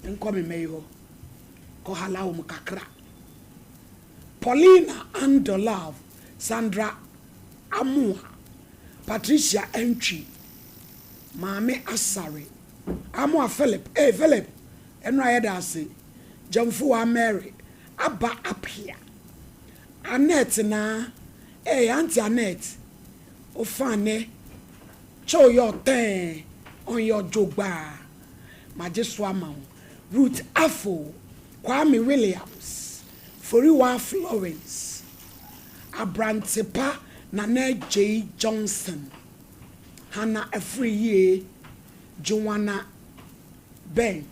Nkɔ me mma yi hɔ kɔ hala wɔn kakra. Paulina Andolove, Sandra Amoah, Patricia Antwi, Maame Asare, Amoah Philip, ee Philip, ɛno a yɛda ase, Gyamfuwa Mary, Aba Appiah, Annette Naa, ee Auntie Annette, Ofane, Kyɛw yɛ ɔtɛn, ɔnyɛ ɔdwogbaa, magye so ama wo, Ruth Afful, Kwame Williams, Foriwaa Florence, Abrantepa Nana Adjei Johnson, Hannah Afriyie, Joanna Ben,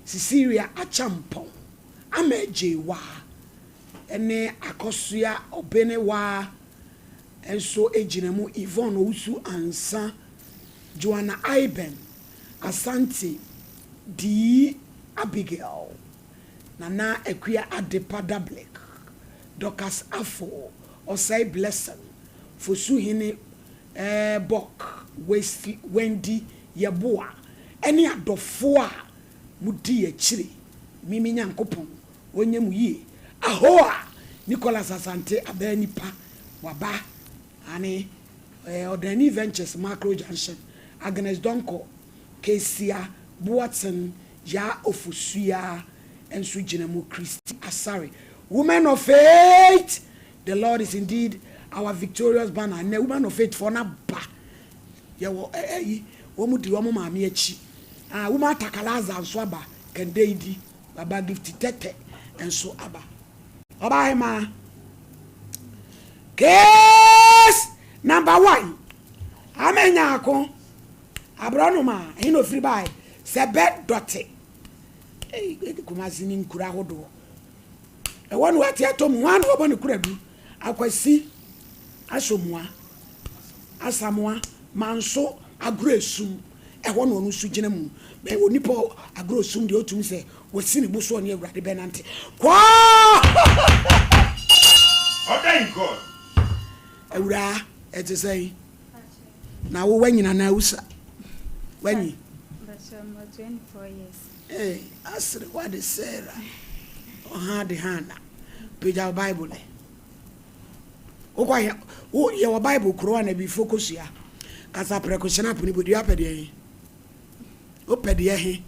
Cecilia Acheampong, Ama Adjei-Waa ne Akosua Obenewaa nso gyina mu, Yvonne Owusu Ansah, Joanna Aiben, Asante Dii Abigail, Nana Akua Adepa Dablik, Dorcas Afful, Osei Blessing, Fosuhene Bok, Wesley Wendy Yeboah ne adɔfoɔ a modi akyire, me me Nyankopɔn ɔnyɛ mo yie. Ahoa! Nicholas Asante abaa nipa, waba, aane, Ɔdani Ventures, Macro Junction, Agnes Donkor, Kesia Boateng, Yaa Ofosuaa nso gyina mu, Christy Asare, Women of Faith, The Lord is indeed our victorious banner, Ɛnnɛ Women of Faith foɔ no aba, yɛwɔ ɛyi, wɔn di wɔn maame akyi, ah, Women Takalaza nso aba, Kɛndeidi, Baba Gifty Tɛtɛ nso aba. Ɔbaahemaa, Case number one, Ame Nyarko, aborɔnoma, ɛhe na ofiri bae? Sɛbɛ dɔte. Ei, Kumasi ne nkuro ahodoɔ. Ɛwɔ no wate atɔ mu, hwan na wɔbɔ ne kuradu? Akwasi Asomoa, Asamoa, Manso, Agorɔ Esum. Ɛhɔ na ɔno nso gyina mu. Bɛn onipa agorɔ sum deɛ ɔtumi sɛ wasi ne bo so ɔne Awurade bɛnante. Kɔɔ! Order in God. Awuraa, ɛte sɛn? Na wo wanyini anaa wusa? Wanyi? Mpakyɛw, mewɔ 24 years. Ee, asere wade Sarah, ɔha de Hana. Pagya wo Bible ɛ. Wokɔ yɛ wo yɛwɔ Bible koro a na bifo kosua. Kasa prɛko hyena pene bodua pɛ deɛ he. Wopɛ deɛ he.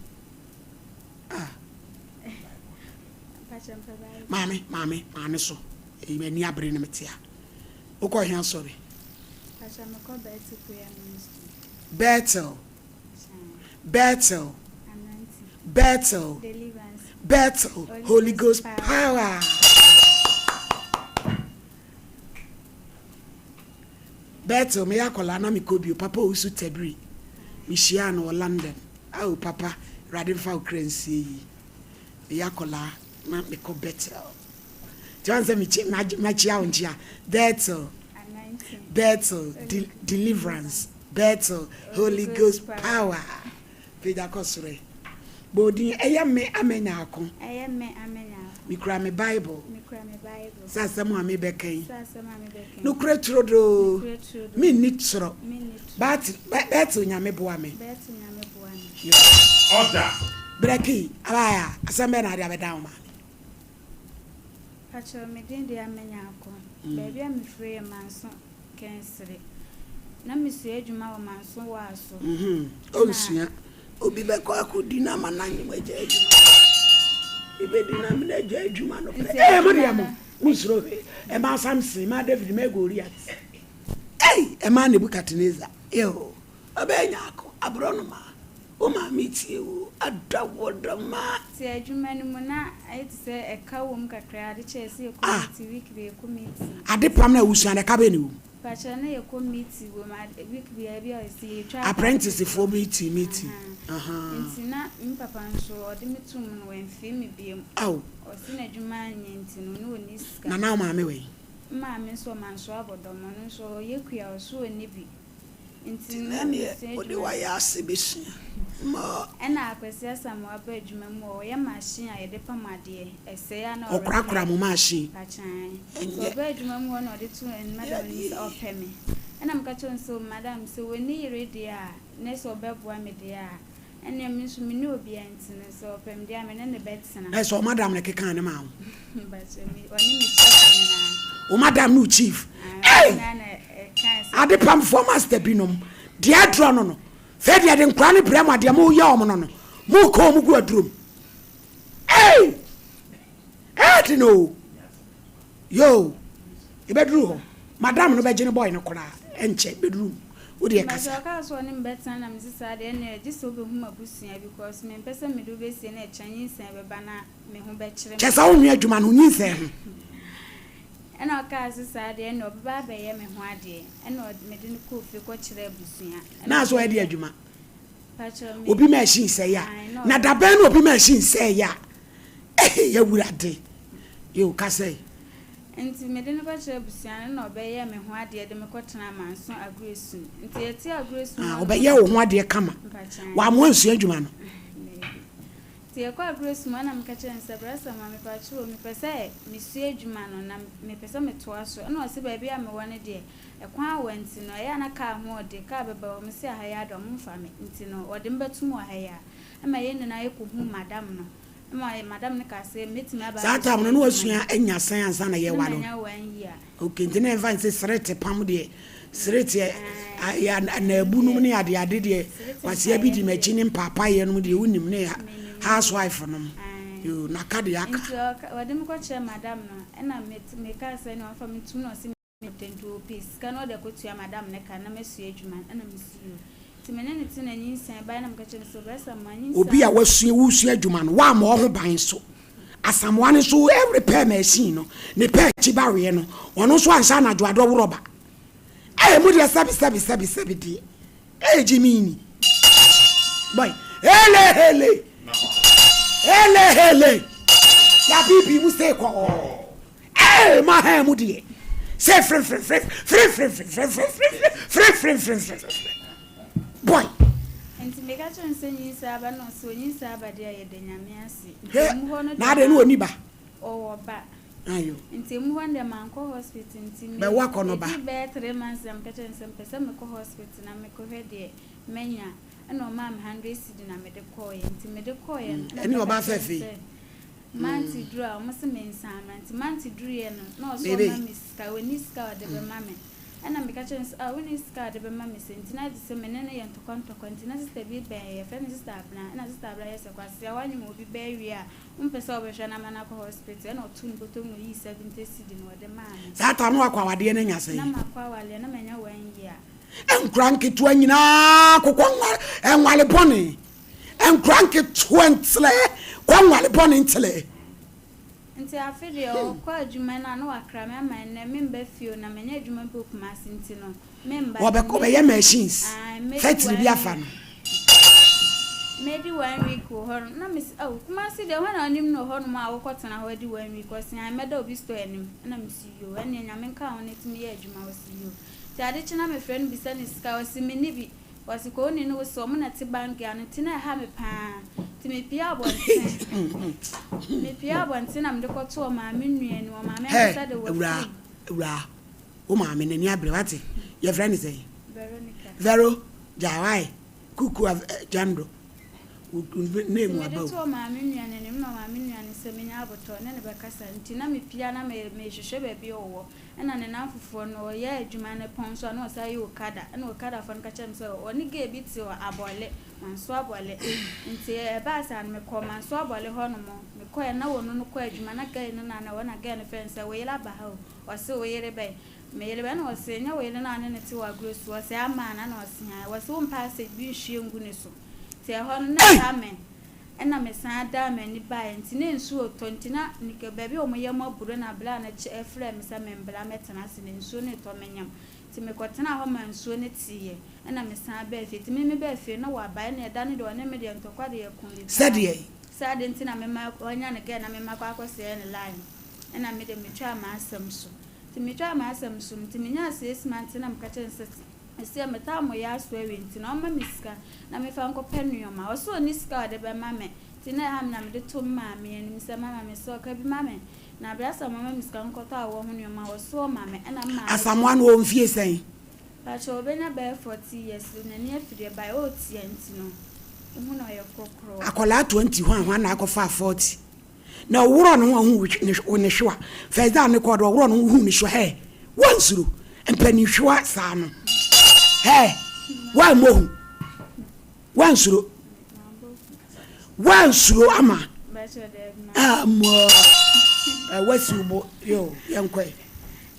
Ah. Maame, maame, maame so. Eyi m'ani abere ne metea. Wokɔ he asɔre? Bethel. Bethel. Bethel. Bethel Holy Ghost power. Bethel meyɛ akwadaa na mekɔ bio papa owusu tabiri mehyiaa no wɔ London ao papa awurade mfa wo kra nsie yi meyɛ akwadaa na mekɔ Bethel nti wɔn sɛ mekyia wo nkyia Bethel Bethel de deliverance Bethel Holy Ghost power. Pagya kɔ soro ɛ. Bɔ odin, Ɛyɛ me a manya ako. Ɛyɛ me a manya ako. Mekura me Bible. Mekura me Bible. Sɛ asɛm a mebɛka yi. Sɛ asɛm a mebɛka yi. Nokorɛ turodoo. Nokorɛ turodoo. Menni torɔ. Menni torɔ. Bat, Bethel Nyame boa me. Bethel Nyame boa me. Order. Brɛki, abaayaa, asɛm bɛn na wode abɛdan wo maame? Pakyɛw, me din de Amenya Ako. Baabi a mefiri yɛ Manso. Kɛnsere. Na mesua adwuma wɔ Manso Waa so. Onsua. Obi bɛkɔ akɔdi no ama no anyem agya adwuma. Ebɛdi no amena agya adwuma no pɛ. Ee, mo deɛ mo, monsuro hwee. Ɛmaa Samson, ɛmaa David, ɛmaa Goliat. Ei, ɛmaa Nebukadnezar. Eo, ɔbɛyɛ nyaako, aborɔnoma. Wo maame tie wo, ada wo dɔ ma. Nti adwuma no mu na ayɛ te sɛ ɛka wɔ mu kakra, ade kyɛɛ sɛ yɛkɔ Ah. meeting, week biara yɛkɔ meeting. Ade pam na wusua no, ɛka bɛn na ɛwɔ mu? Pakyɛ na yɛkɔ meeting wɔ mu, ade week biara bi a ɔsɛ yɛtwa ataade Apprentice foforɔ. foɔ meeting, meeting, Ahaa. ahaa. Nti na me papa nso ɔde me too mu no wamfii me biom. Ao. Ɔse n'adwuma anyɛ nti no na ɔnni sika. Na na wo maame wɔ he? Me maame nso ɔmansoa abɔdɔm, ɔno nso ɔyɛ kua, ɔse ɔnni bi. Nti na neɛ wode wayɛ ase bɛsua ma. Ɛna Akwasi Asamoah ba adwuma mu hɔ, ɔyɛ machine a yɛde pam adeɛ, ɛsɛe a na ɔrepair. Ɔkorakora mo machine. Pakyan. Nti Ɛnyɛ. ɔba adwuma mu hɔ na ɔde too madam anim sɛ ɔpɛ me. Ɛna meka kyerɛɛ no sɛ o madam sɛ wɔnni yere deɛ a, ne sɛ ɔbɛboa me deɛ a. Ɛnneɛ me nso menni obiara nti no, sɛ ɔpɛ me deɛ a, me ne no bɛtena. Ɛsɛ sɛ wo madam no kekaa ne maa wo. Mpakyɛ, me, ɔne me chief nyinaa. Wo madam ne wo chief? Ae, Ei! ɔno nyinaa na ɛkaa sɛ. Adepamfoɔ master binom, deɛ aduro no no, fei deɛ de nkwadaa no brɛ mo a, deɛ moyɛ wɔn no no, moka wɔn gu aduro mu. Ei! Ɛyɛ den o. Yoo, yɛbɛduru hɔ. Madam no bɛgye ne boy no koraa, ɛnkyɛ, bɛduru mu. Wo deɛ kasa. Mpakyɛ ɔkaa sɛ ɔne me bɛtena na mese saa deɛ ɛneɛ gye sɛ wobɛhu m'abusua because mempɛ sɛ mede wo bɛsie na ɛkyena nyinsɛn bɛba na me ho bɛkyere me. Kyerɛ sɛ wonwe adwuma no, nyinsɛn ho. Ɛna ɔkaa sɛ saa deɛ ɛneɛ ɔbɛba abɛyɛ me ho adeɛ ɛna mede no kɔɔ fie kɔkyerɛɛ abusua ɛna Na sɛ ɔyɛ deɛ ɔbɛyɛ. adwuma. Mpakyɛ me. Obi machine sɛe a, Ae na na ɔyɛ. dabɛn na obi machine sɛe a, Eii Awurade yoo kasa yi. Nti mede no kɔkyerɛɛ abusua no na ɔbɛyɛɛ me ho adeɛ de me kɔtenaa Manso Agorɛsum. Nti yɛte Agorɛsum Ah, hɔ nom ɔbɛyɛɛ no. wo ho adeɛ kama. Mpakyɛw. Wammoa ansua adwuma no. Daabi. Nti yɛkɔɔ Agorɛsum hɔ na meka kyerɛɛ no sɛ, Bra Samoa, mepakyɛw o, mepɛ sɛ mesua adwuma no na mepɛ sɛ metoa so. Ɛna ɔse baabi a mewɔ no deɛ, ɛkwan awa nti no, ɛyɛ a na kaa ho ɔde, kaa bɛba hɔ, mese aha yi ara deɛ ɔmomfa me. Nti no, ɔde me bɛtom wɔ ha yi ara. Ɛma yɛn nyinaa yɛkɔhuu madam no. Ɛma madam no kaa sɛ mɛtumi aba Saa abɛsua time no na adwuma wasua no. anya sɛn ansa na Na yɛware wo? manya one year. Okay, nti na ɛmfa nse serete pam deɛ, serete Ae, ayɛ ɛno anaabu nom deɛ, ne ade ade deɛ, serete kwasea bi mpaeɛ di no m'akyi deɛ, ne mpaapaeɛ nom deɛ wonim ne menim. housewife nom. Ae. Yoo, na ka deɛ aka. Nti ɔka, ɔde me kɔkyerɛɛ madam no, ɛna me, mekaa sɛ ɛnna ɔmfa me ntom na ɔse Mepɛ nti ɔpɛ sika na ɔde akɔtua madam no ka na masua adwuma no ɛna mese yoo nti me ne no tena nyinsɛn baeɛ na meka kyerɛ no sɛ ɔbɛsa ma nyinsɛn Obi a aba. wasua wosua adwuma no woammɔ wo ho ban nso Asamoah no nso repair machine no ne pɛ akyi ba weɛ no ɔno nso anhyɛ anadwo adɔ worɔba ɛɛ mo deɛ sɛbi sɛbi sɛbi sɛbi deɛ ɛɛ gyimii ni boy hele hele hele hele yabibi mu se kɔɔ. Ee, ma hɛn mu deɛ, sɛ frefrefrefrefrefrefrefrefrefrefrefrefrefre. Boy. Nti meka kyerɛ no sɛ nyinsɛn aba na ɔse onyinsɛn aba deɛ a yɛda Nyame ase. Nti Hwɛ, emu hɔ no na deɛ adɛn ne ma ɔnni ba? ɔwɔ ba. Ayo. Nti emu hɔ no deɛ mankɔ hospital nti me Bɛwo akɔ no ba. ɛdii bɛyɛ 3 months na meka kyerɛ no sɛ mepɛ sɛ mekɔ hospital na mekɔhwɛ deɛ manya ɛna ɔmaa me 100 cedi na mede kɔɔeɛ nti mede kɔɔeɛ no ɛna Ɛne meka ɔbaa kyerɛ no fɛfɛ yi. sɛ Month duru a ɔmo se me nsan mmra nti month duruiɛ no na ɔse Baby. ɔma me sika ɔnni sika a ɔde bɛma me ɛna meka kyerɛ no sɛ ah wonni sika a ɔde bɛma me sɛ nti na gye sɛ me ne no yɛ ntɔkwa ntɔkwa nti na sister bi bɛn yɛ yɛfrɛ no sister Abena ɛna sister Abena yɛ sɛ Kwasea woanyem obi ba awie a wompɛ sɛ wobɛhwɛ no ama no akɔ hospital ɛna ɔtoo ne bɔtɔ mu na ɔyii 70 cedi na ɔde maa me. Saa time no wakɔ awadeɛ no anya sɛn? Na makɔ awadeɛ na manya one year. Nkura nketewa nyinaa kokɔ nwale bɔne. Nkora nketewa ntelɛ kɔ nwale bɔne ntelɛ. Nti afe deɛ ɔkɔ adwuma no a na wakra me ama ɛnnɛ memba fie o na manya adwuma bi wɔ Kumasi nti no memba nti Ɔbɛkɔ ɔbɛyɛ mɛdi machines ae mɛdi factory bi one afa week no. mɛdi one week wɔ hɔ nom na mese oh Kumasi deɛ hwan na wonim no wɔ hɔ nom a wokɔ tena hɔ adi one week ɔse ae mɛda obi store anim ɛna mese yoo ɛneɛ Nyame nka wo ho na tumi yɛ adwuma ɔse yoo nti ade kye na mefrɛ no bisa no sika ɔse menni bi Wɔse kɔ ne wo se ɔmo na te bange ano nti na ɛha me paa nti me pie abɔnten me pie abɔnten na mede kɔ to ɔmaame nua anim ɔmaame Hey, ankasa de wɔ awuraa, firi. awuraa, wo maame n'ani abere wate, yɛfrɛ no sɛn? Veronica. Vero, gyae wae, kuku av eh, jando, wo wo Nti name mede aba to o. ɔmaame nua no anim na ɔmaame nua no sɛ menya abotɔ ne no bɛkasa nti na me pie a na me mehwehwɛ baabi a ɔwɔ Ɛna ne namfofoɔ no ɔyɛ adwuma no pɔn nso a na ɔsan yɛ okada ɛna okadafoɔ no ka kyerɛɛ me sɛ ɔne girl bi te Abɔle, Manso Abɔle nti ɛbaa saa no mekɔɔ Manso Abɔle hɔ nom mekɔɛ na wɔno no kɔ adwuma na girl no na na ɛwɔ na girl no frɛ no sɛ wo yere aba ha o ɔse wo yere bɛn me yere bɛn ɛna ɔse nyɛ wo yere no a ɔne no te wɔ agorɔ su ɔse amaa no ɛna ɔse ae ɔse wompɛ asɛ bi nhwie ngu ne so nti ɛhɔ no na ɛha me Ɛna me san daa m'ani baeɛ nti na nsuo retɔ nti na nika baabi a wɔn yam aburo na bla no kyɛ frɛɛ me sɛ me mbra mɛtena ase na nsuo no retɔ me nyam nti me kɔ tenaa hɔ maa nsuo no teeɛ ɛna me san baa fie nti me me baa fie no na waba ɛna ɛda no deɛ ɔne me deɛ ntɔkwa deɛ yɛko bi paa Sɛdeɛ. sɛ adeɛ nti na me ma wanya ne girl na me ma kɔ akɔ sɛɛ ne line ɛna me deɛ me twaa m'asɛm so nti me twaa m'asɛm so no nti me nyaa 6 months na me ka kyerɛ no sɛ Ɔse metaa mo yɛ aso awie nti na ɔmma me sika na mefa nkɔpɛ nnoɔma. Ɔse ɔnni sika a ɔde bɛma me nti na ɛha me na mede to me maame anim sɛ mama mesrɛ wo ka bi ma me na berɛ sɛ ɔmama me sika nkɔtɔ awɔ ho nnoɔma a ɔse ɔma me ɛna me maame Asamoah no ɔwɔ mfie sɛn? Pakyɛ ɔbɛnya bɛyɛ 40 years n'ani afi deɛ by ɔɔtia nti no. Wohu no ɔyɛ korokorowa. Akwadaa 20 hwan hwan na akɔfaa 40 na ɔworɔ ne ho a ɔhu ne hwewa first day a ne kɔɔ do ɔworɔ ne ho hu ne hwewa hɛ wansuro mpanin hwewa saa no hɛ wammɔ hu wansuro wansuro ama amoa wasi wo bo yo yɛnkɔe.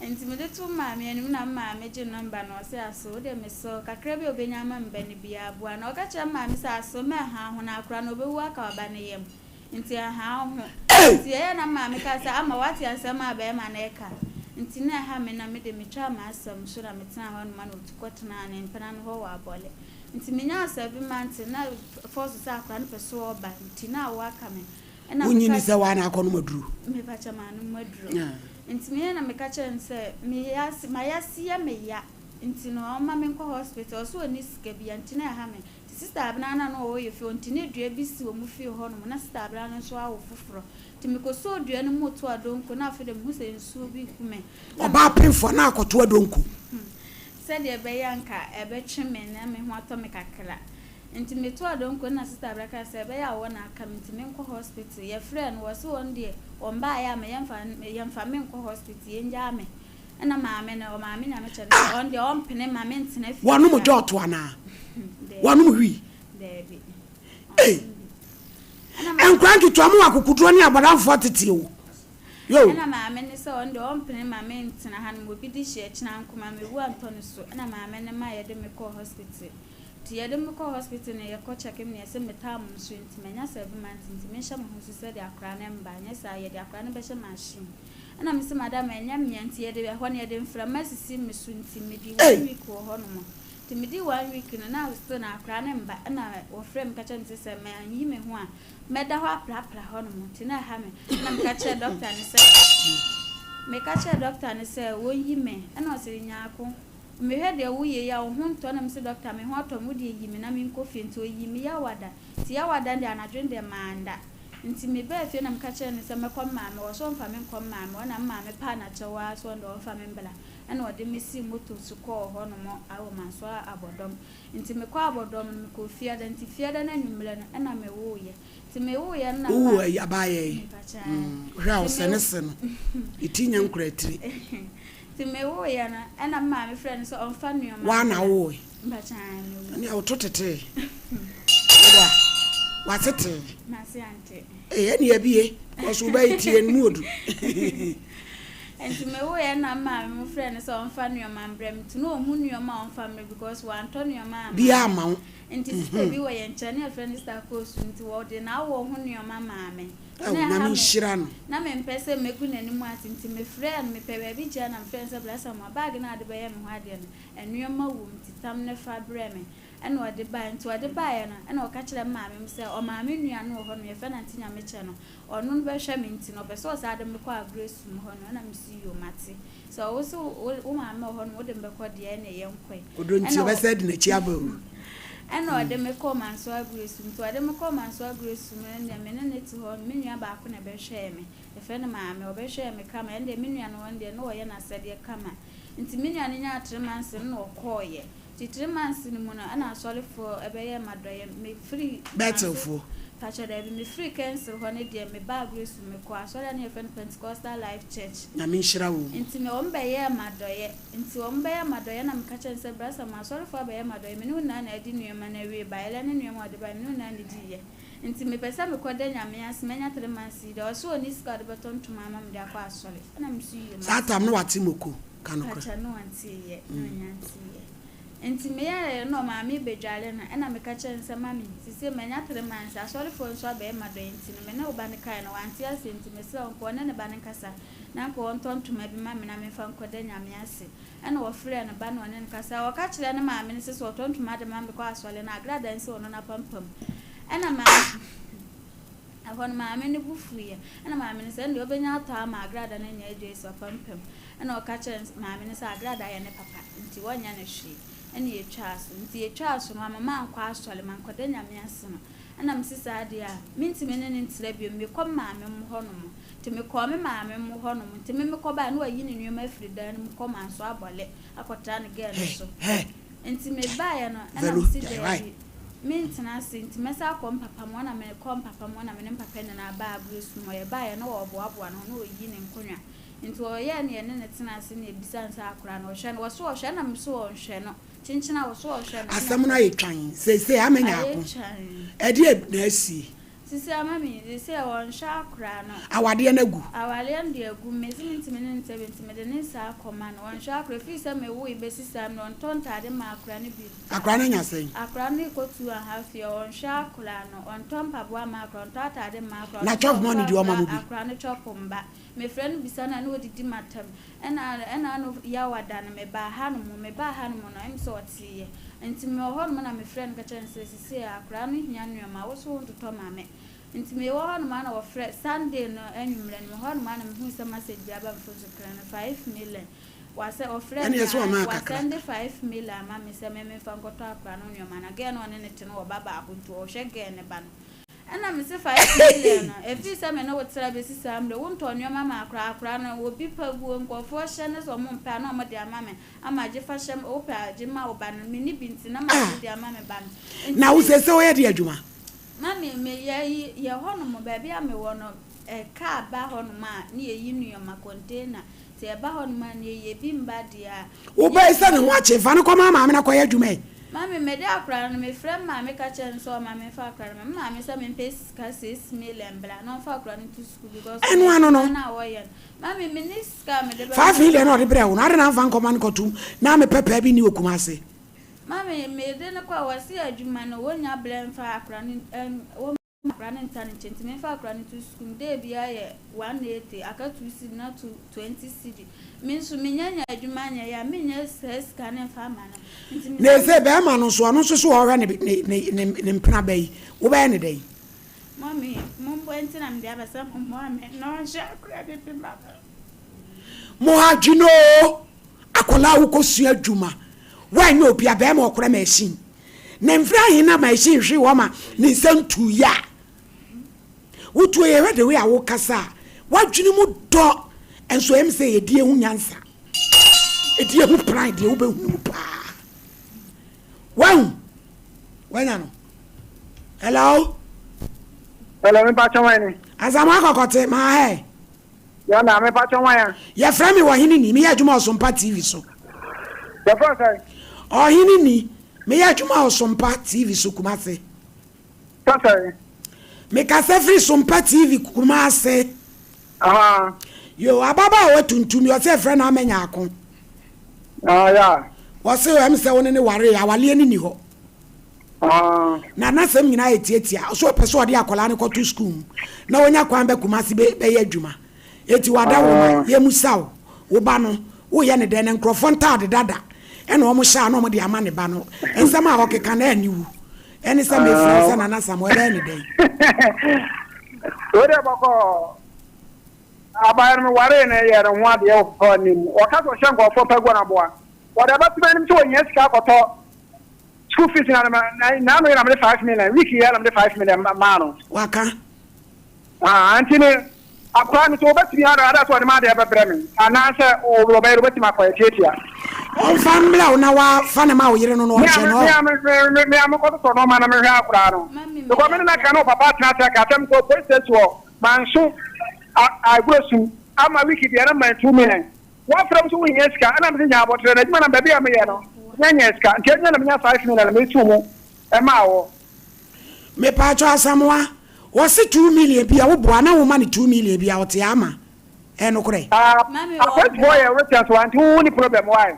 Nti mede too maame anim na me maame gye number no ɔse aso wodeɛ mesrɛ wo kakra bi a obenya ama me ba no biaa boa no ɔka kyerɛ me maame sɛ aso mɛnha ho na akora no obewu aka waba ne yam nti ɛnha wo ho nti ɛyɛ na me maame kaa sɛ ama wate asɛm a bɛɛma no ɛka nti na ɛha me na mede metwaa m'asɛm so na metenaa hɔ nom na otu kɔtenaa ne mpena no hɔ wɔ abɔle nti menyaa 7 months na force sɛ akora no pɛ sɛ ɔba nti na awo aka me Ɛna Wonnye meka nni sɛ woa na akɔnom aduro? Mepakyɛ manom aduro. Nti me na meka kyerɛɛ no sɛ me yase mayase yɛ me ya nti no ɔmma me nkɔ hospital. Ɔse ɔnni sika bia nti na ɛha me. Nti sister Abena no a na ɔwɔ yɛ fie hɔ nti na dua bi si wɔn fie hɔ nom na sister Abena no nso awo foforɔ. Nti mekɔsɔɔ dua no mu too adonko na afei deɛ mehu sɛ nsuo bi regu me. Na Ɔbaa pemfoɔ na akɔto adonko. Sɛdeɛ ɛbɛyɛ a nka ɛbɛtwe me na me ho atɔ me kakra. Nti metoaa donko no na sister bra kaa sɛ ɛbɛyɛ a wɔn na aka me nti menkɔ hospital. Yɛfrɛɛ no wɔse wɔn deɛ wɔn baeɛ a me yɛmfa yɛmfa me nkɔ hospital yɛngyaa me. Ɛna maame no ɔmaame Nyame kyɛ no sɛ ɔno deɛ ɔmpene mma mentena fie Wɔnom koraa. jɔɔto anaa? Daabi. Wɔnom wii? Daabi. Ei! Ɔnnom bi. Ɛna maame. Nkwadaa nketewa mo wɔ akokoduro ne abɔdamfoɔ tete o. Yo! Ɛna maame no sɛ ɔno deɛ ɔmpene mma mentena hanom obi de hye ɛkyena nko ma mewu antɔ no so. Ɛna maame no ma yɛde me kɔɔ hospital. Nti yɛde me kɔɔ hospital no yɛkɔ check me no yɛse me tam nso nti manya 7 months nti menhyɛ me ho so sɛdeɛ akora no mba anyɛ saa yɛde akora no bɛhyɛ machine ɛna mese madam ɛnyɛ mea nti yɛde ɛhɔ no yɛde mframa asisi me so nti medi one week wɔ hɔ nom nti medi one week no na still na akora no mba ɛna wɔfrɛ me ka kyerɛ me sɛ sɛ manyi me ho a mɛda hɔ aprapra hɔ nom nti na ɛha me ɛna meka kyerɛ doctor no sɛ meka kyerɛ doctor no sɛ wɔnyi me ɛna ɔse nyaako Mehwɛ deɛ woyɛ yi a wo ho ntɔ na mese doctor me ho atɔ me wodeɛ yi me na menkɔ fie nti ɔyii me Yawada nti Yawada no deɛ anadwo no deɛ manda nti mebaa fie na meka kyerɛɛ no sɛ mɛkɔ me maame hɔ ɔse ɔmfa me nkɔ me maame hɔ na me maame paa no akyɛw ara sɛ ɔno deɛ ɔmfa me mbra ɛna ɔde me sii moto so kɔɔ hɔ nom wɔ Mansoa Abɔdɔm nti mekɔɔ Abɔdɔm no mekɔɔ Fiada nti Fiada no anwummerɛ no ɛna mewooyɛ nti mewoeɛ no na me Wowoo maame ayi abaayɛ yi mepakyɛ ae wohwɛ a nti ɔsɛ me ne se no ne ti nyɛ nkora tiri. Nti mewoeɛ no, ɛna me maame frɛɛ no sɛ ɔmfa nnoɔma Woa na mbra. wowoe? Mpakyɛ ae mewoe. Ɛnneɛ woto tetee. Woa, w'ase tee. M'ase ante. Ee, ɛnneɛ abie, cause wo ba yi tie no mu odu. Nti mewoeɛ na me maame mo frɛɛ no sɛ ɔmfa nnoɔma mbrɛ me. Nti na ɔnhu nnoɔma a ɔmfa mbrɛ because wantɔ nnoɔma amma Biaa me. amma wo. Nti sister bi wɔ yɛn nkyɛn na yɛfrɛ no sister Kosu nti wɔde n'awoɔ ho nnoɔma maa me. Ao, Na ɛha Nyame me. nhyira no. Na mempɛ sɛ mɛgu n'anim ase nti mefrɛɛ no, mepɛɛ baabi gyinae na mefrɛɛ no sɛ bra Samoa, bag no a wode bɛyɛ me ho adeɛ no, nnoɔma wom nti tam no fa brɛ me. Ɛna ɔde baeɛ. Nti ɔde baeɛ no, ɛna ɔka kyerɛɛ me maame sɛ ɔmaame nua no wɔ hɔ nom, yɛfrɛ no Auntie Nyamekyɛ no, ɔno no bɛhwɛ me nti no ɔpɛ sɛ ɔsan de me kɔ Agorɛsum hɔ nom. Ɛna mese yoo mate. Sɛ wo se wo maame wɔ hɔ nom wode me bɛkɔ deɛ ɛneɛ yɛnkɔe. Ɔdɔ nti Ɛna ɔ ɔbɛsan adi n'akyi aba o. Ɛna ɔde me kɔɔ Mansoa Agorɛsum. Nti ɔde me kɔɔ Mansoa Agorɛsum no deɛ me ne no te hɔ no, me nua baako na ɛbɛhwɛɛ me. Yɛfrɛ no Maame. Ɔbɛhwɛɛ me kama. Ɛno deɛ me nua no ɔno deɛ na ɔyɛ n'asɛdeɛ kama. Nti me nua no nyaa three months no na ɔkɔeɛ. Nti three months no mu no ɛna asɔrefoɔ ɛbɛyɛɛ me adɔeɛ. Mefiri Manso, Bethelfoɔ. pakyɛ daabi, mefiri Kɛnsere hɔ no deɛ mebaa Agorɛsum. Mekɔɔ asɔre a na yɛfrɛ no Pentecostal Life Church. Nyame nhyira wo. Nti me wɔn bɛyɛɛ me adɔeɛ. Nti wɔn bɛyɛɛ me adɔeɛ na meka kyerɛɛ no sɛ, Bra Samuel, asɔrefoɔ abɛyɛ me adɔeɛ, me ne wo nyinaa na adi nnoɔma no awie, bayerɛ ne nnoɔma a wɔde baeɛ, me ne wo nyinaa na ɛdiiɛ. Nti mepɛ sɛ mekɔ da Nyame ase, manya three months yi deɛ, ɔse ɔnni sika a ɔde bɛtɔ ntoma ama me de akɔ asɔre. Ɛna me nso yii Saa m'ase. tam no wate moko, ka nokorɛ. Pakyɛ no ɔnteeɛ, na ɔnnya nteeɛ. Nti meyɛeɛ no na ɔmaame rebɛdware no, ɛna meka kyerɛɛ no sɛ, Mummy, seisei manya three months, asɔrefoɔ nso abɛyɛ me adɔeɛ nti no, me ne wo ba no kaeɛ no, wante aseɛ nti mesrɛ wo, nka ɔne ne ba no nkasa. Na anka ɔntɔ ntoma bi ma me na memfa nkɔda Nyame ase. Ɛna ɔfrɛɛ ne ba na ɔne no kasae. Ɔka kyerɛɛ ne maame no sɛ sɛ ɔtɔ ntoma de ma me kɔ asɔre no a, agradaa nsi ɔno n'apampam. Ɛna maame, ɛhɔ no maame no bo fuiɛ. Ɛna maame no sɛ ɛndeɛ ɔbɛnya atɔ ama agradaa no anya adwa asi w'apampam. Ɛna ɔka kyerɛɛ maame no sɛ agradaa yɛ ne papa nti ɔnyɛ no hwee. Ɛna yɛtwaa so. Nti yɛtwaa so no, wamma mankɔ asɔre, mankɔda Nyame ase no. Ɛna mese saa deɛ a, mentumi ne no ntra bio, mekɔ me maame mo hɔ nom. Nti mekɔɔ me maame mo hɔ nom, nti me mekɔ baeɛ na wayi ne nnoɔma afiri dan no mu kɔ Manso Abɔle akɔtra ne girl no so. Hɛ! Nti mebaeɛ no, ɛna Vero, mese gyae wai. daabi. Mentena ase nti mɛsan akɔ me papa mu hɔ na mekɔ me papa mu hɔ na me ne me papa nyinaa baa Aburosu mu hɔ. Yɛbaeɛ no na ɔreboaboa ne ho na ɔreyi ne nkonnwa. Nti ɔyɛɛ no yɛne no tenaa ase na yɛbisaa no sɛ akwadaa no ɔhwɛ no? Ɔse ɔhwɛ ɛna mese ɔnhwɛ no. Kyenkyen a ɔse ɔhwɛ no ɛna Asɛm no ayɛ twann seesei amenya Ayɛ ako. twann. Ɛdeɛ na asie? Sisi ama me sesei ɔnhwɛ akora no. Awadeɛ no agu. Awadeɛ no deɛ agu mese mentumi ne no tɛ bi nti mede ne nsa akɔma no ɔnhwɛ akora ɛfiri sɛ mewoe bɛsi saa mmerɛ ɔntɔ ntaade mma akora no bi da. Akora no anya sɛn? Akora no rekɔ 2½ year ɔnhwɛ akora no ɔntɔ mpaboa mma akora ɔntɔ ataade mma akora Na ɔno nso chop money ɔmfa deɛ ɔma akora mo bi? akora no chop mba mefrɛ no bisa no a na ɔdidi matam ɛna ɛna ano yawa da no mebaa ha nom mebaa ha nom no ɛm sɛ ɔteeɛ nti mewɔ hɔ nom na mefrɛ no ka kyerɛ no sɛ Sesei akwadaa no hia nnoɔma, wo so wontotɔ ma me. Nti mewɔ hɔnom a na wɔfrɛ, Sunday no anwummerɛ no, mewɔ hɔnom a na mehuu sɛ message bi aba me phone so, kra no 5 million. Wasɛ, ɔfrɛɛ Ɛne me ɛsɛ a, ɔmaa kakra. wasɛnde 5 million ama me sɛ me memfa nkɔtɔ akwadaa no nnoɔma. Na girl no a ɔne no te no wɔ ba baako nti ɔhwɛ girl no ba no. Ɛna mese 5 million no, ɛfiri sɛ me ne wo tra bɛsi saa mmerɛ yi, wontɔɔ nnoɔma maa akwadaa, akwadaa no obi pa guo, nkurɔfoɔ hyɛ ne sɛ wɔmpɛ a na wɔde ama me. Ama gye fa hyɛ me, wopɛ a gye ma wo ba no, menni bi nti na magye de ama me ba no. Nti Na wo me. seesei woyɛ deɛ adwuma? Mami, meyɛ yi, yɛ hɔnom, baabi a mewɔ no, ɛ, kaa ba hɔnom a, ne yɛyi nnoɔma, container, nti ɛba hɔnom a ne yɛyi, ebi mba deɛ a, Wo ba yi sɛ ne ho akye, fa no kɔma maame na kɔyɛ adwuma yi. Mami, mede akwadaa no, mefrɛ me maame ka kyerɛ no sɛ ɔmma memfa akwadaa no, me maame sɛ mempɛ sika 6 million bra na ɔmfa akwadaa no nto sukuu because Ɛno ano no. adwuma no a wɔyɛ no, Mami, menni sika a mede bɛma 5 million na akwadaa ɔde brɛɛ wo no, adɛn na amfa nkɔma no kɔtom na mepɛ paa bi nni wɔ Kumase? Mami, mede no kɔ a, wɔse adwuma no, wɔnnya berɛ mfa akwadaa no, ɛn, wɔmma akwadaa no ntra ne nkyɛn, nti memfa akwadaa no nto sukuu mu. Day biara yɛ 180, aka 2 cedi na two, 20 cedi. Me nso, mennya nya adwuma nyɛeɛ a, mennya saa sika no mfa mma no. Nti Na mesɛ ɛsei bɛɛma no nso, ɔno nso so ɔɔhwɛ ne, ne, ne, ne, ne mpena ba yi, wobɛyɛ no dɛn? Mami, momboa nti na mede aba sɛ mommoa me na ɔnhwɛ akwadaa no bi ma me. Mo ha adwene oo, akwadaa a wokɔ sua adwuma, woanyɛ obi a bɛɛma ɔkora machine. Na mfiri ahe na machine hwe hɔ ma ne nsa ntu yɛ a? Wotuo yɛ hwɛ the way a wokasa a, w'adwene mu dɔ, nso ɛyɛ me sɛ yɛdi ehu nyansa, ɛdi ehu plan deɛ wobɛhunu mu paa. Wahu? Wanya no? Hello? Hello, me pacho wan ni? Asamoah Kɔkɔte, maa hɛ. Ya na me pacho wan ya? Yɛfrɛ me Ɔhene Ni, meyɛ adwuma Ɔsompa TV so. Yɛfrɛ sɛn? Ɔhene Ni, meyɛ adwuma Ɔsompa TV so Kumase. Sɛ sɛn? Mekasa firi Sompa TV Kumase. Aha. Yo, ababaawa tuntum yi, ɔsɛ yɛfrɛ no Amanya Ako. Ah, ya. Wɔse ɛm sɛ wo ne ne waree, awaleɛ no ni hɔ. Ah. Na n'asɛm nyinaa yɛ tiatia. Ɔsɛ ɔpɛ sɛ ɔde akwadaa no kɔto sukuu mu na ɔnya kwan bɛ Kumasi bɛ bɛyɛ adwuma. Eti wada wo ma yɛmusa wo, wo ba no, woyɛ ne dɛn? Na nkurɔfoɔ ntaade dada ɛna wɔn hyɛ a na wɔn de ama ne ba no. Nsɛm a ɔkeka no aniwu. Ɛne sɛ mefrɛ wo sɛ Nana Samoa ɛbɛyɛ ne dɛn? Wei deɛ bɔkɔɔ. Abayewa no mewaree no yɛɛ ne ho adeɛ wɔ papa anim. Ɔka sɛ ɔhyɛ nkurɔfoɔ pɛ gua no aboa. Wɔde abɛto m'anim sɛ ɔhia sika akɔtɔ school fees na n'ano yɛ na mede 5 million week yɛ na mede 5 million maa no. Waka. Ah, nti ne akwaraa no sɛ wɔbɛtumi ada ada sɛ ɔde ma adeɛ bɛbrɛ me anaasɛ ɔbɛyɛ no wɔbɛtumi akɔyɛ tiatia. Ɔmfa mbrɛ wo na wafa ne ma wo yere no na ɔnhwɛ no. Me a mekɔtotɔ nɔɔma na mehwɛ akwaraa no. Because me ne no aka na ɔpapa atena ase aka asɛm kɔ police station hɔ manso agorɔ sum ama week deɛ na man 2 million. Wɔafrɛ me sɛ wohia sika ɛna mese nya abɔterɛ na adwuma na baabi a meyɛ no nya sika nti adwuma na menya 5 million na metu mu ɛmaa wɔ. Mepatwɔ Asamoah, wɔse 2 million bi a woboa na woma no 2 million bi a ɔte ama. Ɛnokorɛ? Mami, Apolisifoɔ wɔboa. yɛ written so nti wo ni problem why?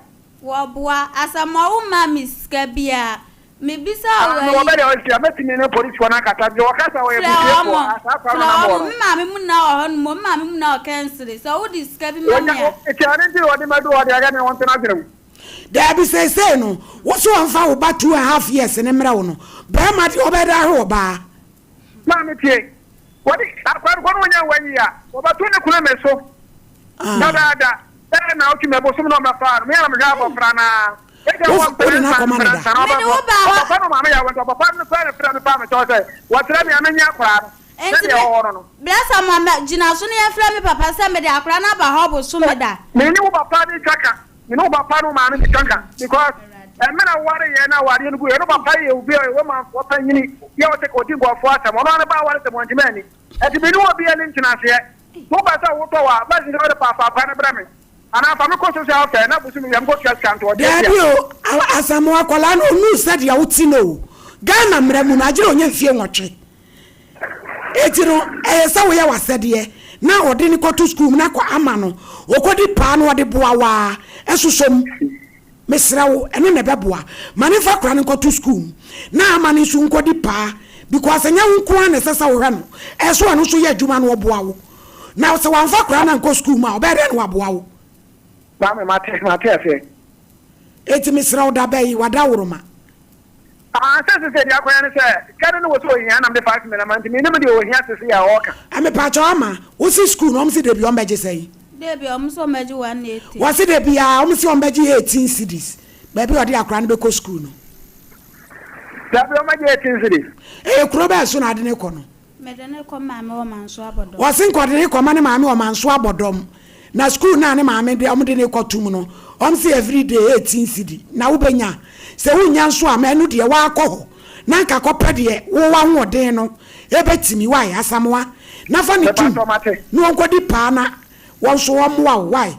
Wɔboa. Asamoah wo ma me sika bi a, mebisa Ah, wo me wɔ ayi. bɛ deɛ ɔsi a mɛtumi ne polisifoɔ no akasa deɛ wɔka sɛ wɔyɛ Frɛ busiefoɔ ɔmo. a saa kwan no Frɛ nam wɔ ɔmo. no. Me maame mu na wɔ hɔ nom. Me maame mu na wɔ kɛnsere. Sɛ wode sika bi ma Wɔnya me a. nti ɛno nti na wɔde ma du hɔ deɛ ɛyɛ ne wɔn ntena adwene mu. Daabi seesei no, wo se ɔmfa wo ba 2½ years ne mmerɛ wo no, bɛrima deɛ ɔbɛda ahwe ɔbaa. Maame tie, wɔde akwadaa no kɔ no wɔnya wɔayi a, wɔbɛto ne kunu me so. Dadaada, bɛyɛ na ɔtwe mɛbosom na ɔmɛfaa no, me ara mehwɛ abɔfra no ara. Ɛgya wɔ Wode no mprɛnsa akɔma no da. mprɛnsa na Mede ɔbɛbɔ. wo ba hɔ. Ɔpapa no maame yɛ awɔ nti ɔpapa no frɛ no frɛ me paa me kyɛw sɛ wɔkyerɛ me a menyɛ akwadaa no Nti sɛdeɛ me, ɔwɔ no no. Bra Samoa mɛ gyina so na yɛmfrɛ me papa sɛ mede akwadaa no aba hɔ bosome da. Me ne wo papa ne twa ka, me ne wo papa ne wo maame ne twa ka because Awurade. Mmerɛ a wowareeɛ na awareɛ no guiɛ no papa yɛ obi a ɔyɛ Romanfoɔ panyini yɛ ɔte ka ɔdi nkurɔfoɔ asɛm ɔno ara ne ba aware sɛ wantumi anni ɛnti me ne obiara nni ntenaseɛ sɛ wopɛ sɛ wotɔ wɔ a bɛsen sɛ wode paapaapa no brɛ me anaa fa me kɔ social welfare na bosome wia mekɔtua sika nto ɔde Daabi atua. o, Asamoah akwadaa no ɔnnuu sɛdeɛ wote no o. Ghana mmara mu no agyere ɔnya mfie nwɔtwe. Enti no, ɛyɛ sɛ woyɛ w'asɛdeɛ na ɔde no kɔto sukuu mu na kɔ ama no ɔkɔdi paa na ɔde boa wo ara sosɔ mu. Mesrɛ wo, ɛno na ɛbɛboa. Ma no mfa akwadaa no nkɔto sukuu mu na ama no nso nkɔdi paa because ɛnyɛ wo nko ara na ɛsɛ sɛ wohwɛ no, ɛsɛ sɛ ɔno nso yɛ adwuma na ɔboa wo. Na sɛ wamfa akwadaa no ankɔ sukuu mu a, ɔbɛyɛ dɛn na waboa wo? Maame, mate, mate aseɛ. Enti mesrɛ wo, da bɛn? W'adaworoma. Ah sɛ sesei deɛ akɔyɛ ne sɛ sika no ne wɔ sɛ ohia na mede 5 million ama nti mennim deɛ ohia sesei a ɔɔka. Mepaakyɛw ama wo se school no ɔmo se dabi ɔmo bɛgye sɛn? Dabi ɔmo se ɔmo bɛgye 180. Wɔse dabiaa ɔmo se ɔmo bɛgye 18 cedis baabi a ɔde akora no bɛkɔ school no. Dabi ɔmo bɛgye 18 cedis. Ɛyɛ kuro bɛn so na ade no kɔ no? Mede no rekɔ maame wɔ Manso Abɔdɔm. Wɔse nka ɔde no rekɔma ne maame wɔ Manso Abɔdɔm. Na school no a ne maame de wɔn de no rekɔto mu no, wɔn se everyday 18 cedi na wobɛnya. Sɛ wonnya nso a, ma ɛno deɛ woakɔ hɔ na nka kɔpɛ deɛ wo w'ahoɔden no bɛtumi. Wai, Asamoah? Na fa no tom Mepakyɛw mate. na wɔnkɔdi paa na wɔn nso wɔmmoa wo. Wai?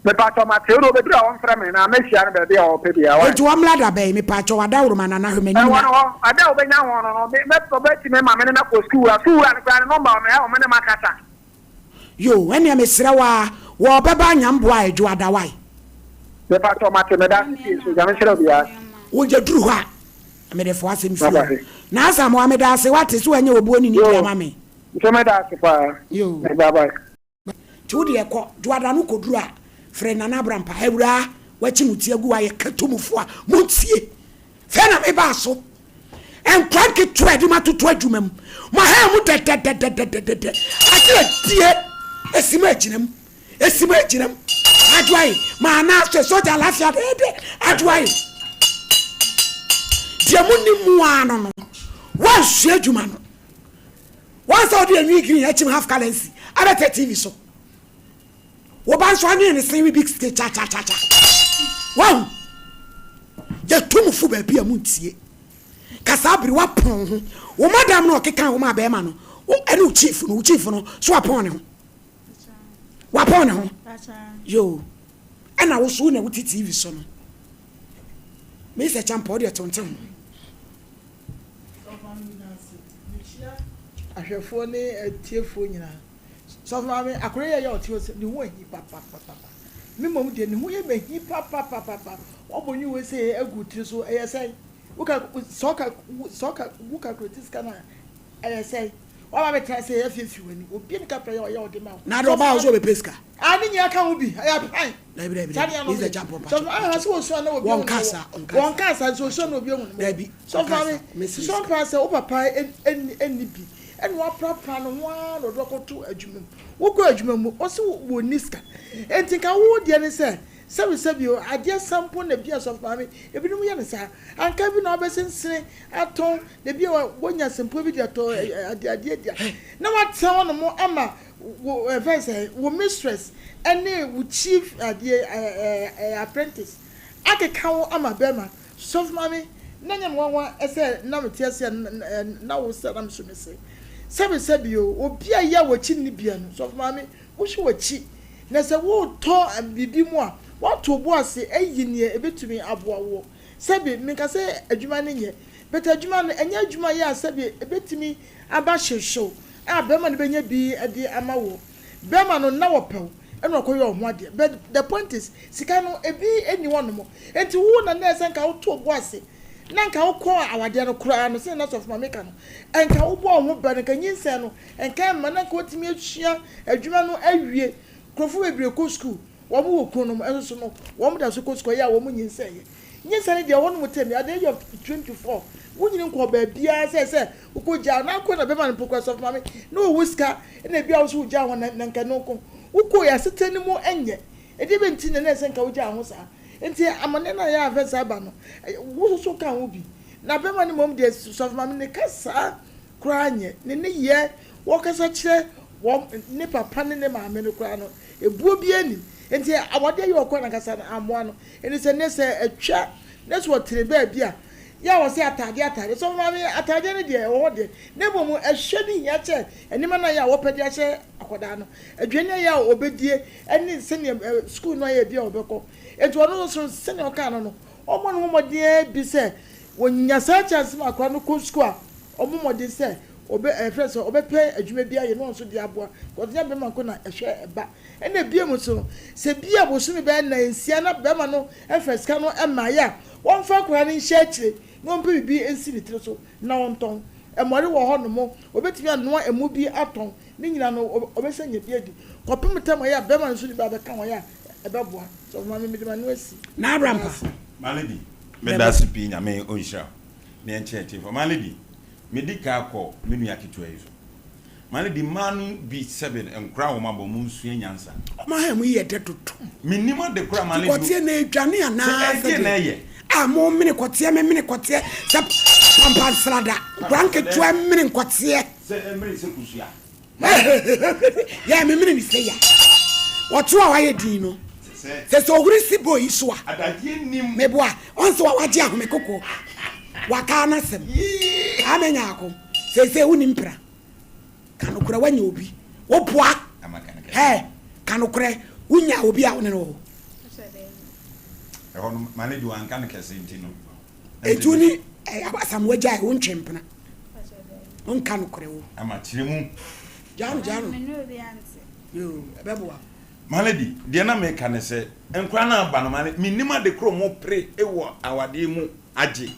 Mepakyɛw mate. Wode obeduru a ɔmfrɛ me na mɛhyia no baabi a ɔpɛ biara. Wai? Enti wɔmmra da bɛn? Mepakyɛw, adaworoma Nana hwɛ m'anim Ɛwɔ na. no hɔ. Ɛda a obenya ho no no, me, mɛ, ɔbɛtumi ma me ne no akɔ sukuu. A sukuu wura no koraa ne nɔmba wɔ me ha a ɔme ne me akasa. Yoo, ɛneɛ mesrɛ wo ara, wɔ ɔbɛba anya mboa a ɛdwo ada wai. Mepakyɛw mate. Meda ase pii nso. Nyame nhyira obiara. Wo yɛduru hɔ a, mede fo asɛm fie hɔ. Na Asamoah meda ase wate, sɛ wanya obuo ne nidi ama me. Yoo, nso meda ase paa. Yoo. Bye bye. Nti wo deɛ kɔ, Dwoada no kɔduru a, frɛ Nana Abrampah, Awuraa, wakyi mo ti agu hɔ ayɛ katomufo a, montie. Fei na mebaa so. Nkwa nketewa a yɛde mo atoto adwuma mu, mo ahaa mu dɛdɛdɛdɛdɛdɛdɛ, ade adie, esi mo agyina mu, esi mo agyina mu, adwoae, maa na so sogya lafia dɛdɛ, adwoae. Deɛ mo nim mu ara no no, woansua adwuma no. Wɔn sɛ ɔde enwi green akyim half currency abɛtɛ TV so. Wo ba nso anwene ne sen big stick cha cha cha cha. Wahu? Yɛtu mo fo baabi a montie. Ka saa bere wapɔn ho. Wo madam no ɔkeka wo ma bɛrima no, wo ɛne wo chief no, wo chief no so wapɔn ne ho. Wapɔn ne ho. Yoo. Ɛna wo so wo na wote TV so no. Me sɛ champa wo deɛ tonte ho. Sɔfo maame nyinaa ase. Mekyia ahwɛfoɔ ne atiefoɔ nyinaa. Sɔfo maame, akwadaa yi a ɛyɛ ɔte hɔ sɛ ne ho ahi papapapa. Me mmom deɛ ne ho yɛ me ahi papapapa. Wabɔ nwi wei sɛ agu tiri so ɛyɛ sɛn? Woka sɛ ɔka sɛ ɔka wo calculate sika no a ɛyɛ sɛn? Waba abɛtena ase afiafi w'ani. Obi ne kapra yɛ ɔyɛ ɔde ma wo. Na de ɔbaa wo sɛ ɔbɛpɛ sika. Ah ne nyinaa ka ho bi ɛyɛ pan. Dabi dabi Saa dabi. nneɛma This is no a jump up. Sɔfo maame ha sɛ wɔsua na obi Wɔn ahu ne kasa, wɔ. wɔn kasa. Wɔn kasa nso osua na obi ahu ne wɔ. Dabi, Sɔfo wɔn kasa. maame, Mesrɛ sosɔ sika. mpaa sɛ wo papa ɛnni ɛnni bi ɛna waprapra ne ho ara na ɔde akɔto adwuma mu. Wokɔ adwuma mu ɔse wɔnni sika. Enti nka wo deɛ ne sɛ sɛbi sɛbi o adeɛ sa mpo na bi a sɔfo maame ebinom yɛ no saa. Anka bi na wabɛsensene atɔn na bi a wonya sɛmpo bi de atɔ adeɛ adeɛ di a na watena hɔ nom ama wo ɛfɛn sɛ wo mistress ɛne wo chief adeɛ ɛɛ ɛɛ apprentice akeka wo ama bɛrima sɔfo maame na nyɛ me nwanwa ɛsɛ na me te aseɛ na wo sɛ na me so me se sɛbi sɛbi o obi a yɛ wɔ akyi nni bia no sɔfo maame wohwɛ wɔ akyi na sɛ wotɔ biribi mu a wato bo ase ayi nea ebetumi aboa woɔ sɛbi menka sɛ adwuma no nyɛ but adwuma no ɛnyɛ adwuma yɛ a sɛbi ebetumi aba hyewhyew a bɛrima no bɛnya bi de ama wo. Bɛrima no na wɔpɛ wo ɛna ɔkɔyɛ wo ho adeɛ but the point is sika no ebi nni hɔ nom nti wo na na ɛsɛ nka woto wo bo ase na nka wokɔ awadeɛ no koraa no sɛdeɛ na sɔfo maame ka no nka wobɔ wo ho bra no nka nyinsɛn no nka ɛmma na nka watumi asua adwuma no awie. Nkurɔfoɔ bebree kɔ sukuu wɔn wɔ kunu nom nso so no wɔn da so kɔ sukuu ɛyɛ a wɔn nyinsɛn yɛ. Nyinsɛn no deɛ ɛhɔ nom tɛm at the age of 24 wonyini nkɔɔ baabiara sɛ sɛ wokɔ gyaa na akɔ na bɛma no mpo kora sɔfo maame na ɔwɔ sika na ebi a wo so wogyaa hɔ na nka no nko wokɔ yɛ asetena no mu nyɛ ɛdeɛ bɛ nti na na ɛsɛ nka wogyaa ho saa nti amane no a yɛ afɛ saa ba no wo so so ka ho bi na bɛma no mmom deɛ sɔfo maame ne ka saa koraa nyɛ ne ne yɛ wɔkasa kyerɛ wɔn ne papa ne ne maame no koraa no ebuo bi anim nti awadeɛ yɛ ɔkɔ nankasa no amoa no ɛne sɛ ne sɛ atwa na sɛ ɔtene baabi a, yɛ a wɔsɛ ataadeɛ ataadeɛ. Sɔfo maame, ataadeɛ no deɛ ɛwɔ hɔ deɛ, na mmom ɛhwɛ no hia kyɛ nneɛma no a yɛ a wɔpɛ de ahyɛ akwadaa no, aduane a yɛ a ɔbɛdie ne sɛdeɛ sukuu no ayɛ bi a ɔbɛkɔ. Enti ɔno nso sɛdeɛ ɔkaa no no, ɔmmɔ ne ho mmɔden ara bi sɛ wɔnya saa chance ma akwadaa no kɔ sukuu a, ɔmmɔ mmɔden sɛ ɔbɛ ɛfrɛ sɛ ɔbɛpɛ adwuma bi ayɛ na ɔno nso de aboa, because nyɛ bɛrima nko na ɛhwɛ ɛba. Ɛna bio nso no, sɛ bi a bosome bɛyɛ nnansia na bɛrima no mfa sika no mmaeɛ a, wɔmfa akwadaa no nhyɛ akyire na ɔmpɛ biribi nsi ne tiri so na ɔntɔn. Mmɔre wɔ hɔnom, ɔbɛtumi anoa ɛmo bi atɔn, ne nyinaa no ɔbɛsan anya bi adi. Kɔpem tam a ɛyɛ a bɛrima no nso de bi abɛka ho a ɛbɛboa. Sɔfo Maame, mede m'ano asi. N'abra mpa. My lady, meda ase pii Nyame ɔnhyira wo na yɛnkyerɛ atiefoɔ. My lady, medi ka kɔ me nua ketewa yi so. Ma no di mmaa no bi sɛbe nkora a wɔn abɔ wɔn nsua nyansa. Wɔn aha mu yi yɛ dɛ dodo. Mennim ade koro a ma no di. Kɔteɛ na edwane anaa sɛ ɛdeɛ na ɛyɛ. A mo mene kɔteɛ me mene kɔteɛ sɛ pampansrada nkora nketewa mene nkɔteɛ. Sɛ ɛmene sɛ kosua. Yɛ me mene ne sɛ ya. Wɔto a wayɛ din no. Sɛ sɛ ohuri si boy yi so a. Adadeɛ nim. Meboa ɔn sɛ wagye ahome koko. Wakaa n'asɛm. Ame nyaako. Seesei wonni mpena. Ka nokorɛ woanya obi. Woboa. Hɛ, ka nokorɛ wonya obi a wo ne no wɔ hɔ. Ɛhɔ no, ma ne de wanka no kɛse nti no. Enti wo ne Asamoah gyae, wontwe mpena. Wonka nokorɛ wo. Ama kyerɛ mu. Gyaa no, gyaa no. Yoo, ɛbɛboa. Malady, deɛ na meka ne sɛ, nkwadaa no aba no, mennim ade korɔ wɔpere wɔ awadeɛ mu agye.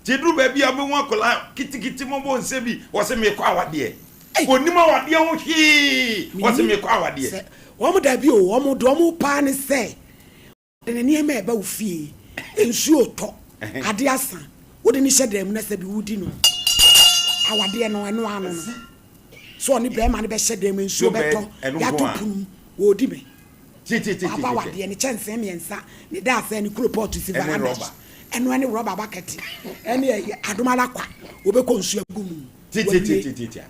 Nti ɛduru baabi a wobɛhu akwadaa kitikiti mmɔbɔ nsɛ bi, ɔse mekɔ awadeɛ. Ɔnnim awadeɛ ho hwee, ɔse mekɔ awadeɛ. Sɛ wɔn dabi o, wɔn deɛ wɔn paa ne sɛ wɔde ne nneɛma ɛba wo fie, nsuo retɔ, adeɛ asa, wode no hyɛ dan mu na sɛbi wodi no awadeɛ no ɛno ano no. Sɛ ɔne bɛrima no bɛhyɛ dan mu, nsuo bɛtɔ, yɛato pono mu, wɔredi me. Waba wadeɛ, ne kyɛnsee miɛnsa, ne daasɛn, ne kulopɔt si varanda so, ɛno ɛne rɔba bakɛte, ɛne ɛyɛ adom ara kwa, wɔbɛkɔ nsuo agu mu, wawie. Tiatiatiatia.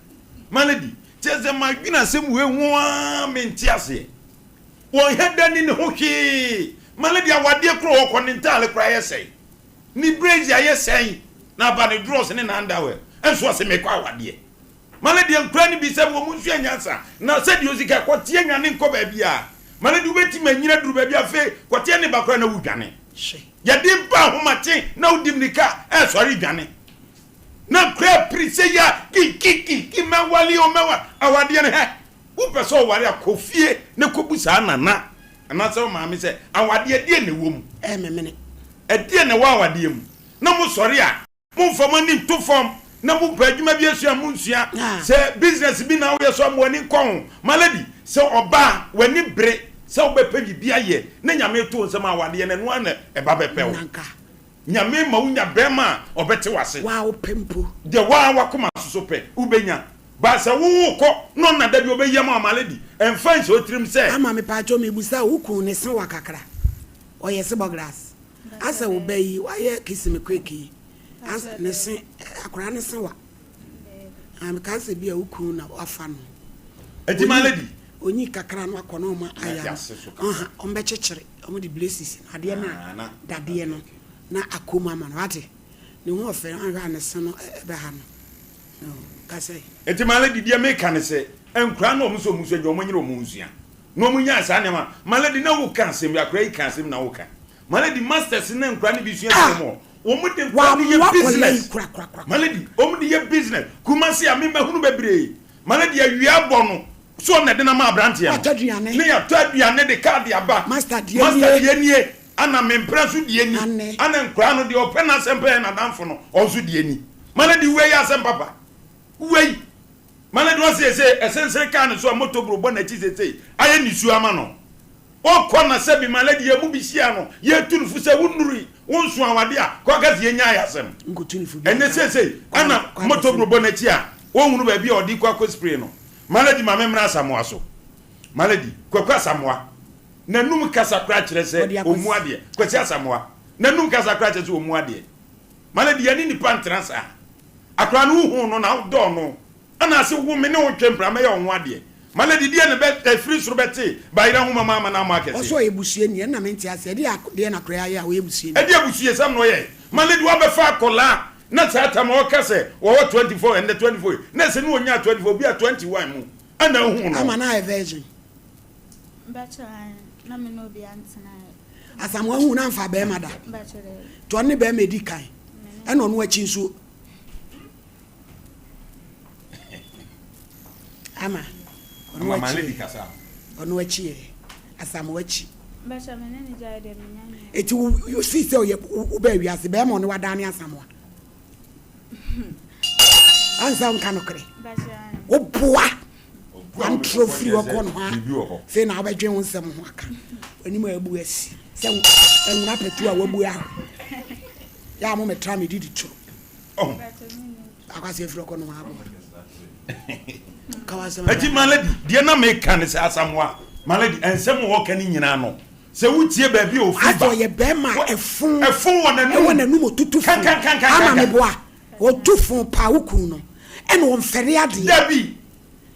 Malady, kyerɛ sɛ madwene asɛm wei ho ara mente aseɛ. Wɔnhɛ da nni ne ho hwee. Malady awadeɛ korɔ ɔkɔ ne ntaale koraa yɛ sɛn? Ne brazier yɛ sɛn? Na aba ne drawers ne n'underwear nso ɔse mekɔ awadeɛ. Ma no deɛ nkura no bi sɛ wɔn nsua nyansa, na sɛdeɛ ɔsi ka, kɔteɛ nnwane nkɔ baabiara. Ma no deɛ wobɛtumi anyini aduru baabi a afei kɔteɛ ne ba koraa na wodwane. Yɛde ba ahomakye na wodi mmirika ɛresɔre dwane. Na nkura apiri sɛ yi a kikikiki mɛwale o mɛwa awadeɛ no hɛ. Wopɛ sɛ ɔware a kɔ fie na kɔbu saa nana anaasɛ wo maame sɛ awadeɛ deɛ na ɛwɔ mu. Ɛmemene. Ɛdeɛ na ɛwɔ awadeɛ mu. Na mosɔre a. Momfa mo ani nto fam na mompɛ adwuma bi asua a, monsua. Sɛ business bi na woyɛ so a, ma w'ani nkɔ ho. My lady, sɛ ɔbaa, w'ani bere sɛ wobɛpɛ biribi ayɛ na Nyame to wo nsam a, awadeɛ no, ɛno ara na ɛba bɛpɛ wo. Nyame ma wonya bɛrima a ɔbɛte w'ase. Deɛ wo ara w'akoma soso pɛ, wobɛnya. But sɛ wowokɔ na ɔnna da bi ɔbɛyi ama wo, my lady, ɛmfa nhyɛ wo tirim sɛ. Ama mepaakyɛw mebusa wo, wo kun ne se wa kakra? Ɔyɛ sebɔ grass? Asɛ wo ba yi wayɛ kiss me quick yi as ne se akwadaa ne se wa ah meka sɛ bi a wo kunu na wafa no. Eti ma lady. Onyi kakra no akɔ na ɔma aya no ɔha ɔmo bɛkyekyere ɔmo de braces no adeɛ no a dadeɛ no na akɔ mu ama no wate ne ho ɔfɛ anhwɛ a ne se no ɛbɛha no no kasɛ. Eti ma lady deɛ meka ne sɛ nkoraa no ɔmo sɛ ɔmo sua deɛ ɔmo nyere ɔmo nsua. Na ɔmo nyaa saa nneɛma. My lady na wo ka asɛm bi akora yi ka asɛm na wo ka. My lady masters na nkora no bi sua fi wɔn hɔ. Wɔn de nkora no yɛ business. My lady wɔn de yɛ business. Kumasi a me mahunu bebree. My lady awia bɔ no so ɔna de na ma abranteɛ no. Ne yɛatɔ aduane de car de aba. Master deɛ nie. Ana me mpra nso deɛ ni. Ana nkora no deɛ ɔpɛ n'asɛm pɛ yɛ n'adamfo no ɔnso deɛ ni. My lady wei yɛ asɛm papa. Wei. Ma no de ɔsiesie ɛsensene kaa no so a motobro bɔ n'akyi seesei ayɛ nisuo ama no. Ɔkɔ na sɛbi ma lady yɛn mu bi hyia no yɛtu no fo sɛ wonnurui wonso awade a kɔ ka sɛ yɛnyae asɛm. Ɛnnɛ seesei ɛna motobro bɔ n'akyi a ɔnhunu baabi a ɔde kɔ akɔ spray no. Ma lady ma memmra Asamoah so. Ma lady, Kwaku Asamoah n'anum kasa koraa kyerɛ sɛ ɔmmu adeɛ. Kwasi Asamoah n'anum kasa koraa kyerɛ sɛ ɔmmu adeɛ. Ma lady yɛne nnipa ntena saa. Akora no wohuu no na wodɔɔ no ɛna ase wo me ne wo ntwe mpena mɛyɛ wo ho adeɛ. Ma lady deɛ na bɛ ɛfiri soro bɛte bayerɛ nwoma mu ama no amɔ Ɔse akɛse. ɔyɛ busuani ɛna mente aseɛ ɛdeɛ deɛ na koraa ayɛ a ɔyɛ busuani. Ɛdeɛ abusuesɛm na ɔyɛɛ? Ma lady wabɛfa akɔlaa na saa tam a ɔka sɛ wɔwɔ 24 ɛndɛ 24 yi na ɛsɛ ne ɔnyaa 24 bi a 21 mu ɛna ahuu no. Ama no ayɛ virgin. Mpakyɛw ae na me ne obi antenaeɛ. Asamoah hu no amfa bɛɛma da. Mpakyɛw daabi. Nti ɔno ne bɛɛma edi kan Me ne. ɛna ɔno akyi nso Ama ɔno Ama ma akyi lady ɛ kasa. ɔno akyi ɛ Asamoah akyi. Mpakyɛw me ne no gyae deɛ menya nyɛɛ. Eti wo you see sɛ ɔyɛ wo baa wiase bɛɛma ɔne wadaa ne Asamoah. Ansa wo nka nokorɛ. Mpakyɛw ae. Wo boa. Obu a wode Wantorɔ kɔkɔ firi kyerɛ hɔ sɛ kɔ nohoa biribi wɔ hɔ. Afei na wobɛdwen wo nsɛm ho aka. W'anim a abu asi sɛ nwera patu a wabu aho. Yɛ a mo metra me didi turo. Ɔho. Akwasi afiri hɔ kɔ nohoa aboa. Ka w'asɛm Eti abra. Malady, deɛ na meka ne sɛ Asamoah, Malady, nsɛm a ɔka ne nyinaa no, sɛ wotie baabi a ɔfiri Asɛ ba, ɔyɛ bɛrima a wɔ, ɛfo ɛfo wɔ ɛwɔ n'anum. n'anum ɔtutu fo. Ama Kankankankankankan. meboa. Ɔtu fo paa wo kunu no. Ɛna ɔmfɛre adeɛ. Dabi.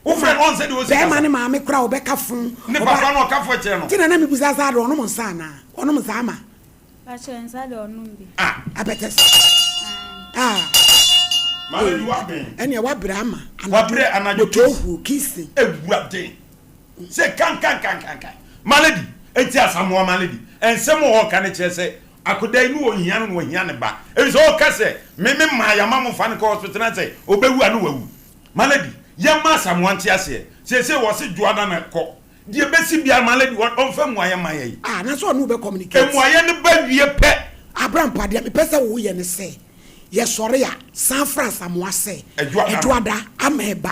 Wofrɛ no ɔn sɛdeɛ ɔsi Bɛɛma kasa. ne maame koraa ɔbɛka fon. Ne Ɔba papa no ɔka fo kyerɛ no. Nti na na mebusa sɛ ade ɔnom nsa anaa? Ɔnom nsa ama? Pakyɛ nsa deɛ ɔnom bi. Ah. Apɛtɛ sa. Ah. Maame bi waben. Ɛneɛ wabrɛ ama. Wabrɛ anadwo Moto huo kissing. Ewurade. Sɛ kankankankankan. Malady, enti Asamoah Malady, nsɛm a ɔɔka no kyerɛ sɛ akoda yi ne ɔhia no na ɔhia ne ba. Efisɛ ɔɔka sɛ me me maa yama mo fa no kɔ hospital na sɛ ɔbɛwu a ne wawu. Malady, yɛmma Asamoah nte aseɛ. Seesei wɔse Dwoada na kɔ. Deɛ ɛbɛsi biara Malady ɔmfa mmuaeɛ mma yɛn. Ah, na sɛ ɔne wo bɛ communicate. Mmuaeɛ no ba wie pɛ. Abrampa, deɛ mepɛ sɛ wo yɛ ne sɛ, yɛsɔre a, san frɛ Asamoah sɛ, Dwoada no. Dwoada ama ɛba.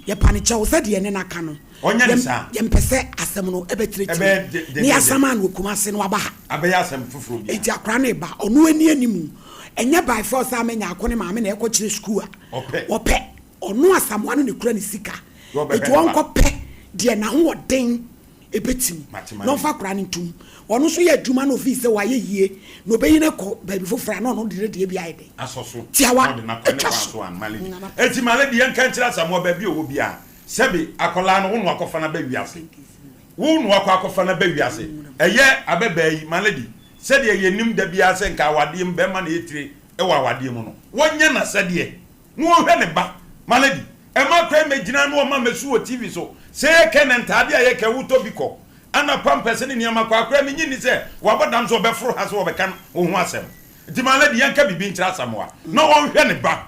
Yɛpa no kyɛw sɛ deɛ yɛne no aka no, Ɔnyɛ ne saa. yɛmpɛ sɛ asɛm no bɛtrɛtrɛ Ɛbɛyɛ mu, de, de, na de, de. yɛasama no wɔ Kumasi na waba ha. Abɛyɛ asɛm foforɔ biara. Enti akwadaa no reba, ɔno ani anim. Ɛnyɛ by force sɛ ama Nyarko ne maame na ɛrekɔkyerɛ sukuu a Ɔpɛ. ɔpɛ. Ɔno Asamoah no na ɛkura ne sika. Deɛ ɔbɛhwɛ Enti ne ba. ɔnkɔpɛ deɛ n'ahoɔden ɛbɛtumi Mate na m'ani. ɔmfa akwadaa no ntom. Ɔno nso yɛ adwuma na ɔfii sɛ wayɛ yie na ɔbɛyi no akɔ baabi foforɔ a na ɔno de ne deɛ bi ayɛ dɛn? Asɔ so na Tiawa ɔde no akɔ ne atwa kwan so. so an Malady. Nana. Enti Malady yɛnka nkyerɛ Asamoah baabi a ɔwɔ biara sɛbe akwadaa no wo na wakɔfa no aba wiase. Wo na wakɔ akɔfa no aba wiase. Ɛyɛ abɛbaa yi Malady sɛdeɛ yɛnim da biara sɛ nka awadeɛ mu bɛrima na ɛyɛ tire wɔ awadeɛ mu no wɔnyɛ n'asɛdeɛ. Na ɔnhwɛ ne ba. Ma lady ɛma kwan mɛgyina na ɔma mɛsu wɔ TV so sɛ yɛ kɛ na ntaade a yɛ kɛ wotɔ bi kɔ ana pampɛs ne nneɛma kɔ akora menye nni sɛ wabɔ dam sɛ ɔbɛforo ha sɛ ɔbɛka wo ho asɛm nti ma lady yɛnka biribi nkyerɛ Asamoah na ɔnhwɛ ne ba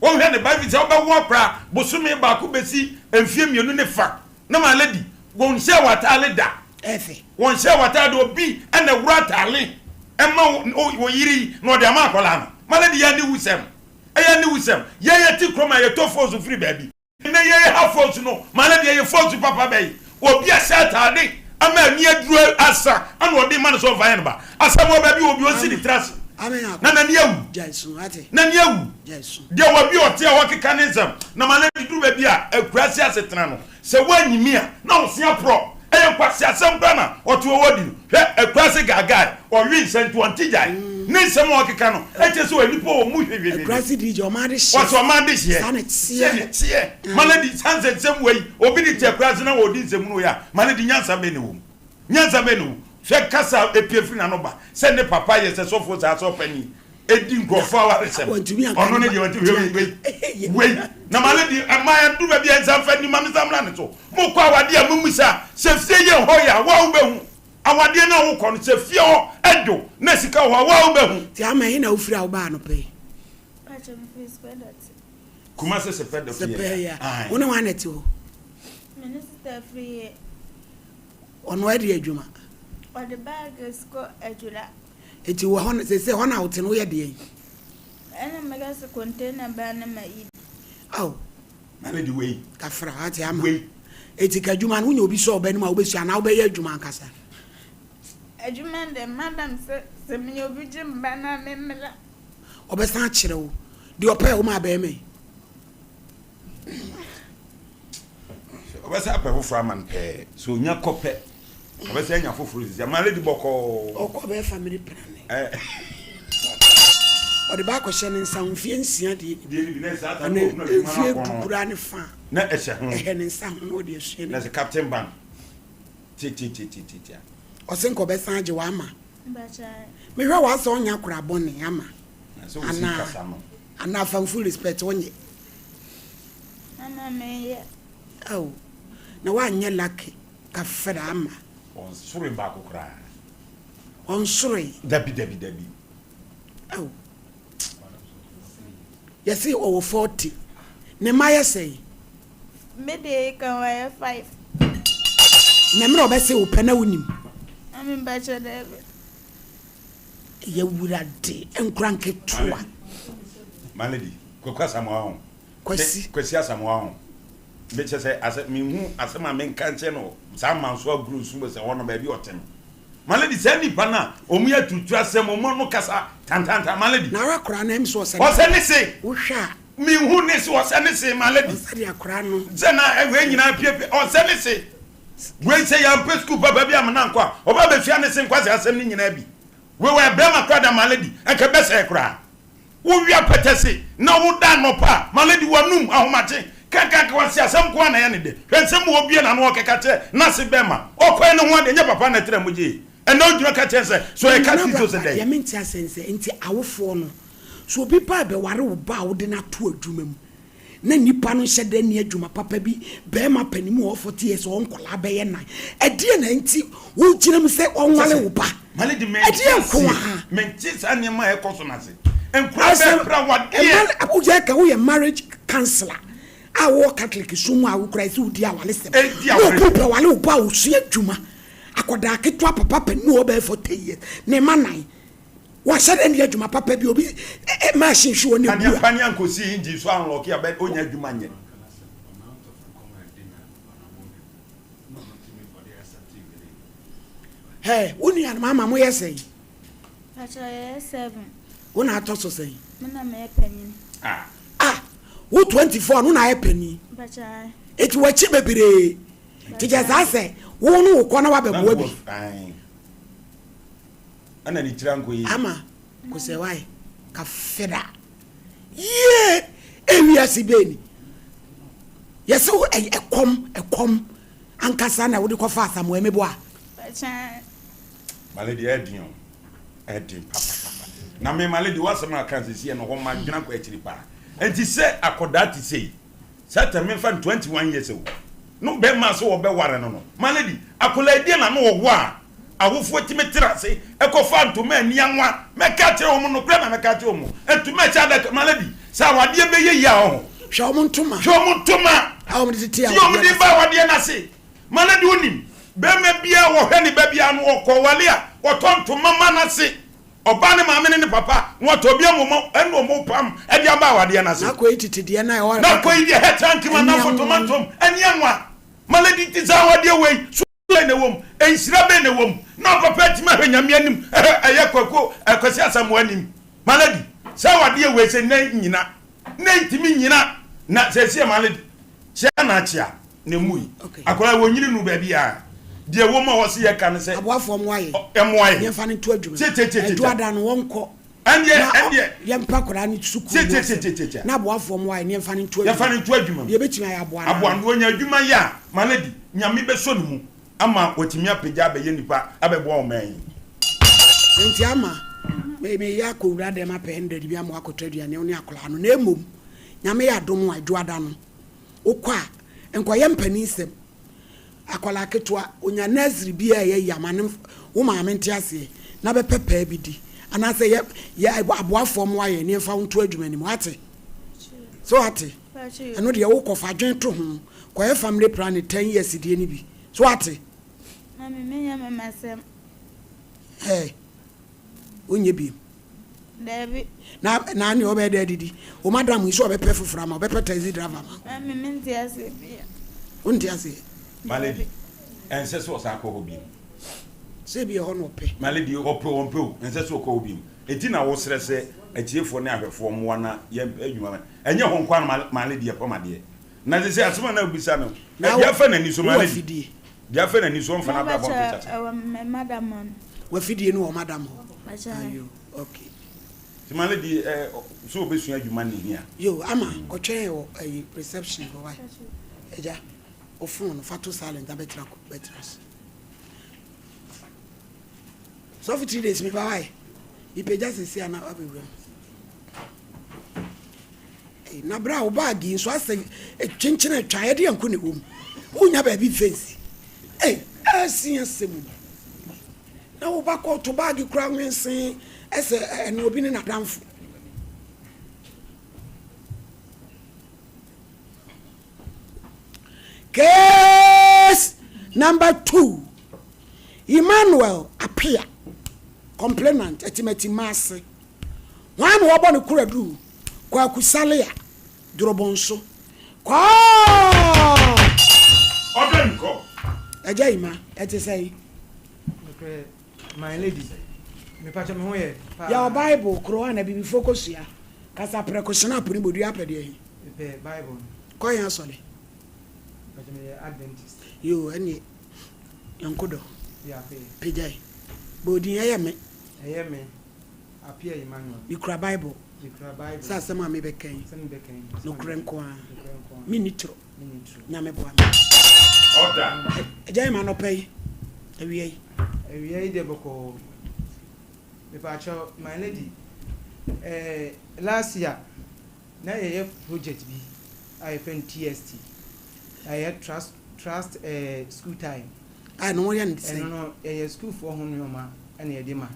ɔnhwɛ ne ba ɛfiri sɛ wobɛwo akora bosome baako bɛsi mfie mmienu ne fa na ma lady wɔnhyɛɛ w'ataale da wɔnhyɛɛ w'ataale obi ɛna ɛworo ataale ɛma wo yere yi na ɔde ama akwadaa no ma lady yɛ aniwusɛm Ɛyɛ aniwusɛm. Yɛn yɛte kurom a yɛtɔ phones firi baabi. Nnɛ yɛn ha phones no ma no deɛ ɛyɛ phones papa bɛn? Obi ahyɛ ataade ama ani aduru asa ɛna ɔde rema no sɛ ɔmfa nyɛ ne ba. Asɛm wɔ baabi obi ɔnsi ne tiri ase na n'ani awu. N'ani awu. Deɛ wɔ bi ɔte a ɔkeka ne nsɛm na ma no duru baabi a akuraase asetena no Sɛ woanyi me a, na wo se aporɔ. Ɛyɛ nkwaseasɛm koraa na ɔte hɔ ɔdi no. Hwɛ, akuraase gaagae, ɔwe nsa nti ɔnte gyae. Ne nsɛm a ɔkeka no, ɛkyerɛ sɛ ɔyɛ nipa a ɔmmu hwehwehwehwe. Akuraase DJ, ɔman adehyeɛ. Ɔse ɔman adehyeɛ. Saa na ɛteɛ. Sɛdeɛ ɛteɛ. Ma no adi saa nsɛnsɛm wei. Obi de te akuraase na ɔredi nsɛmhunu wei a, ma no adi nyansa bɛn na ɛwɔ mu? Nyansa bɛn na ɛwɔ mu? Hwɛ kasa a epue firi n'ano ba sɛ ne papa yɛ sɛ sɔfoɔ saa sɛ ɔpanin. Edi nkurɔfoɔ awaresɛm. Ɔno ne deɛ ɔte hwɛ wei wei na ma ne deɛ ɛma ɛdu baabi a nsa nfa ni ma me nsa mmra ne so. Mokɔ awadeɛ a mommisa sɛ fie yɛ hɔ yɛ a wo a wobɛhu. Awadeɛ no a wokɔ no sɛ fie hɔ ɛdwo na sika wɔ hɔ a wo a wobɛhu. Nti ama he na wofiri a wobaa anɔpa yi? Pakyɛ mefiri Spɛdɔte. Kumase Sɛpɛdɔte yɛ ya. Wo ne hwan na ɛte hɔ? Me ne sista firi yɛ. Ɔno ɛde adwuma? Ɔde bags kɔ adwira. Enti wɔ hɔ no, seesei hɔ no a wote no, woyɛ deɛn? Ɛna mɛka sɛ container baa na ma yi. Ao. Na ne de wei. Kafra, wate ama. Wei. Enti ka adwuma no, wonya obi sɛ ɔba anim a wobɛsua anaa wobɛyɛ adwuma ankasa? Adwuma deɛ, madam sɛ, sɛ menya obi gye me ba no a, memmra. Ɔbɛsan akyerɛ wo deɛ ɔpɛ wo maa bɛrima yi. Ɔbɛsan apɛ foforɔ ama no pɛɛ. Sɛ ɔnya kɔ pɛ. Ɔbɛsɛ anya foforɔ sisi ama lady bɔkɔɔ. Ɔkɔ bɛyɛ family planning. Ɔde ba akɔhyɛ ne nsa ho mfeɛ nsia deɛ ni bi. Ana mfeɛ du koraa ne fa na ɛhyɛ ho. Ɛhɛ ne nsa ho na ɔde asua ne. Na sɛ captain bank tititititi. Ɔse nka ɔbɛsan agye wo ama. Mehwɛ wo asɛ ɔnyɛ akora bɔne ama. Anaa anaa fa full respect ɔnyɛ. Ama meyɛ. Ao na woanyɛ lucky kafra ama. Ɔnsoroe baako koraa. Ɔnsoroe. Dabi dabi dabi. Ao. Yɛse ɔwɔ 40. Ne mma yɛ sɛn? Me deɛ ka ho ayɛ 5. Na mmerɛ ɔbɛse wo pɛ na wonim? Mame mpakyɛ daabi. Ɛyɛ awurade nkora nketewa. Malady, Kwaku Asamoah ho. Kwasi. Kwasi Asamoah ho. Me kyɛ sɛ asɛ menhu asɛm a menka nkyerɛ no saa manso aguro nsu sɛ hɔ no baabi ɔte no. My lady, saa nipa no a wɔn yɛ aturutu asɛm, wɔn ano kasa tantantan, my lady. Na ara koraa no ɛm sɛ ɔsɛ. Ɔsɛ ne se. Wohwɛ a. Menhu ne se ɔsɛ ne se, my lady. Ɔsɛ de akora no. Sɛ na wei nyinaa piepie, ɔsɛ ne se. Wei sɛ yɛampɛ sukuu papa bi amena nkɔ a, ɔba bɛsua ne se nkwasea asɛm no nyinaa bi. Wei wɔyɛ bɛrima koraa da, my lady, ɛnka ɛbɛsɛe koraa. Wowia pɛtɛse na woda anɔpa a, ma lady w'anum ahomakye kankanka w'ase asɛm nko ara na ɛyɛ ne dɛ. Hwɛ nsɛm a obue n'ano ɔkeka kyerɛ n'ase bɛrima. Ɔkɔɛ ne ho adeɛ nyɛ papa na ɛtra mu gyee. Ɛnɛ ogyina ka kyerɛ sɛ sɛ ɔyɛ Nana catfish o sɛ Abrapa, dɛn. deɛ mente aseɛ ne sɛ, nti awofoɔ no, sɛ obi ba rebɛware wo ba a wode no ato adwuma mu, na nipa no nhyɛ da nni adwuma papa bi, barima panin mu ɔwɔ 40 years ɔwɔ nkwadaa bɛyɛ nan, ɛdeɛn na nti wogyina mu sɛ ɔnwale wo ba? Ɛdeɛn nko ara? Mente saa nneɛma a ɛkɔ so no ase. Nkwadaa bɛpra wadeɛ. Woyɛ ka woyɛ marriage counselor a wowɔ Catholic som mu a wokura sɛ wodi awaresɛm na obi bɛwale wo ba a ɔsua adwuma akwadaa ketewa papa panin mu ɔwɔ bɛyɛ 40 years ne mma nan Wahyɛ da nni adwuma papa bi obi machine hwe wɔ ne Kanea bua. panea nkosi engine so unlock a bɛ onya adwuma nyɛ. Hey, wo nuanom ama moyɛ sɛn? Pakyɛ yɛyɛ 7. Wo na atɔ so sɛn? Me na meyɛ panyin. Ah. Ah, wo 24 no na ayɛ panyin. Pakyɛ ae. Eti wakyi bebree. Ti kyɛ saa sɛ wo no wo kɔ na wabɛboa bi. Ɛna ne tiri ankɔ yie. Ama kosɛ wae ka feda yie ewiase bɛɛ ni yɛsɛ wo ɛkɔm ɛkɔm ankasa na wode kɔfa Asamoah meboa. Male deɛ ɛden o ɛden papapapa na me male deɛ wasɛm a aka sisi ɛno hɔ ma dwena kɔ akyiri paa nti sɛ akɔdaa te sei Sɛ tɛ menfa no 21 years o no bɛma sɛ wɔbɛ ware no no my lady akwadaa deɛ na no ɔwɔ a awofoɔ tumi tra ase ɛkɔ fa ntoma ani anwa mɛka akyerɛ wɔn nokorɛ na mɛka akyerɛ wɔn ntoma ɛhyɛ adaka my lady sɛ awadeɛ bɛyɛ yie a ɔho Hwɛ wɔn ntoma. Hwɛ wɔn ntoma. A wɔn de tete awadeɛ no ase. Ti wɔn de ba awadeɛ no ase. My lady wonim bɛrima biara wɔhwɛ ne ba biara no ɔkɔ wale a wɔtɔ ntoma ma n'ase. Ɔbaa ne maame ne ne papa na wɔatɔ bi ama wɔn ɛna wɔn repam de aba awadeɛ no ase. N'akɔ yi tete deɛ na ɛwɔ N'akɔ yi deɛ hɛtra nkema na mfotomantom ɛne anwa. Malady nti saa awadeɛ wei so bɛn na ɛwɔ mu? Nhyira bɛn na ɛwɔ mu? Na ɔpapa atumi ahwɛ Nyame anim ɛhɛ ɛyɛ Kwaku Kwasi Asamoah anim. Malady saa awadeɛ wei sɛ nnɛ nnyina nnɛ ntumi nnyina na seesei Malady kyea na akyea. Na emu akwadaa wɔ nyini nu baabi a deɛ ɛwɔ mu a wɔsi yɛ ka ne sɛ. Aboafoɔ mmoa yɛ. Mmoa yɛ. Yɛnfa no nto adwuma. Tietietie. Adwuada no wɔnkɔ. Ɛndeɛ ɛndeɛ. Yɛmpa akwadaa no sukuu mu asɛm. Tietietie. Na aboafoɔ mmoa yɛ ne yɛnfa no nto adwuma. Yɛnfa no nto adwuma mu. Deɛ ebetumi ayɛ aboa no. Aboa no wɔnya adwuma yɛ a my lady nyame bɛsɔ ne mu ama watumi apagya abɛyɛ nipa abɛboa ɔman yi. Nti ama me meyɛ akɔwura dɛm apɛ hundred bi ama wakɔtɔ aduane wo ne akwadaa no na mmom nyame yɛ adom a adwuada no Wokɔ a, nkɔyɛ mpaninsɛm. Akwadaa ketewa, onya nursery bi a ɛyɛ yam a, ne wo maame nte aseɛ na bɛpɛ paa bi di. Anaasɛ yɛ yɛ aboafoɔ mmoa yɛn na yɛmfa wo nto adwuma no mu. Woate? So woate? Ɛno deɛ wokɔ fa adwene to ho. Kɔyɛ family planning ten years deɛ no bi. So woate? Mami, menyɛ memasɛm. Ɛɛ, wonyɛ biem. Dabi. Na na nea ɔbɛyɛ dɛ adidi. Wo madam yi sɛ ɔbɛpɛ foforɔ ama ɔbɛpɛ taxi driver ama. Maame me nte aseɛ bia. Wo nte aseɛ. My lady, ɛnsɛ sɛ ɔsan kɔ hɔ bio. Sɛ ebi ɛhɔ na ɔpɛ. My lady, ɔpɛ o ɔmpɛ o, ɛnsɛ sɛ ɔkɔ hɔ bio. Enti na wosrɛ sɛ atiefoɔ ne ahwɛfoɔ mmoa na yɛmpɛ adwuma ma. Ɛnyɛ hɔ nko ara na my lady yɛpam adeɛ. Na sɛ sɛ asɛm a na wobisa no, Na deɛ afa n'ani so my wowɔ lady, afidie. deɛ afa n'ani so ɔmfa n'abrabɔ Mama nto kyɛ kyakya. ɛwɔ me madam hɔ no. W'afidie no wɔ madam hɔ? Ayo, okay. Nti ma lady eh, sɛ ɔbɛsua adwuma ne hia. Yo, Ama, kɔtwɛn yɛ wɔ ayi reception hɔ wai. Agya, wo phone no fa to silent na bɛtena bɛtena ase. Sɔfo 3 days meba wai. Mepagya sɛsi a na wabɛwura mu. Ei, na berɛ a wo baage yi nso asɛ kyenkyen atwa yɛde yɛn nko na ɛwɔ mu. Wonya baabi mfa nsi. Ei, ɛsi asɛm mu. Na wo ba kɔɔto baage kura nwensee sɛ ɛne obi ne n'adamfo. Case number 2, Emmanuel Appiah, complainant, Atimati Mase. Hwan na wɔbɔ no koraduru? Kwaku Salea, Dorobonso. Kɔɔ! Ɔdɔ nkɔ. Agya Emma, ɛte sɛn? Nokorɛ my lady, mepakyɛ me ho yɛ paa. Yɛwɔ Bible koro a na abibifoɔ kɔ sua. Kasa prɛko snap ne bodua apɛ deɛ he? Mepɛ Bible no. Kɔ he asɔre? Mepakyɛ meyɛ Adventist. Yoo ɛneɛ yɔnko dɔ. Biako yɛ. Pagyae. Bɔ odin ɛyɛ me. Ɛyɛ me, Appiah Emmanuel. Mekura Bible. Mekura Bible. Sɛ asɛm a mebɛka yi. Sɛ mebɛka yi. Nokorɛ nko ara. Nokorɛ nko ara. Menni toro. Nyame boa me. Agya Emma anɔpa yi, awia yi. Awia yi deɛ bɔkɔɔ. Mepaakyɛw my lady, eh, last year na yɛyɛ project bi a yɛfrɛ no TST, ɛyɛ trust trust eh, school time. A ɛno wɔyɛ no sɛn? Ɛno no ɛyɛ sukuufoɔ ho nneɛma ɛna yɛde ma.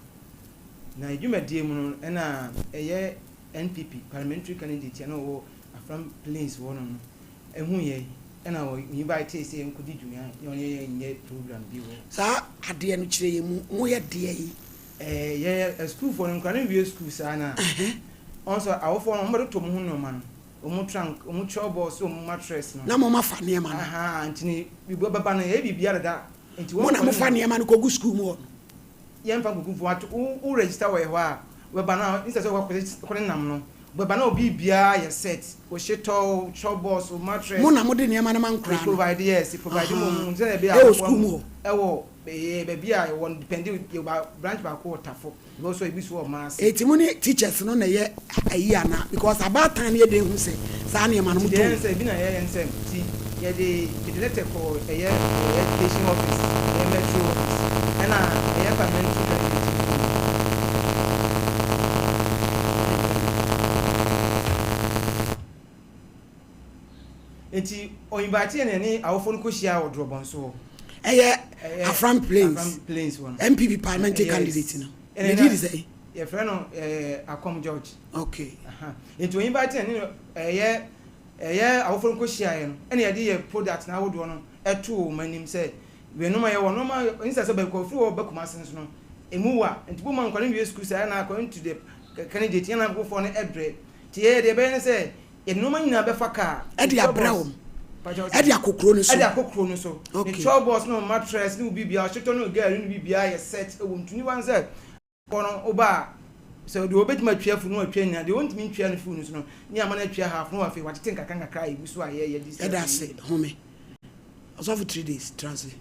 Na yɛ dwumadie mu no ɛna ɛyɛ NPP parliamentary candidate a na ɔwɔ Afram Plains hɔ nom no Ehu yɛn ɛna wɔ invitee sɛ yɛn kɔdi dwuma na ɔne yɛn nyɛ program bi wɔ. Saa adeɛ no kyerɛ yɛn mu, mo yɛ deɛ yi? Ɛɛ yɛn asukuufoɔ no nkwadaa no wie sukuu saa no a, wɔn nso awofoɔ no wɔn bɛtotɔ wɔn ho nnoɔma no, wɔn trunk, wɔn chalk board so wɔn mattress no. Na mo afa nneɛma no. Ahaa nti no biribi bɛba no yɛyɛ biribiara dada nti wɔn. Mo na mo fa nneɛma no kɔgu sukuu mu hɔ no. Yɛmfa nkogu mpo but wo wo register wɔ yɛ hɔ a wobɛba na instead sɛ wobɛkɔ kɔ ne nam no wobɛba na wo biribiara yɛ set wo hyetɔ wo chop box wo mattress. Mo na mode nneɛma no ma nkoraa no? Provide yes yɛ provide ma ɔmo sɛdeɛ ɛbɛyɛ a Ɛwɔ sukuu mu hɔ? Ɛwɔ ɛyɛ baabi a yɛwɔ no depend yɛwɔ branch baako wɔ Tafo. Because ebi so wɔ Maase. Eti mo ne teachers no na ɛyɛ ayi ana because abaatan no yɛ den hu sɛ saa nneɛma no mo Nti deɛ tɔn. yɛn sɛ ebi na yɛyɛ ne sɛ nti yɛde yɛde letter kɔ ɛyɛ ɛyɛ education office ɛyɛ metro office ɛna ɛyɛ parliamentary candidate no bi. Nti ɔ invite yɛn na yɛne awofo no kɔ hyia wɔ Drɔbɔnso hɔ. Ɛyɛ Afram Plains Afram Plains hɔ no. NPP parliamentary Yes. candidate no. Ɛna Ne na din de sɛn? Yɛfrɛ no ɛɛ Akɔm George. Okay. Aha. Nti ɔ invite yɛn ne no ɛyɛ ɛyɛ awofo no kɔ hyiaeɛ no ɛna yɛde yɛ product no ahodoɔ no ɛtoo wɔn anim sɛ weinom a yɛwɔ nnoɔma instead sɛ bɛkɔ firi hɔ ba Kumasi nso no ɛmu wa nti boma nkwadaa no wie sukuu saa na according to the candidate yɛn na awofoɔ no ɛbrɛ nti yɛyɛ deɛ ɛbɛyɛ ne sɛ Yɛde nneɛma nyinaa bɛfa kaa. Ɛde abrɛ wɔn. Ɛde akɔ kuro no so. Ɛde akɔ kuro no so. Okay. Ne chalk box ne mattress ne biribiara, ɔhyetɔ ne gari ne biribiara yɛ set wɔ mu. Tuni wan sɛ kɔ no woba a sɛ deɛ ɔbɛtumi atwa funu no atwa nyinaa, deɛ ɔntumi ntwa no funu no so no ne ama no atwa half no afei watete nkakra nkakra a ɛgu so a yɛyɛ de si. Yɛda ase home. Ɔsɔfo 3 days tra ase.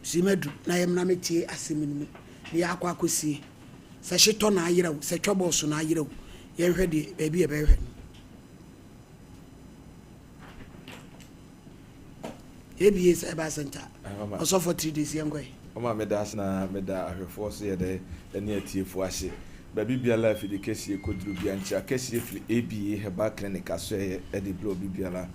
Simadu na yɛmmra mɛtie asɛm no mu na yɛakɔ akɔsie. Sɛ hyetɔ na ayera o, sɛ twɔbɔɔso na ayera o, yɛnhwɛ deɛ baabi a yɛbɛhwɛ no. ABA Cyber Center, ɔsɔfoɔ 3 days yɛnkɔ ɛ. Ɔma meda ase na meda ahwɛfoɔ so yɛ dɛ ne atiefoɔ ase. Baabi biara a afidie kɛseɛ kɔduru bia nkyea kɛseɛ firi ABA Herbal Clinic asoɛeɛ de brɛ obi biara.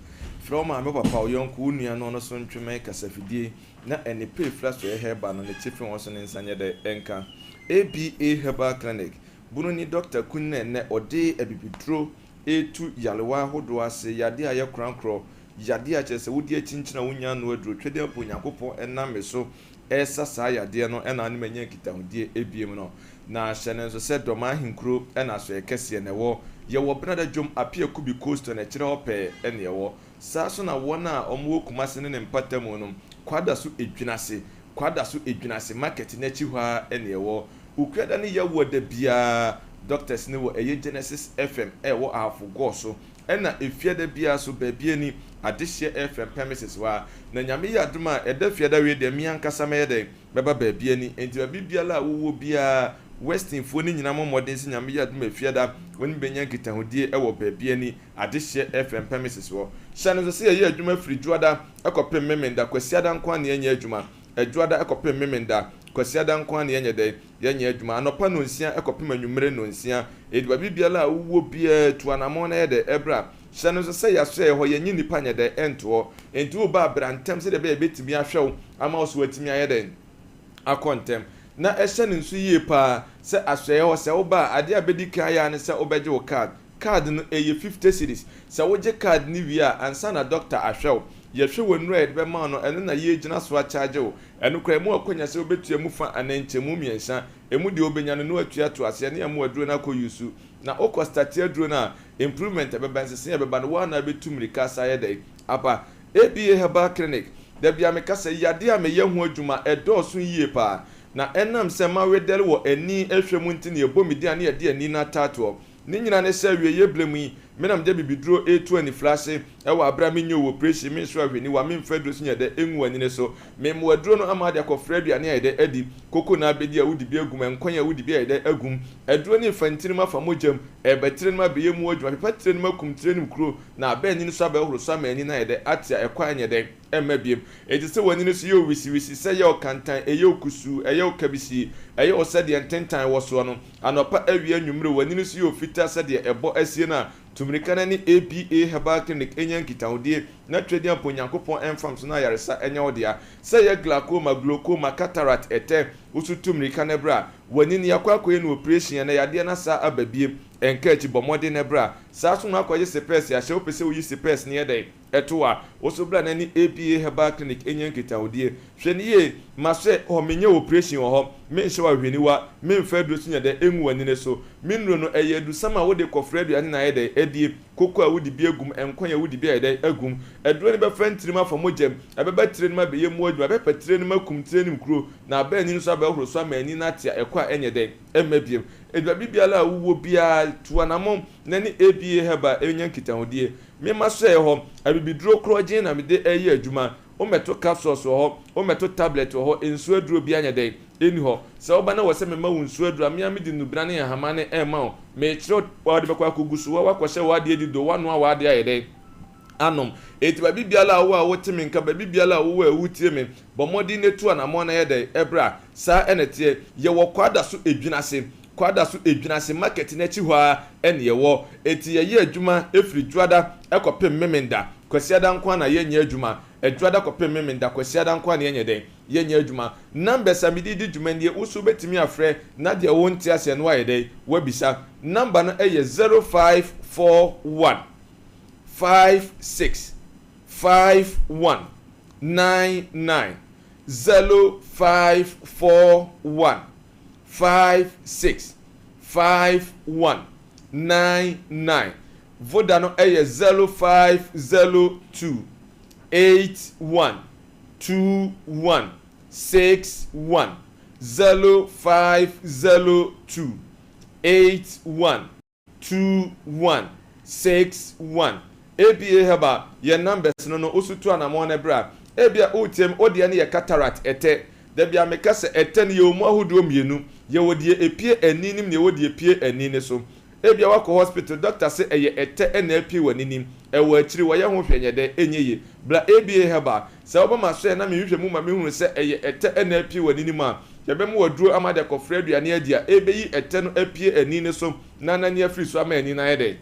Frɛ wo maame, wo papa, wo yɔnko, wo nua na ɔno nso ntwe mmɛn kasafidie na ɛne pɛ firi asoɛeɛ herbal no ne tifi hɔ so ne nsa nyɛ dɛ nka. ABA Herbal Clinic, Bunu ne Dɔkta Kun na ɛnnɛ ɔde abibiduro retu yarewa ahodoɔ ase, yadeɛ a ɛyɛ korankorɔ, yadeɛ a kyerɛ sɛ wodi akyinkyini a wonnya ano aduro, Twedeɛ mpo Onyankopɔn nam me so resa saa yadeɛ no na ne manya nkitahodie biom no. Na hyɛ no nso sɛ Dɔm Ahenkuro na Asoɛeɛ Kɛseɛ na ɛwɔ. Yɛwɔ Benada Dwom Apia Kubi Coastal no akyire hɔ pɛɛ na ɛwɔ. Saa nso na wɔn a wɔwɔ Kumasi ne ne mpatamu no, Kwadaso Edwinase, Kwadaso Edwinase market no akyi hɔ ara na ɛwɔ. Okuada ne Yawoa da biara doctors no wɔ ɛyɛ Genesis FM a ɛwɔ Ahafo Gɔɔ so ɛna Efiada biara nso baabi ani Adehyeɛ FM pɛmises hɔ ara. Na Nyame yɛ adom a ɛda Fiada wei deɛ me ankasa mɛyɛ dɛn? Mɛba baabi ani. Enti baabi biara a wowɔ biara. Western foɔ no nyinaa mmɔ mmɔden sɛ Nyame yɛ adom a Efiada wɔne me bɛnya nkitahodie wɔ baabi ani Adehyeɛ FM pɛmises hɔ. Hyɛ no nso sɛ yɛyɛ adwuma firi Dwoada kɔpem Memenda, Kwasiada nko ara na yɛnyɛ adwuma. Ɛdwoada kɔpem Memenda, Kwasiada nko ara na yɛnyɛ dɛn? Yɛnyɛ adwuma. Anɔpa nnɔnsia kɔpem anwummere nnɔnsia. Enti baabi biara a wowɔ biara, tu anamɔn na yɛ dɛn? Bra. Hyɛ no nso sɛ yɛasoɛe hɔ, yɛnnye nnipa nyɛ dɛn? Nto hɔ. Enti woreba a, bra ntɛm sɛdeɛ ɛbɛyɛ a yɛbɛtumi ahwɛ wo ama wo so woatumi ayɛ dɛn? Akɔ ntɛm. Na hyɛ no nso yie pa ara sɛ asoɛeɛ hɔ, sɛ woba a, adeɛ a bɛdi kan ayɛ ara ne sɛ wobɛgye wo card. Card no, ɛyɛ 50 cedis. Sɛ wogye card no wie a, ansa na dɔkta ahwɛ wo. Yɛhwɛ w'nnuro a yɛde bɛma wo no, ɛno na yɛregyina so akyagye wo. Ɛno koraa, emu akwanya sɛ wobɛtua mu fa anaa nkyɛmu mmiɛnsa. Emu deɛ wobɛnya no, na woatua ato aseɛ na yɛama wo aduro no akɔ use. Na wokɔ starte aduro no a, improvement a ɛbɛba, nsesaeɛ a ɛbɛba no, wo ara na wobɛtu mmirika asa ayɛ dɛn? Aba. ABA Herbal Clinic, da biara meka sɛ, yadeɛ a meyɛ ho adwuma, ɛdɔɔso yie pa ara. Na ɛnam sɛ mawedɛre wɔ ani hwɛ mu nti na yɛbɔ me din a na yɛde ani no ataatoɔ. Ne nyina ne sɛ awieeɛ berɛ mu yi, me na mede abibiduro retu anifira ase wɔ aberɛ a menyɛ owu oprehyɛn, mensɔ ahwɛniwa, memfa aduro so nyɛ dɛ ngu w'anini so. Memmoa aduro no ama ade akɔfra aduane ayɛ dɛ adi, koko na abɛdi a wodi bi agu mu, nkwan a wodi bi ayɛ dɛ agu mu. Aduro no refa ntini mu afa mogya mu, ɛreba tire no mu abɛyɛ mu adwuma, pepa tire no mu akum tire no mu kuro, na aba ani no so abɛhohoro so ama ani no ayɛ dɛ ate a ɛkɔ anyɛ dɛn ɛmma biom. Enti sɛ w'ani no so yɛ wo wisiwisi, sɛ ɛyɛ wo kantan, ɛyɛ wo kusuu, ɛyɛ wo kabisii, ɛyɛ wo sɛdeɛ ntentan wɔ soɔ no, anɔpa, awia, anwummere, w'ani no so yɛ wo fitaa sɛdeɛ ɛbɔ asie no a, tu mmirika na ne ABA Herbal Clinic nya nkitahodie na Tweaduampɔ Onyankopɔn mfam so na ayaresa nyɛ wo dea. Sɛ ɛyɛ glaucoma, glaucoma, cataract, ɛtɛ, wo so tu mmirika na bra. W'ani no yɛakɔ akɔyɛ no oprehyɛn ɛnɛ yadeɛ no asa aba biem, ɛnka akyi, bɔ mmɔden na bra. Saa nso na woakɔgye sepɛɛse ahyɛ, wopɛ sɛ woyi sepɛɛse no yɛ dɛn? Ɛto a, wo so bra na ne ABA Herbal Clinic nya nkitahodie. Hwɛ no yie, masɛ hɔ, menyɛ oprehyɛn wɔ hɔ, menhyɛ wo ahwehwɛniwa, memfa aduro so nya dɛ ngu w'anini so. Me nnuro no, ɛyɛ adusam a wode kɔfra aduane na ayɛ dɛ adie, koko a wode bi agum, nkwan a wode bi ayɛ dɛ agum. Aduro no bɛfa ntirim afa mogya mu, ɛbɛba tire no mu abɛyɛ mu adwuma, ɛbɛpa tire no mu akum tire no mu kuro, na aba ani no so abɛhoro so ama ani no ate a ɛkɔ a ɛnyɛ dɛ ɛmma biom. Baabi biara a wowɔ biara, tu anamɔn na ne ABA Herbal nya nkitahodie. Me masɔɛ hɔ, abibiduro korɔgyenn na mede reyɛ adwuma. Wommɛto capsules wɔ hɔ, wommɛto tablet wɔ hɔ, nsuo aduro biara nyɛ dɛn? Ɛnni hɔ. Sɛ woba na wɔ sɛ mema wo nsuo aduro a, me ara mede nnubena ne nhahama no rema wo. Merekyerɛ wo a wode bɛkɔ akɔgu so, wo a woakɔhyɛ w'adeɛ adi do, woanoa w'adeɛ ayɛ dɛn? Anom. Enti baabi biara a wowɔ a wote me nka, baabi biara a wowɔ a wotie me, bɔ mmɔden na tu anammɔn na yɛ dɛn? Bra. Saa na ɛteɛ. Yɛwɔ Kwadaso Edwinase. Kwadaso Edwinase market no akyi hɔ ara na yɛwɔ. Enti yɛyɛ adwuma firi Dwoada kɔpem Memenda. Kwasiada nko ara na yɛnyɛ adwuma. Dwoada kɔpem Memenda, Kwasiada nko ara na yɛnyɛ dɛn? Yɛnyɛ adwuma. Numbers a mede redi dwuma nie, wo nso wobɛtumi afrɛ na deɛ wonte aseɛ no woayɛ dɛn? Woabisa. Number no yɛ 0541 56 51 99, 0541 5 6 5 1 9 9 Voda no yɛ 0 5 0 2 8 1 2 1 6 1 0 5 0 2 8 1 2 1 6 1 ABA Herbal yɛn numbers no no woso tu anamɔn no bra. Ebia woretie me, wo deɛ no yɛ cataract, ɛtɛ. Da biara meka sɛ ɛtɛ no yɛwɔ mu ahodoɔ mmienu, yɛwɔ deɛ ɛpue ani no mu na yɛwɔ deɛ ɛpue ani no so. Ebia woakɔ hospital, doctor se ɛyɛ ɛtɛ na apue w'ani no mu, ɛwɔ akyiri, wɔyɛ ho hwɛ nyɛ dɛ, ɛnyɛ yie. Bra ABA Herbal, sɛ woba m'asoɛɛ na mehwehwɛ mu ma mehunu sɛ ɛyɛ ɛtɛ na apue w'ani no mu a, yɛbɛma wo aduro ama de akɔfra aduane adi a ɛbɛyi ɛtɛ no apue ani no so na anane afiri so ama ani no ayɛ dɛn?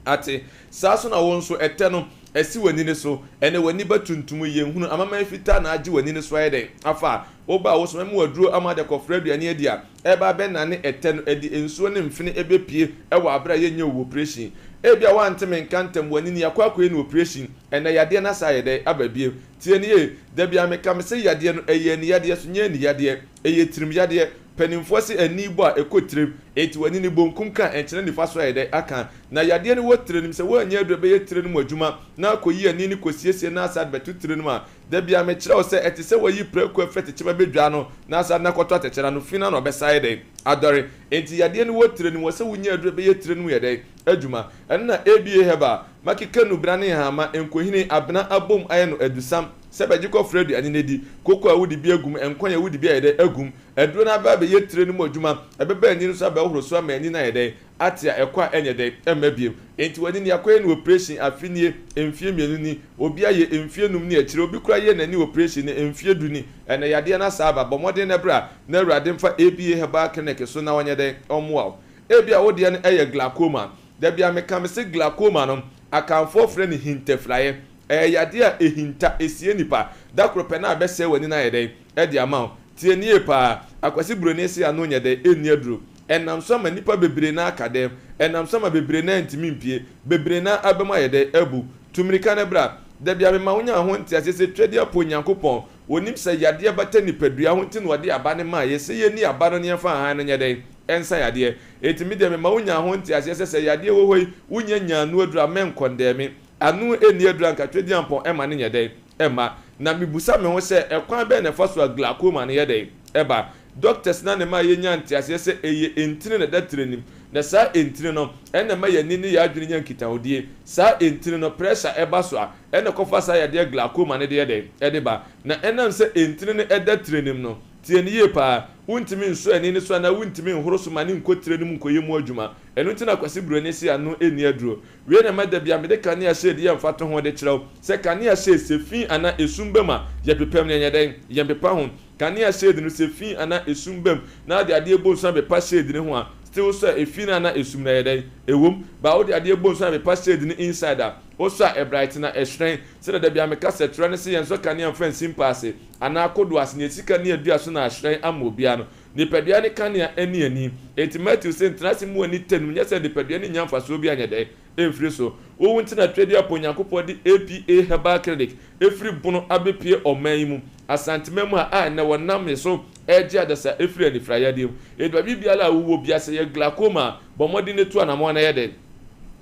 Ate. Saa nso na wo nso, ɛtɛ no, asi w'ani no so. Ɛnnɛ w'ani ba tuntum, yɛnhunu, amaman fitaa na agye w'ani no so ayɛ dɛn? Afa a. Woba a, wo nso mɛma wo aduro ama de akɔfra aduane adi a ɛreba abɛnane ɛtɛ no, ɛde nsuo ne mfene ɛbɛpue wɔ aberɛ a yɛnyɛ wo oprehyɛn. Ebia woante me nka ntɛm, w'ani no, yɛakɔ akɔyɛ no oprehyɛn. Ɛnnɛ yadeɛ no asan ayɛ dɛn? Aba bio. Tie no yie, da biara meka, mese yadeɛ no, ɛyɛ aniyadeɛ so nyɛ aniyadeɛ, ɛyɛ tirim yadeɛ. Panimfoɔ se ani bɔ a ɛkɔ tirim, enti w'ani no bonkum ka a ɛnkyerɛ nifa so ayɛ dɛn aka. Na yadeɛ no wɔ tire no mu, sɛ woannya aduro a ɛbɛyɛ tire no mu adwuma na akɔyi ani no kɔsiesie na asan de bɛto tire no mu a, da biara mekyerɛ wo sɛ ɛte sɛ woayi prako afiri atɛkyɛ mu abɛdwaa no na asan de no akɔto atɛkyɛ no ano fi no ano ɔbɛsan ayɛ dɛn adɔre. Enti yadeɛ no wɔ tire no mu, wɔ sɛ wonya aduro a ɛbɛyɛ tire no mu yɛ dɛn? Adwuma. Ɛno na ABA Herbal, makeka nnubena ne nhahama, nkohini, abena abom ayɛ no adusam sɛ bɛgye kɔfrɛ aduane no adi, koko a wode bi agum, nkwan a wode bi ayɛ dɛn agum. Aduro no aba abɛyɛ tire no mu adwuma, ɛbɛba ani no so abɛhohoro so ama ani no ayɛ dɛn ate a ɛkɔ a ɛnyɛ dɛn ɛmma biom. Enti w'ani no yɛakɔyɛ no oprehyɛn afe nie, mfeɛ mmienu ni, obi ayɛ mfeɛ num ne akyire, obi koraa yɛɛ n'ani oprehyɛn no mfeɛ du ni, ɛnɛ yadeɛ no asan aba. Bɔ mmɔden na bra na Awurade mfa ABA Herbal Clinic so na ɔnyɛ dɛn ɔmmoa wo. Ebia wo deɛ no yɛ glaucoma. Da biara meka mese glaucoma no, Akanfoɔ frɛ no hintafiraeɛ. Ɛyɛ yadeɛ a ɛhinta, ɛsie nipa. Da koro pɛ na abɛsɛe w'ani no ayɛ dɛn? Ɛde ama wo. Tie no yie paa. Akwasi Buroni se ano nyɛ dɛn? Ɛnni aduro. Ɛnam so ama nnipa bebree no ara aka dɛm. Ɛnam so ama bebree no ara ntumi mpue. Bebree no ara aba mu ayɛ dɛn? Abu. Tu mmirika na bra. Da biara mema wonya ho nteaseɛ sɛ Twedeɛ po Onyankopɔn. Onim sɛ yadeɛ bata nipadua ho nti na ɔde aba no maa yɛ sɛ yɛnni aba no na yɛmfa ahan no nyɛ dɛn? Ɛnsa yadeɛ. Enti me deɛ mema wonya ho nteaseɛ sɛ sɛ yadeɛ wɔ hɔ yi wonya nyaa ano aduru a mɛnkɔndɛɛ me. Ano nni aduru a nka Twedeampɔn ɛma no nyɛ dɛn? Ɛmma. Na mebusa me ho sɛ ɛkwan bɛn na ɛfa so a glaucoma no yɛ dɛn? Ɛba. Doctors no na ɛma yɛnya nteaseɛ sɛ ɛyɛ ntini na ɛda tiri anim. Na saa ntini no ɛna ɛma yɛn ani ne yɛn adwene nya nkitahodie. Saa ntini no pressure ɛba so a ɛna ɛkɔfa saa yadeɛ glaucoma no de yɛ dɛn? Ɛde ba. Na ɛnam sɛ ntini no ɛda tiri anim no, tie no yie paa, wontumi nsɔ ani no so anaa wontumi nhoro so ma no nkɔ tiri no mu nkɔyɛ mu adwuma. Ɛno nti na Kwasi Buroni se ano nni aduro. Wei na ɛma da biara mede kanea shade yɛ mfatoho de kyerɛ wo sɛ kanea shade sɛ fi anaa esum ba mu a, yɛpepam no yɛnyɛ dɛn? Yɛmpepa ho. Kanea shade no sɛ fi anaa esum ba mu na wode adeɛ bɔ nsu abepa shade no ho a, still sɔ a efi no anaa esum no ɛyɛ dɛn? Ɛwom. But wode adeɛ bɔ nsu abepa shade no inside a, wosɔ a ɛbright na ɛhyerɛn. Sɛdeɛ da biara meka sɛ torɛ ne sɛ yɛnsɔ kanea mfa nsi mpa ase anaa kodoɔ ase na yɛsi kanea dua so na ahyerɛn ama obiara no. Nipadua ne kanea ne ani. Enti Mateo se, Ntena ase mmu w'ani tɛnum, nyɛ sɛ nipadua no nnya mfasoɔ biara nyɛ dɛn? Mfiri so. Wo nti na Twedeapo Onyankopɔn de APA Herbal Clinic firi Bono abɛpue ɔman yi mu, Asanteman mu ha a ɛnnɛ wɔnam ne so regye adasa firi anifira yadeɛ mu. Enti baabi biara a wowɔ biara, sɛ ɛyɛ glaucoma a, bɔ mmɔden na tu anammɔn na yɛ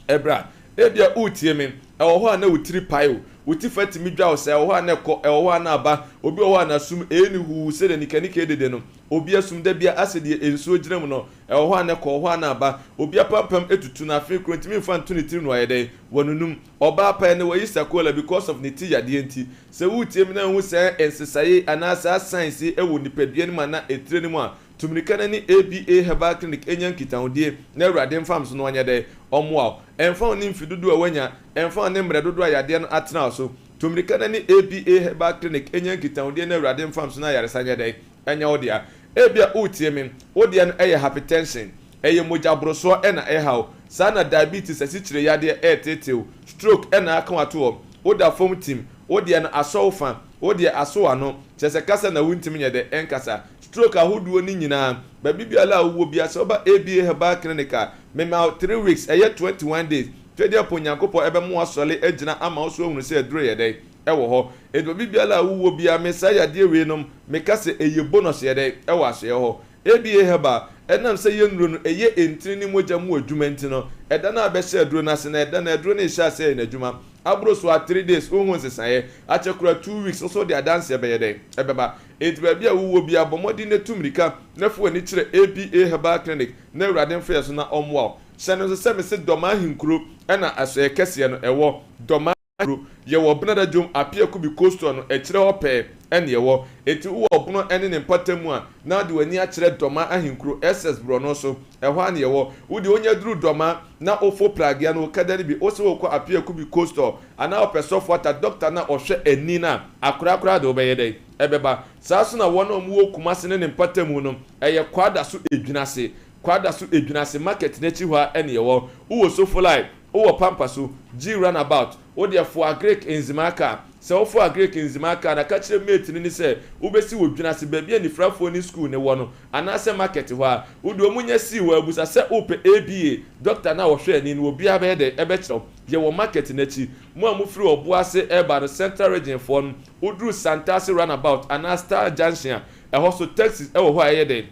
dɛn? Bra. Ebia woretie me, ɛwɔ hɔ a na wo tiri pae wo, wo ti fa tumi dwa wo saa, ɛwɔ hɔ a na ɛkɔ, ɛwɔ hɔ a na aba. Obi wɔ hɔ a n'asom ɛyɛ no huu sɛdeɛ nikanika redede no. Obi asom da biara asɛ deɛ nsuo gyina mu no, ɛwɔ hɔ a na ɛkɔ, ɛwɔ hɔ a na aba. Obi apampam atutu no afei koro ntumi mfa nto ne tirim na wayɛ dɛn? Wanunum. Ɔbaa paa ɛnnɛ wayi sakola because of ne ti yadeɛ nti. Sɛ woretie me na wohu saa nsesaeɛ yi anaa saa signs yi wɔ nipadua no mu anaa etire no mu a, tu mmirika na ne ABA Herbal Clinic nya nkitahodie na Awurade mfa mso na ɔnyɛ dɛn? Ɔmmoa wo. Ɛmfa ho ne mfe dodoɔ a woanya, ɛmfa ho ne mmerɛ dodoɔ a yadeɛ no atena wo so, tu mmirika na ne ABA Herbal Clinic nya nkitahodie na Awurade mfa mso na ayaresa nyɛ dɛn? Ɛnyɛ wo dea. Ebia woretie me, wo deɛ no yɛ hypertension, ɛyɛ mogya borosoɔ na ɛreha wo, saa na diabetes, asikyire yadeɛ, reteetee wo, stroke na aka wo ato hɔ, woda fam tim, wo deɛ no asɔ wo fa, wo deɛ aso w'ano, kyerɛ sɛ kasa na wontumi nyɛ dɛ ɛnkasa, stroke ahodoɔ no nyinaa, baabi biara a wowɔ biara sɛ woba ABA Herbal Clinic a, mema wo three weeks, ɛyɛ 21 days, Twedeɛ po Nyankopɔn ɛbɛma woasɔre agyina ama wo so ahunu sɛ aduro yɛ dɛn? Ɛwɔ hɔ. Enti baabi biara a wowɔ biara, me saa yadeɛ wei nom, meka sɛ ɛyɛ bonus yɛ dɛn? Ɛwɔ asoɛeɛ hɔ. ABA Herbal, ɛnam sɛ yɛn nnuro no, ɛyɛ ntini ne mogya mu adwuma nti no, ɛda no a bɛhyɛ aduro no ase no, ɛda no aduro no rehyɛ aseɛ ayɛ n'adwuma. Aboro so a, three days, wonhu nsesaeɛ. Akyɛ koraa two weeks, wo nso wode adanseɛ bɛyɛ dɛn? Ɛbɛba. Enti baabi a wowɔ biara, bɔ mmɔden na tu mmirika na fa w'ani kyerɛ ABA Herbal Clinic na Awurade mfa yɛn so na ɔmmoa wo. Hyɛ no nso sɛ mese Dɔmaa Ahenkuro na asoɛeɛ kɛseɛ no ɛwɔ. Dɔmaa Ahenkuro, yɛwɔ Benada Dwom Apia Kubi Coastal no akyire hɔ pɛɛ ɛne ɛwɔ. Enti wowɔ Ɔbono ɛne ne mpɔtam mu a, na wode w'ani akyerɛ Dɔmaa Ahenkuro, SS borɔno so, ɛhɔ ara na yɛwɔ. Wo deɛ wonya duru Dɔmaa na wofo pragea no wokada no bi, wose wokɔ Apia Kubi Coastal anaa wopɛ Sɔfo Atta, dɔkta no a ɔhwɛ ani no a, akoraa koraa de wobɛyɛ dɛn? Ɛbɛba. Saa nso na wɔn a wɔwɔ Kumasi ne ne mpɔtamu no, ɛyɛ Kwadaso Edwinase, Kwadaso Edwinase market no akyi hɔ ara na yɛwɔ. Wowɔ Sofolai, wowɔ Pampaso, G runabout, wo deɛ foa Agric Nzemaa car. Sɛ wofoa Agric Nzemaa car no a, ka kyerɛ mate no ne sɛ wobɛsi wɔ Dwinase baabi a anifirafoɔ ne school no wɔ no, anaasɛ market hɔ ara. Wo deɛ wɔnya sii hɔ a, bisa sɛ wopɛ ABA, doctor no a ɔhwɛ ani no, obiara bɛyɛ dɛn? Ɛbɛkyerɛ wo. Yɛwɔ market no akyi. Mo a mofiri Ɔboase reba no, Central Region foɔ no, woduru Santase runabout anaa Star Junction a, ɛhɔ so taxis wɔ hɔ a ɛyɛ dɛn?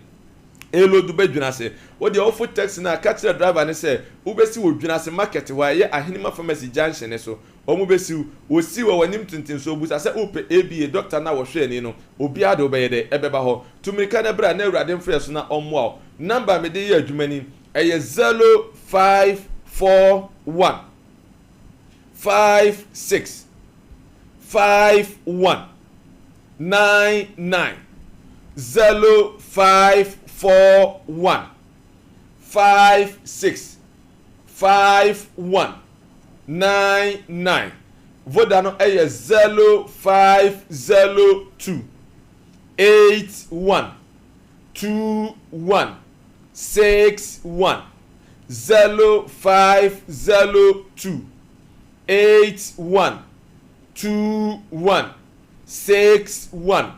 Ɛreloadu ba Dwinase. Wo deɛ wofo taxi no a, ka kyerɛ driver no sɛ wobɛsi wɔ Dwinase market hɔ a ɛyɛ Ahenema Pharmacy junction no so. Wɔbɛsi wo. Wɔsii wɔ w'anim tenten so, wɔbusa sɛ wopɛ ABA, doctor no a wɔhwɛ ani no. Obiara de wobɛyɛ dɛn? Ɛbɛba hɔ. Tu mmirika na bra na Awurade mfa yɛn so na ɔmmoa wo. Number a mede yɛ adwuma ni, ɛyɛ 054. 41 56 51 99 0541 56 51 99 Voda no yɛ 0502 81 21 61 0502 81 21 61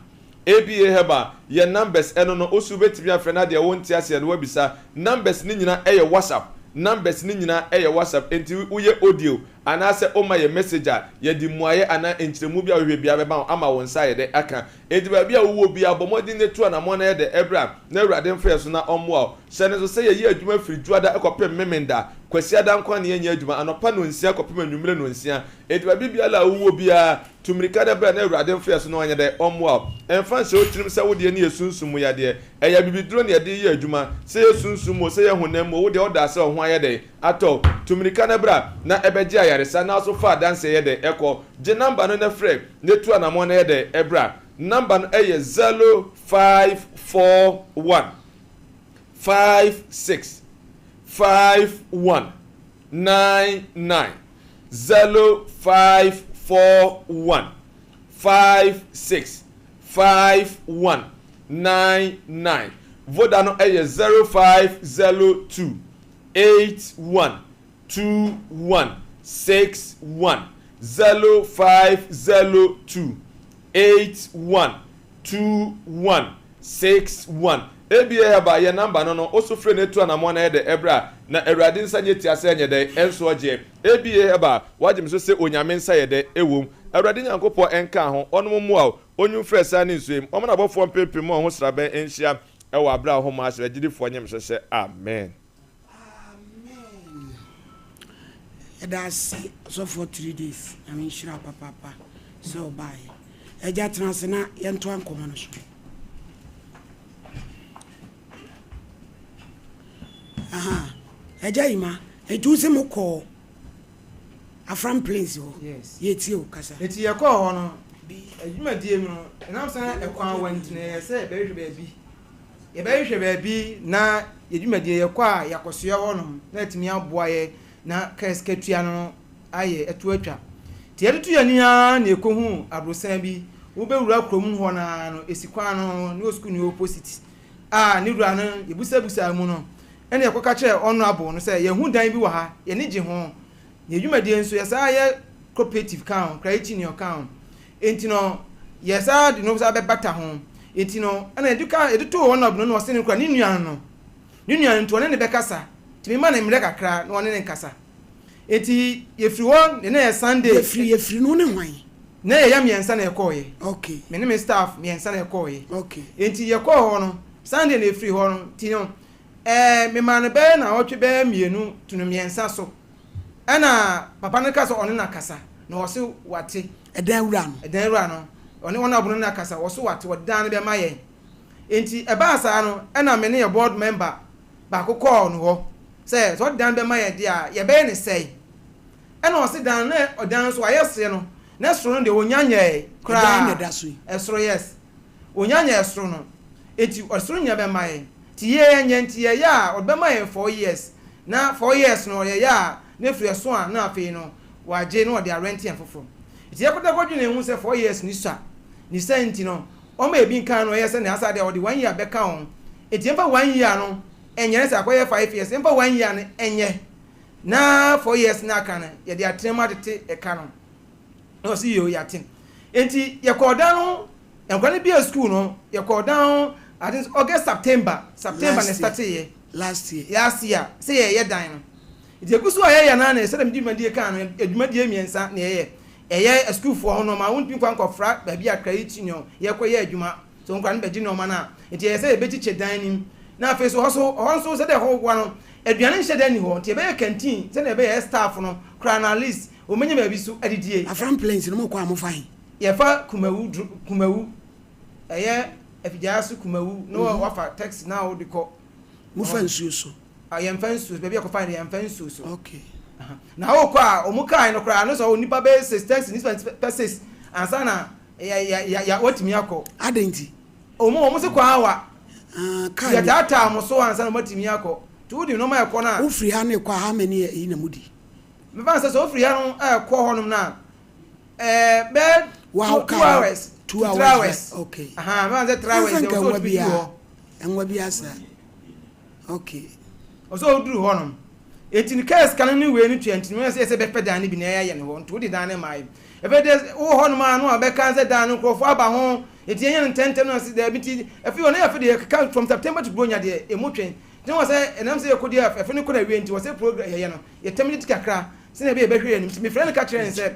ABA Herbal yɛ numbers ɛno no woso wobɛtumi afrɛ na deɛ wonte aseɛ no woabisa. Numbers no nyina ɛyɛ WhatsApp numbers no nyina ɛyɛ WhatsApp enti woyɛ audio anaasɛ woma yɛ message a yɛde mmuaeɛ anaa nkyerɛmu bi a wohwehwɛ biara bɛma wo ama wo nsa ayɛ dɛ aka. Enti baabi a wowɔ biara bɔ mmɔden na tu anamɔn na yɛ dɛ bra na Awurade mfa yɛn so na ɔmmoa wo. Hyɛ no nso sɛ yɛyɛ adwuma firi Dwoada kɔpem Memenda, Kwasiada nko ara na yɛnyɛ adwuma, anɔpa nnɔnsia kɔpem anwummere nnɔnsia. Enti baabi biara a wowɔ biara, tu mmirika na bra na Awurade mfa yɛn so na ɔnyɛ dɛn? Ɔmmoa wo. Mfa nhyɛ wo tirim sɛ wo deɛ no yɛ sunsum mu yadeɛ. Ɛyɛ abibiduro na yɛde yɛ adwuma, sɛ ɛyɛ sunsum mu o, sɛ ɛyɛ honam mu o, wo deɛ woda sɛ wo ho ayɛ dɛn? Atɔ wo. Tu mmirika na bra na ɛbɛgye ayaresa na so fa adanseɛ yɛ dɛn? Kɔ. Gye number no na frɛ na tu anamɔn na yɛ dɛn? Bra. Number no yɛ 0541 56 51 99 0541 56 51 99 Voda no yɛ 0502 81 21 61 0502 81 21 61 Ebia yɛba yɛ number no no wo so frɛ no etu anamɔn na yɛ dɛ ɛbra na awurade nsa nyɛ tia sɛ ɛnyɛ dɛ ɛnso ɔgyeɛ Ebia yɛba wagye me so sɛ onyame nsa yɛ dɛ ɛwom awurade nyankopɔn ɛnkaa ho ɔnom mmoa wo ɔnyi wo mfiri asiane ne nsuo mu ɔma nabɔfoɔ mpempem mo a ɔho srabɛn nhyia ɛwɔ aberɛ a ɔho mo ahyerɛ agyidifoɔ nyem so sɛ amen. Amen yɛda ase ɔsɔfoɔ 3 days Nyame nhyira wo papaapa sɛ ɔbaeɛ agya tena ase na yɛntoa nkɔmmɔ no so aha agya yima ɛnti wo sɛ mokɔɔ Afram Plains hɔ Yes. yɛtie wo kasa Eti yɛkɔɔ hɔ no, adwumadie mu no, ɛnam sɛ na ɛkwan wa nti no, ɛyɛ sɛ yɛbɛhwehwɛ baabi. Yɛbɛhwehwɛ baabi na yɛ dwumadie yɛkɔ a yɛakɔsoɛ hɔnom na atumi aboa yɛ na kaa sika tua no ayɛ ɛto atwa. Nti yɛtoto yɛn ani ara na yɛkɔhuu aborosan bi, wobɛwura kurom hɔ no ara no, ɛsi kwan no ho, ne wɔ sukuu no opposite a ne wura no yɛbusabusaa mu no, ɛna yɛkɔka kyerɛɛ honourable no sɛ yɛahu dan bi wɔ ha, yɛn ani gye ho. Na yɛn dwumadie nso yɛsan yɛ cooperative ka ho, credit union ka ho. Enti no yɛsan de no san bɛbata ho. Enti no ɛna yɛde ka yɛde too honourable no na ɔse no kora ne nua no ne nua no nti ɔne no bɛkasa. Nti mema no mmerɛ kakra na ɔne no nkasa. Enti yɛfiri hɔ na yɛ Sunday. Yɛfiri yɛfiri no ne hwan? Na yɛyɛ mmiɛnsa na yɛkɔɔeɛ. Okay. Me ne me staff mmiɛnsa na yɛkɔɔeɛ. Okay. Enti yɛkɔɔ hɔ no, Sunday na yɛfiri hɔ no, nti no, ɛɛ memaa no bɛyɛ naawɔtwe bɛyɛ mmienu to no mmiɛnsa so. Ɛna papa no ka sɛ ɔne no akasa, na ɔse wate. Ɛdan wura no. Ɛdan wura no, ɔne wɔn abono no akasa, ɔse wate, ɔde dan no bɛma yɛn. Enti ɛbaa saa no, ɛna me ne yɛ board member baako kɔɔ no hɔ sɛ, sɛ ɔde dan no bɛma yɛn deɛ a, yɛbɛyɛ no sɛn? Ɛna ɔse dan no, na ɔdan no nso wayɛ seɛ no, ne soro no deɛ ɔnya nyɛɛ koraa. Ɛdan na ɛda so yi. Ɛsoro, yes. Ɔnya nyɛɛ soro no. Enti ɔsoro nyina bɛma yɛn. Nti yɛ nyɛ, nti yɛyɛ a, ɔde bɛma yɛn 4 years. Na 4 years no ɔyɛyɛ a, na ɛfiri ɛso a, na afei no, wagye na ɔde arɛnte yɛn foforɔ. Nti yɛkɔda kɔdwenee ho sɛ 4 years no sua. Ne saa nti no, ɔma ebi nkan no, ɔyɛ sɛ nea asa deɛ ɔde one year bɛka ho. Nti yɛmfa one year no nyɛ ne sɛ akɔyɛ 5 years, yɛmfa one year no nyɛ. Na 4 years no aka no, yɛde atena mu atete ɛka no. Na ɔse yoo, yɛate. Nti yɛkɔɔ dan no ho, nkwadaa no bie school no, yɛkɔɔ dan ho, I think August, September, September na ɛstarteeɛ. Last year. Last year, sɛ yɛyɛ dan no. Nti egu so a yɛyɛ no ara na sɛdeɛ mede dwumadie kaa no, dwumadie mmiɛnsa na yɛyɛ. Ɛyɛ asukuufoɔ ho nneɛma, wontumi nkɔ ankɔfra baabi a credit union yɛkɔyɛ adwuma. So nkwadaa no bɛgye nneɛma no a, nti ɛyɛ sɛ yɛbɛkyekyɛ dan no mu. Na afei so hɔ so, hɔ nso sɛdeɛ ɛhɔ wa no, aduane nhyɛ da nni hɔ, nti yɛbɛyɛ canteen sɛdeɛ ɛbɛyɛ staff no koraa no at least wɔbɛnya baabi so adidie. Afram Plains no mokɔ a mofa he? Yɛfa Kumawu dro Kumawu, ɛyɛ Afigyaa so Kumawu na wafa taxi na wode kɔ. Mofa nsuo so? Ah, yɛmfa nsuo so, baabi a yɛkɔfaeɛ no yɛmfa nsuo so. Okay. Aha. Na wokɔ a, wɔn kaa no koraa no sɛ nipa bɛyɛ six, taxi nipa pɛ six ansa na yɛ yɛ yɛ yɛ wɔatumi akɔ. Adɛn nti? Wɔn wɔn se kwan awa. Ah, kaa ni. Yɛtaataa wɔn so ansa na wɔatumi akɔ. Nti wode nneɛma ɛkɔ no a. Wofiri ha no rekɔ a, how many ayi na modi? Mefa no sɛ sɛ wofiri ha no ɛrekɔ hɔnom no a, ɛɛ bɛyɛ Wow, two two hours two to hours three hours. Okay. Aha, mefa no sɛ three hours Ɛnfa deɛ nka wɔsɛ nwa wɔtumi duru biara. hɔ. Nwa biara saa. Okay. Ɔsɛ ɔduru hɔ nom. Enti no kaa sika no ne wei no tua nti no ɛsɛ sɛ bɛpɛ dan no bi na yɛayɛ no hɔ nti wode dan no maa yɛ. Ɛfɛ deɛ wowɔ hɔ nom a no a bɛka sɛ dan no nkurɔfoɔ aba ho nti yɛnyɛ no ntɛntɛm no ase daabi nti ɛfei ɔno yɛ afe deɛ yɛkeka from September to Buronya deɛ ɛmu twe nti na wɔ sɛ ɛnam sɛ yɛkɔ deɛ ɛfe no kɔ na awie nti wɔ sɛ program yɛyɛ no yɛ terminate kakra sɛnea ɛbɛyɛ yɛbɛhwɛ yɛn anim nti mefrɛ no ka kyerɛ no sɛ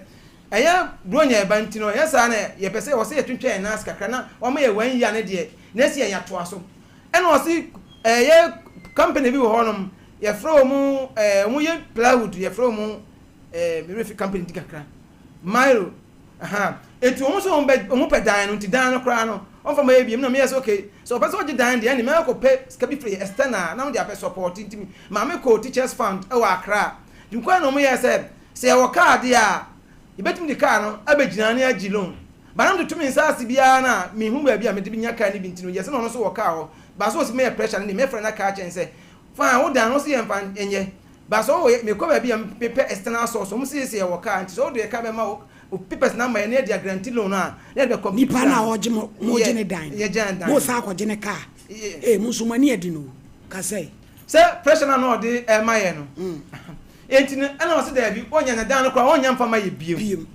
ɛyɛ Buronya ɛba nti no ɛyɛ saa na yɛpɛ sɛ wɔ sɛ yɛtwentwɛn yɛn nan ase kakra na wɔama yɛ one year no deɛ na ɛsi yɛn yɛatoa so. Ɛna ɔse ɛyɛ company bi wɔ hɔ nom yɛfrɛ wɔn ɛɛ wɔn yɛ plywood yɛfrɛ wɔn ɛɛ me werɛ fi company di kakra Milo ahaa eti wɔn nso wɔn bɛ wɔn pɛ dan no nti dan no koraa no wɔn fa ma yɛ biem na meyɛ sɛ okay sɛ ɔpɛ sɛ ɔgye dan deɛ ɛne mɛkɔ pɛ sika bi firi external na wɔn de abɛ support nti maame kɔ teachers fund ɛwɔ Accra nti kwan na wɔn yɛ sɛ sɛ yɛwɔ kaa deɛ a yɛbɛtumi de kaa no abɛgyina ne agye loan. But na metoto me nsa ase biara na menhu baabi a mede benya car no bi nti no yɛ sɛ na ɔno nso wɔ car hɔ but sɛ ɔsi mɛyɛ pressure no deɛ mɛfrɛ no aka akyerɛ no sɛ fine wo dan no ɔsi yɛmfa nyɛ but sɛ ɔwɔ mekɔ baabi a mepɛ external source ɔmo si sɛ yɛwɔ car nti sɛ wode car bɛma wo wo papers no ama yɛ na yɛde a guarantee loan a na yɛde bɛ complete Nipa dan no no a ɔgye mo mo gye ne yɛ dan no yɛgye ne dan mo no san akɔgye ne car yɛ. ee mo nso mo ani adi no o kasɛe. Sɛ pressure no a na ɔde ɛma yɛ no Enti no, ɛna ɔse daabi, ɔnya na dan no koraa ɔnya mfa ma yɛ biem. Biem.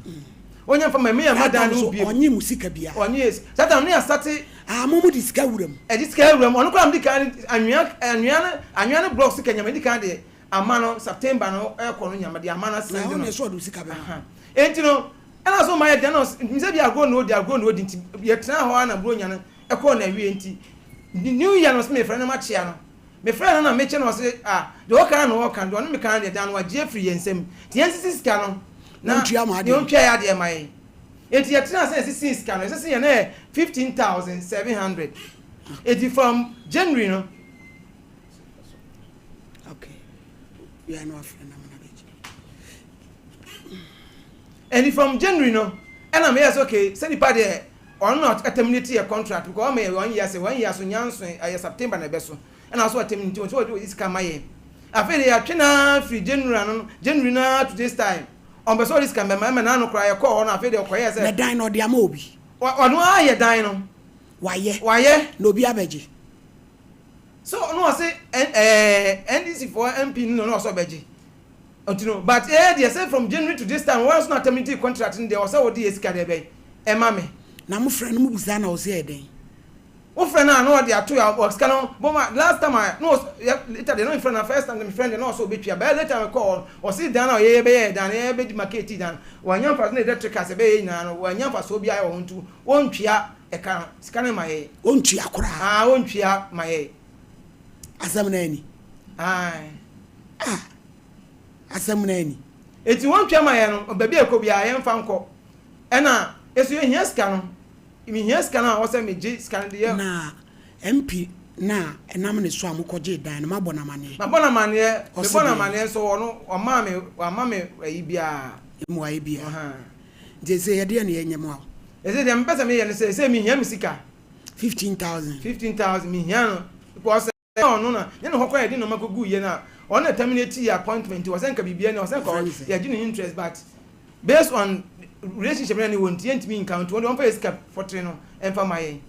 Ɔnya mfa ma yɛ, me yɛ ma dan no ho biem. Ɔnye mo sika bia. Ɔnye yɛ, saa time no yɛ asate. Ah, mo mo de sika wura mu. Ɛde sika wura mu, ɔno koraa mede kan anwea, anwea no, anwea no blocks sika nya, mede kan de ama no, September no ɛkɔ no nya, mede ama no asɛnde no. Na ɔno ɛsɛ ɔde sika bɛma. Enti no, ɛna so ma yɛ dan no, sɛ bi agorɔ na odi, agorɔ na odi, nti yɛtena hɔ ara na buronya no ɛkɔɔ na awie nti, New Year no, ɔse mefrɛ no makyea no. Mefrɛɛ no na mekyɛ no ɔse ah deɛ ɔka no na ɔka deɛ ɔne me ka no deɛ dan no wagye afiri yɛn nsam nti yɛnsisi sika no na Ɔntua mo adeɛ. ɔntua yɛn adeɛ ma yɛn nti yɛtenaa ase na yɛsisii sika no yɛsisi yɛn na yɛ 15,700 nti from January no Okay. Wia no afrɛ na mena bɛgye. Ɛnti from January no ɛna meyɛɛ sɛ okay sɛ nipa deɛ ɔno na ɔterminate yɛ contract because ɔma yɛ one year sɛ one year so nyanso ɛyɛ September na ɛbɛso ɛna ɔso ɔterminate nti ɔsɛ ɔde sika ma yɛn afei deɛ yɛatwe no ara firi January ano January no ara to this time ɔmpɛ sɛ ɔde sika bɛma ɛma n'ano koraa yɛkɔɔ hɔ no afei deɛ ɔkɔyɛɛ sɛ Na dan no ɔde ama obi. Ɔno ara yɛ dan no. Wayɛ. Wayɛ. Na obi abɛgye. So ɔno ɔse ɛɛ NDC foɔ MP no na ɔno ɔsɛ ɔbɛgye. Nti no but ee deɛ sɛ from January to this time wɔn nso na terminate contract no deɛ ɔsɛ wɔde yɛ sika deɛ bɛn ɛma me. Na mo frɛ no mo bisa na ɔsɛ yɛ dɛn. Wo frɛ no a na ɔde ato yɛ ɔ sika no bɔ ma last time a na ɔs yɛ later deɛ na me frɛ no first time me frɛ no deɛ na ɔsɛ ɔbɛtua bɛyɛ later me kɔɔ hɔ no ɔse dan no a yɛyɛ bɛyɛ dan no yɛyɛ bɛ demarcate dan no wanya mfasoɔ na electric cars ɛbɛyɛ nyinaa no wanya mfasoɔ biara wɔ ho nti wɔntua ɛka no sika no ma yɛ. Ɔntua koraa. Ah ɔntua ma yɛ. Asɛm no ani. Ae. Ah, asɛm no ani. Enti wɔntwa ma yɛn no, baabi a ɛkɔ biara yɛmfa nkɔ. Ɛna nso yɛhia sika no, mehia sika no a ɔsɛ megye sika no de yɛ. Na MP no a ɛnam ne so a mokɔgyee dan no, moabɔ no amaneɛ? Mabɔ no amaneɛ, Ɔse mebɔ no deɛn? amaneɛ nso ɔno ɔmaa me, wamma me ayi biara. Mmuaeɛ biara. Ahaa. Nti seesei ɛdeɛn na yɛnyɛ mmoa wo? Seesei deɛ mepɛ sɛ meyɛ ne sɛ, seesei mehia me sika. 15,000. 15,000 mehia no because. Sɛ ɔno na ne ne hɔ koraa yɛde nnoɔma kɔguu yɛ no a, ɔno na terminate yɛ appointment nti ɔsɛ nka biribiara ni ɔsɛ nka yɛgye ne interest but based on relationship na ne wɔ nti yɛntumi nka nti wɔn deɛ wɔmfa yɛ sika fɔtere no ɛmfa ma yɛn.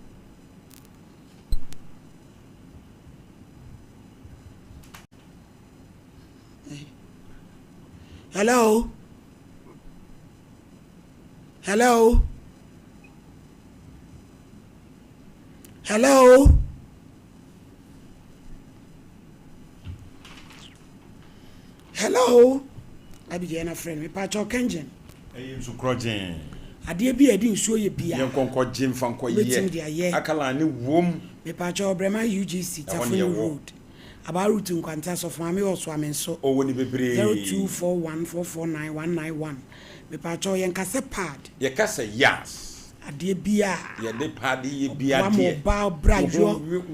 Hello? Hello? Hello? Hello? Abigail na frɛ no mepakyɛw kɛngyen. Ɛyɛ nsu korɔgyee. Adeɛ bi a yɛde nsuo yɛ bia. Yɛn nkɔ nkɔ gye nfa nkɔ yɛ. Wobɛtumi de ayɛ. Akala ne wom. Mepakyɛw Brɛman UGC Ɛhɔ ne Tafoni yɛwɔ. Road Abaa Route Nkwanta Sɔfo Maame wɔ Soame nso. Ɔwɔ ne bebree. 0241449191 Mepakyɛw yɛnka sɛ pad. Yɛka sɛ yas. Adeɛ bi a. Yɛde paade yɛ bi adeɛ. Ɔboa ma ɔbaa bra yɔ. Wo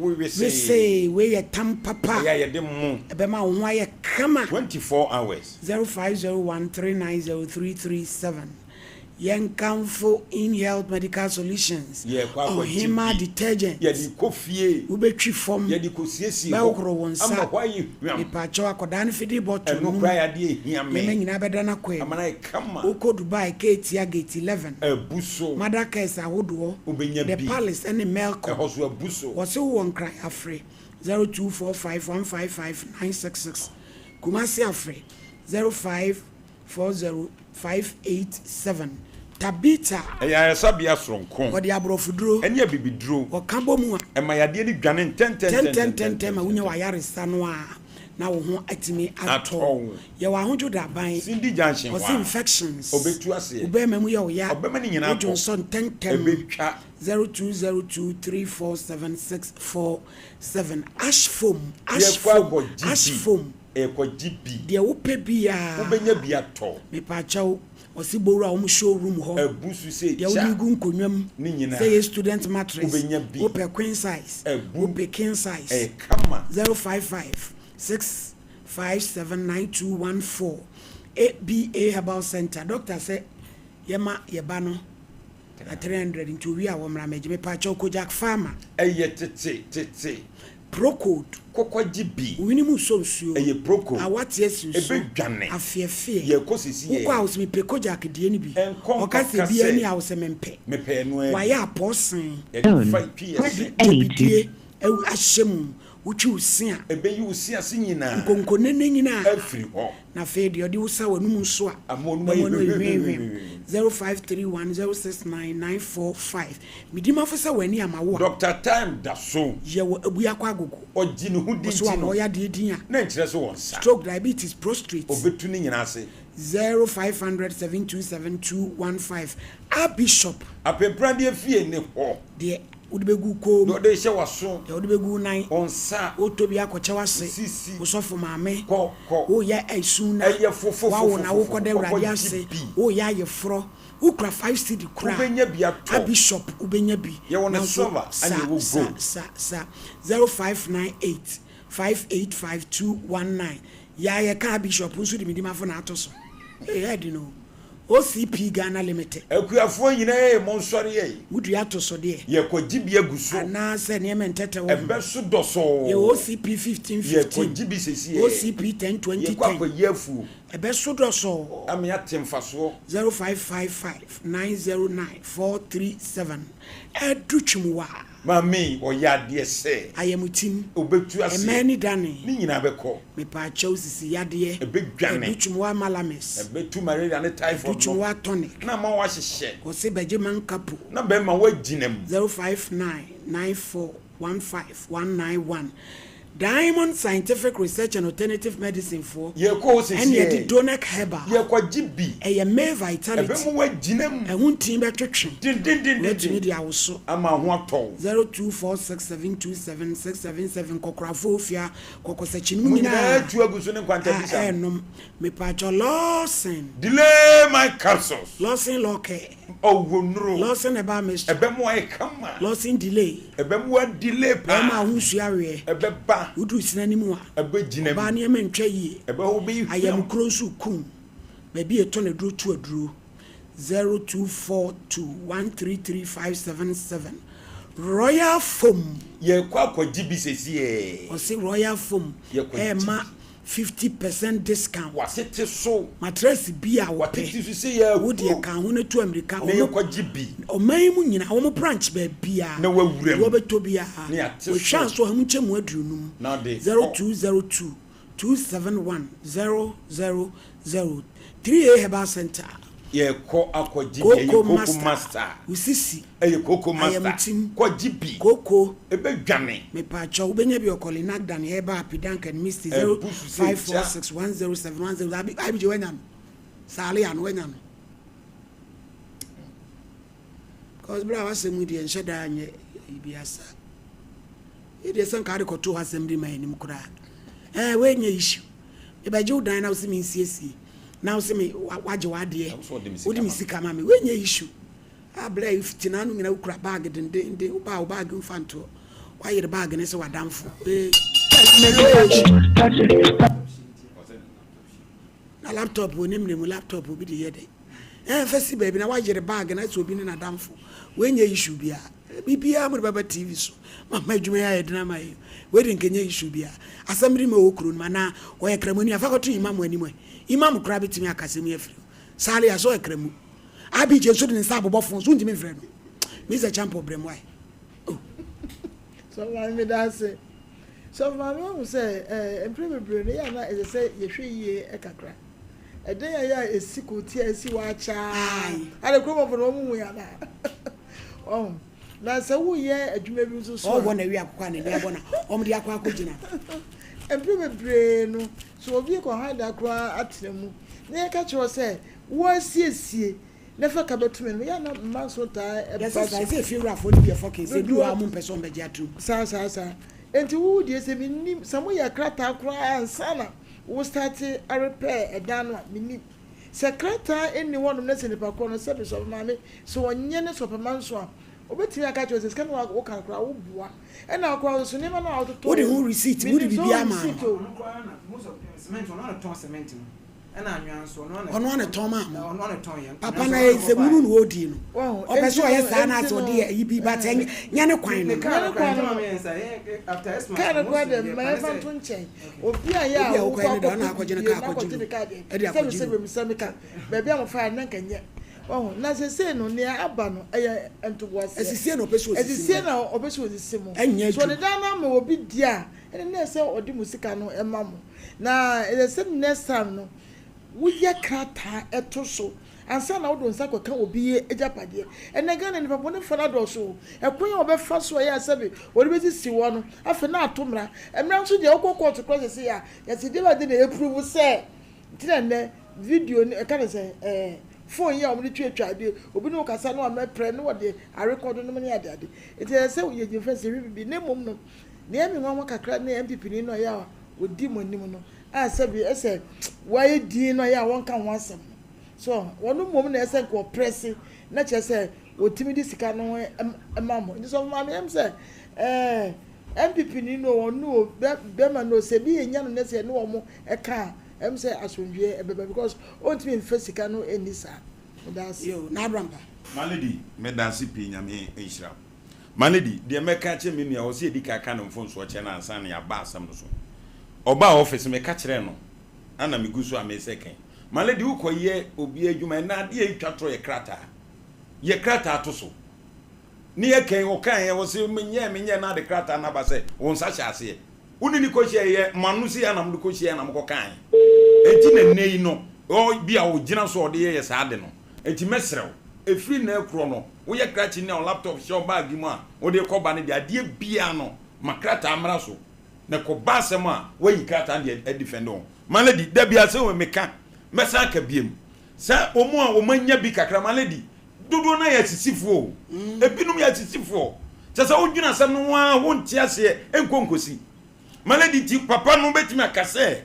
ho wesee. Wesee, wei yɛ tam papa. Ɛyɛ a yɛde mo. Ɛbɛma wo ho ayɛ kama. 24 hours. 0501 390 337 Yɛnkamfo InHealth Medical Solutions, Yɛrekɔ akɔgye Ɔhemmaa bi. Detergent, Yɛde rekɔ fie. Wobɛtwi fam, Yɛde rekɔsiesie hɔ. bɛhohoro wo nsa, Ama hɔ ayɛ hwam. Mepaakyɛw akɔdaa no fidi bottle Ɛno no mu, koraa yɛ adeɛ a ɛhia me. nneɛma nyinaa bɛda n'akwaa Ama mu. no ayɛ kama. Wokɔ Dubai, Keetia Gate 11, Abu so. Mother Cares ahodoɔ, Wobɛnya The bi. Palace ne Melcom. Ɛhɔ nso abu so. Wɔse wowɔ Nkran afre 0245 155 966, Kumasi afre 05. 40587 Tabitha. Ɛyɛ ayaresabea soronko. Wɔde aborɔfoduro. Ɛne abibiduro. Wɔka bɔ mu a. Ɛma yadeɛ no dwane ntɛntɛntɛntɛntɛm. Ma wonya ntɛntɛntɛntɛm. w'ayaresa no a, na wo ho atumi atɔ Atɔ wo. Yɛwɔ ahodwodaban. Cindy Junction hɔ Wɔse a. infections. Ɔbɛtu aseɛ. Wo bɛrima mu yɛ wo ya. Ɔbɛma ne nyinaa Wo akɔ. dwonsɔ ntɛntɛm. Ɛbɛtwa. 0202347647 Ash foam, ash Yɛkɔ foam, akɔgye ash bi. foam. Ɛkɔgye bi. Deɛ wopɛ biaa. Wobɛnya bi atɔ. Mepaakyɛw, ɔse bowura wɔn show room hɔ. Abu so sɛ Deɛ wode gya. regu nkonnwa mu. Ne nyinaa. Sɛ ɛyɛ student mattress. Wobɛnya bi. Wopɛ queen size. Abu. Wopɛ king size. Ɛyɛ kama. 055 657 9214 ABA Herbal Centre. Doctor sɛ yɛma yɛba no 300 nti owie a wɔmmra mmɛgye. Mepaakyɛw, Kojak Pharma. Ɛyɛ tete tete. Procold. Kɔkɔgye bi. Wo hwene mu sɔ nsuo. Ɛyɛ proko. A woate asi wo so. Ɛbɛdwane. Afeɛfeɛ. Yɛrekɔ sisi yɛ. Wokɔ a wo se mepɛ Kojak deɛ no bi. Nkɔ Ɔka nkɔka sɛ biara sɛ. ni a wo se mempɛ. Mepɛ ɛno ara bi. Wayɛ apɔɔsen. Yɛde fa twi yɛ se. Wode gyabidie ahyɛ mu. Wotwi wo se a. Ɛbɛyi wo se ase nyinaa. Nkonkonene nyinaa. Afiri hɔ. Na afei deɛ ɔde wo sa w'anomu nso a. Ama w'anomu Na ayɛ w'ano ayɛ hwimhwimhwim. hwimhwim. 0531 069 945. Medi mafo sɛ w'ani ama wo a. Doctor Time da so. Yɛ wɔ Abuakwa Agogo. Ɔgye ne ho di Ɔso nti ama no. ɔyɛ adeɛ din a. Na nkyerɛ sɛ wɔnsa. Stroke, diabetes, prostrate. Ɔbɛtu ne nyinaa ase. 0500 727 215. A Bishop. Apempradeɛ fie ne hɔ. Deɛ wode bɛgu wo kɔn mu. Deɛ ɔde rehyɛ w'aso. Deɛ wode bɛgu wo nan. Wo nsa. Wotɔ bi akɔkyɛ w'ase. Wo sisi. Wo sɔfo maame. Kɔ, kɔ. Woyɛ asu na. Ɛyɛ fofofofofo. Woawo na wokɔda Kɔkɔ Awurade gye ase. bi. Woyɛ ayeforɔ. Wokura five cedi koraa. Wobɛnya bi atɔ. A Bishop wobɛnya bi. Yɛwɔ no Nanso silver sa, ɛna yɛwɔ gold. sa, sa, sa. 0598 585 219. Yaa yɛka a Bishop nso de me dimafo na ato so. Ee ɛyɛ den o. OCP Ghana Limited. Akuafoɔ nyinaa ee monsɔre ei. Wodua atosodeɛ. Yɛkɔgye bi agu so. Anaasɛ nneɛma ntɛtɛ wɔ ho. Ɛbɛso dɔsɔɔ. Yɛwɔ OCP 15 15. Yɛkɔgye bi sesiɛ. OCP 10 20 10. Yɛkɔ akɔyi afuo. Ɛbɛso dɔsɔɔ. Ama yɛate mfasoɔ. 0555 909 437 Ɛdu Twumwa. Maame yi, ɔyɛ adeɛ sɛ. Ayamtim. Ɔbɛtu aseɛ. Ɛmɛn ne dane. Ne nyinaa bɛkɔ. Mepaakyɛw sisi yadeɛ. Ɛbɛdwane. Ɛdu Twumwa malamis. Ɛbɛtu malaria ne typhoid no. Ɛdu Twumwa tonic. Na ama woahyehyɛ. Ɔse bɛgye mankapo. Na bɛma woagyina mu. 059 94 15191 Diamond Scientific Research and Alternative Medicine foɔ Yɛkɔ hɔ ɛne sesiɛ. ɛde Donec Herbal. Yɛkɔgye bi. Ɛyɛ May Vitality. Ɛbɛma woagyina mu. Ɛho ntin bɛtwetwe. Dendendenden. Woatumi de awoso. Ama ho atɔ wo. 0246727677 Nkɔkorafoɔ Ofia Kɔkɔsakyi no mu Mo nyinaa nyinaa tu agu so ne nkwanta a bisa no. ɛɛnom. Mepaakyɛw Lawson. Delay my capsules. Lawson Law Care. Ɔwɔ nnuro. Lawson Herbal Mixture. Ɛbɛma wayɛ kama. Lawson Delay. Ɛbɛma wa delay paa. Bɛrima a ho nsuo aweɛ. Ɛbɛba. Woduru sini anim a. Ɛbɛgyina mu. Ɔbaa nneɛma ntwa yie. Ɛbɛhɔ wobɛyi hwam. Ayamkuro nso rekum. Baabi a yɛtɔn aduro to aduro. 0242 133 577 Royal Foam. Yɛrekɔ akɔgye bi sesiee. Ɔse Royal Foam Yɛkɔgye bi. ɛɛma 50 percent discount. Watete so. Matress bi a wopɛ. Watete so sɛ yɛ Wo deɛ ka ho na tu amirika. Na yɛ kɔ gye bi. Ɔman yi mu nyinaa wɔn branch baabiara. Na wawura mu. Deɛ wɔbɛtɔ biara. Na yɛate so. Wɔhwɛ nso ɔha mu nkyɛmu aduonum. Na ɔde kɔ. 0202 271 000 3A Herbal Center. Yɛkɔ akɔgye bi ɛyɛ Kooko koko master. master. Wo sisi. Ɛyɛ koko master. Ayamtim. Kɔgye bi. Kooko. Ɛbɛdwane. Mepaakyɛw wobɛnya bi wɔ Kɔle Nagdan Herbal Apidank and Misty Ɛbu so sɛ gya. 0546107100 Abi Abigye wanya no. Saale ano wanya no. Cause bra wasɛm yi deɛ nhyɛ daa nyɛ ibi asa. Yi deɛ sɛ nka ade kɔto hɔ asɛm de ma anim koraa. Ɛɛ wei nyɛ issue. Mebɛgye wo dan na wo se me nsiesie. Na wo se me wagye w'adeɛ. Na wo sɛ ɔde me sika Wode me ma me. sika ma me. Wei nyɛ issue. A Berɛ a ɛfiti n'ano nyina wokura baage dendeenden, wobaa wo baage mfa ntoɔ, woayere baage no sɛ w'adamfo. Ee. Na laptop wɔ ne mmerɛ mu, laptop obi de yɛ dɛ. Ɛɛ fa si baabi na woayere baage no asɛ obi ne n'adamfo. Wei nyɛ issue biara. Biribiara mode bɛba TV so. Mama adwuma yi ayɛ den ama yɛn. Wei de nka ɛnyɛ issue biara. Asɛm de ma ɛwɔ kuro no mu anaa ɔyɛ kramoni a, fa kɔto Imam anim ɛ. Imam koraa bɛtumi aka asɛm yi afiri hɔ. Saaleh a, sɛ ɔyɛ kramu. Abigye nso de ne nsa abobɔ fon so wontumi mfrɛ no. Mr. Champon brɛ mu ae. Oh. Sɔfo maame meda ase. Sɔfo maame wahu sɛ eh, mprɛ bebree no yɛ a na ɛsɛ sɛ yɛhwɛ yie kakra. Ɛdɛn a yɛ a ɛsi kootia a ɛsi hɔ akyɛ a, ade kuromɔfo no wɔn hu yɛ anaa? Wahu. Na sɛ woyɛ adwuma bi nso so a. Ɔwɔ na wi akokɔ a n'ani abɔ na wɔn de akɔ akɔgyina. Mprɛ bebree no, sɛ obi kɔ han da koraa atena mu na yɛka kyerɛ wo sɛ Woasiesie na fa ka bɛto me no, yɛ a na mma nso taa ba so. Yɛse saa, ɛsɛ efiewurafoɔ no bi ɛfɔ kee, sɛ ebi wɔ hɔ a ɔmo mpɛ sɛ ɔmo bɛgye atom. Saa saa saa. Enti wo deɛ sɛ mennim, sɛ moyɛ krataa koraa ansa na wo starte arepɛɛ ɛdan no a, mennim. Sɛ krataa nni hɔnom na sɛ nipa korɔ no sɛbe sɛ ɔpɛ maame, sɛ ɔnyɛ ne sɛ ɔpɛ manso a, ɔbɛtumi aka akyerɛ wo sɛ sika no a woka no koraa woboa. Ɛna koraa nso nneɛma no a wototɔeɛ Wode no, ho receipt, wode mennim sɛ biribiara wowɔ maa receipt no. o. Ɔno koraa na most of cement ɔno ara na ɔtɔn cement no. Ɔno ara na ɛtɔn maa mo. Papa no ayɛ nsɛmhunu na ɔredi no. Ɔpɛ sɛ ɔyɛ saa na asɛ ɔde yɛ ayi bi but nyɛ ne kwan no. Kaa no koraa deɛ mma yɛmfa nto nkyɛn. Obi a yɛ a wokɔ akɔpɛ biribi na akɔgye ne kaa deɛ sɛbi sɛbi misa me ka baabi a mofaeɛ no na nka nyɛ. Wahu? Na seesei no nea aba no ɛyɛ ntoboaseɛ. Asisie na ɔpɛ sɛ ɔsisi mo. Asisie na ɔpɛ sɛ ɔsisi mo. Ɛnyɛ So ɔde adwuma. dan no ama obi deɛ a, ɛnde na ɛsɛ sɛ ɔde mo sika no ma mo. Na ɛsɛ sɛ next time no woyɛ krataa to so ansa na wode wo nsa akɔka obi agyapadeɛ. Ɛnnɛ Ghana nnipa bɔnefoɔ no adɔɔso o. Ɛkwan a wɔbɛfa so a ɛyɛ a sɛbe wɔde bɛsisi woɔ no, afei na ato mmara. Mmara nso deɛ wokɔ kɔɔto koraa seesei a, yɛse deɛ bɛn ade na ɛprove sɛ nti na nnɛ video no ɛka ne sɛ ɛɛ phone yi a wɔde twatwa adeɛ, obi ne wo kasa na wamɛprɛ na wɔde arekɔdo nom ne adeade. Nti ɛsɛ sɛ yɛgyina fɛn sɛ yɛhwɛ biribi na mmom no nea ɛyɛ me nwanwa kakra ne NPP ni no a ɛyɛ a wɔdi mo anim no a sɛbi ɛsɛ wɔayɛ din no a ɛyɛ a wɔnka ho asɛm no so wɔn mmom na ɛsɛ nka wɔprɛse na kyerɛ sɛ wɔtumi de sika no ma mo nti sɛ maame ɛm sɛ ɛɛ NPP ni no wɔn no bɛma no sɛ bi yɛ nya no na sɛ ɛne wɔn ɛka a ɛm sɛ asomdwoeɛ ɛbɛba because ɔntumi nfa sika no ɛnni saa meda ase. Yo, N'Abrampa. My lady, medase pii Nyame nhyira wo. My lady, deɛ mɛka akyerɛ me nua, ɛwɔ sɛ yɛdi kan ka ne mfomsoɔ kyerɛ no ansa na yɛaba asɛm no so. Ɔbaa office, meka kyerɛɛ no, ɛna megu so a mesɛ kan. My lady, wokɔyɛ obi adwuma, ɛnɛ adeɛ a ɛtwa torɔ yɛ krataa. Yɛ krataa to so. Ne yɛ kan, ɔkaeɛ, ɔse menyɛɛ, menyɛɛ, na ade krataa no aba sɛ wo nsa hyɛ aseɛ. Wo ne no kɔhyiaeɛ yɛ mo ano sei ara na mode kɔhyiaeɛ na mokɔkaeɛ. Enti na nnɛ yi no, ɔ, bi a ɔgyina so a ɔde yɛyɛ saa ade no. Enti mɛsrɛ wo, ɛfiri nnɛ rekorɔ no, woyɛ krakyeni a wo laptop hyɛ wo baage mu a wode rekɔba no deɛ, adeɛ biara no, ma krataa mmra so. Na kɔba asɛm a, woayi krataa no de adifɛnde wo ho. My lady, da biara sɛ meka, mɛsan aka biom, sɛ wɔn a wɔanya bi kakra, my lady, dodoɔ no ara yɛ asisifoɔ o. Ebinom yɛ asisifoɔ. Kyerɛ sɛ wodwene asɛm no ho ara, wonte aseɛ, ɛnkɔ nkɔsi. My lady, nti papa no bɛtumi aka sɛ,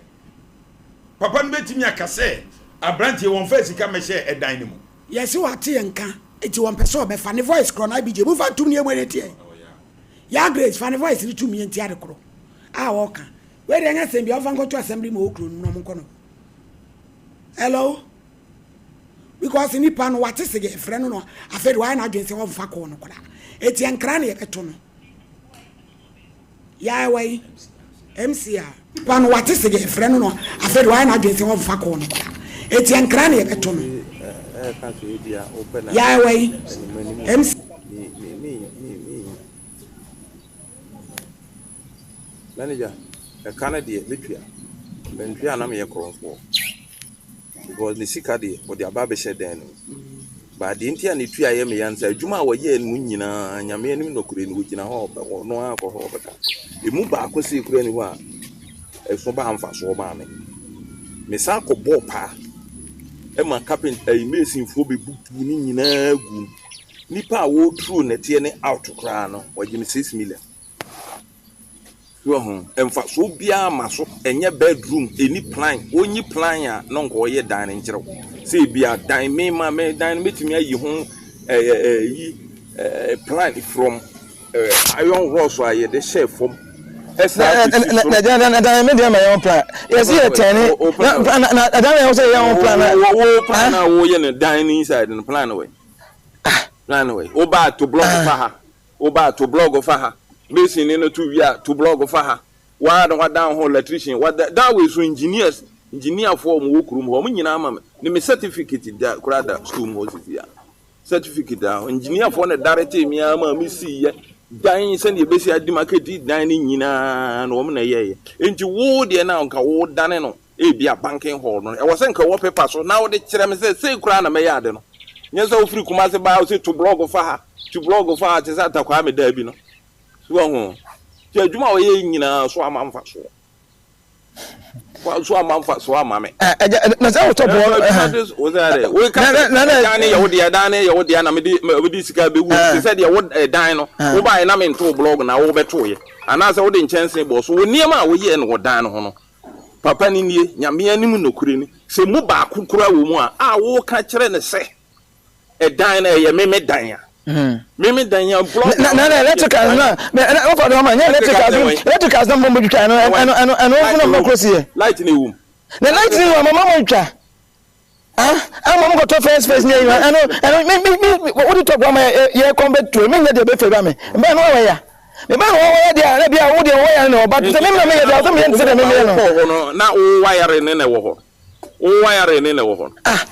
Papa no bɛtumi aka sɛ, Aberanteɛ, wɔmfaa sika mmɛhyɛɛ ɛdan no mu. Yɛse wate yɛn nka nti wɔmpɛ sɛ ɔbɛfa ne voice korɔ no IBJ momfa ntom ne yɛmmɔ ne nteɛ Yaa Grace fa ne voice no tom yɛntie ade korɔ a ɔka wei deɛ ɛnyɛ asɛm bia ɔmfa nkɔto assembly ma ɔwɔ kuro no mu na ɔmo nkɔ no hello because nipa no wate se yɛfrɛ no no afei de wayɛ n'adwene sɛ ɔmfa kɔɔ no koraa eti ɛnkra ne yɛbɛto no Yaa ɛwɔ yi? MC a. Pa no wate se yɛfrɛ no no afei de wayɛ n'adwene sɛ ɔmfa kɔɔ no koraa. Eti ɛnkra na yɛbɛto no. Yaa ɛwɔ yi? MC. Manager, ɛka no deɛ mɛtua. Mantua a na meyɛ korɔmfoɔ. Because ne sika deɛ ɔde aba abɛhyɛ dan no mu. But deɛ nti a ne tua yɛ me ya ne sɛ adwuma a wɔyɛɛ no mu nyinaa Nyame anim nɔkorɛ ni wɔgyina hɔ a ɔno ara kɔ hɔ ɔbɛka. Ɛmu baako sei koraa ni hɔ a ɛso baa mfasoɔ maa me. Mesan kɔbɔɔ paa ɛma carpent ɛyi masonfoɔ bɛbubu ne nyinaa gu mu. Nipa a wɔreturo nɛteɛ ne out koraa no wɔgye me 6 million. So wahu? Mfasoɔ biara mma so, ɛnyɛ bedroom, ɛnni plan. Wɔnyi plan a na nka ɔyɛ dan no nkyerɛ wo. Sɛ ebia dan, me ma me dan no mɛtumi ayi ho Ɛyɛ ɛyi ɛɛ plan from ɛɛ iron rods a yɛde hyɛɛ fam. Ɛsan sisi soro. Na na na na me deɛ ma yɛn plan. Yɛsi yɛ tɛni. Na na na ɛdan na yɛn sɛ yɛn plan na. Wo wo plan na wo yɛ no dan no inside no plan no wɛ. Plan no wɛ. Wo ba to block fa ha. Wo ba to block fa ha. Mason ne no to wia to block fa ha. Waa na wadan ho electrician wada dan wei so engineers engineer foɔ wɔn wɔ kurom hɔ wɔn nyinaa ama me ne me certificate da koraa da school mu hɔ sisi a certificate da hɔ engineer foɔ na daretee me ara ma me si yɛ dan sɛdeɛ ebesi adi ma kedi dan ne nyinaa na wɔn na ɛyɛɛyɛ nti wo deɛ na nka wo dane no ebi a banking hall no ɛwɔ sɛ nka wɔ paper so na wode kyerɛ me sɛ sei koraa na mɛyɛ ade no nyɛ sɛ wofiri Kumase baa wo sɛ to blɔg fa ha to blɔg fa ha te sɛ atakwaa me daa bi no. So wahu? Nti adwuma a ɔyɛ yi nyinaa so ama mfasoɔ. So ama mfasoɔ ama me. Ɛgya na sɛ wotɔ boɔ no. Adwuma de wo sɛ dɛ. Wo ka sɛ ɛdan ne yɛ wo deɛ ɛdan ne yɛ wo deɛ na mede mede sika bɛwu te sɛ deɛ wo ɛdan no wo baeɛ na mentoo blɔg na wobɛtooyɛ anaasɛ wode nkyɛnse bɔɔ so wo nneɛma a woyɛɛ no wɔ dan no ho no papa no nie Nyame anim nokorɛ ni sɛ mu baako koraa wɔ mu a a woka kyerɛ no sɛ Ɛdan no ɛyɛ me me dan a. Me me dan a block. Na na na electricals na na na ofa do ma nya electricals electricals na mo mo twitwa no ɛno ɛno ɛno na mo kɔ si yɛ. Light na ewom. Na light ni wa mo mo twitwa. Ah ah mo mo kɔ first phase ni ɛno ɛno ɛno me me me wo di talk wa ma yɛ kɔn bɛ tuo me nya deɛ bɛ fɛ ba me mbɛ no wa ya. Me ba no wa ya deɛ na bia wo deɛ wa ya no ba sɛ me na me yɛ deɛ sɛ me yɛ nti sɛ me me yɛ no. Wokɔ hɔ no na wo wire ne na ɛwɔ hɔ. Wo wire ne na ɛwɔ hɔ no. Ah,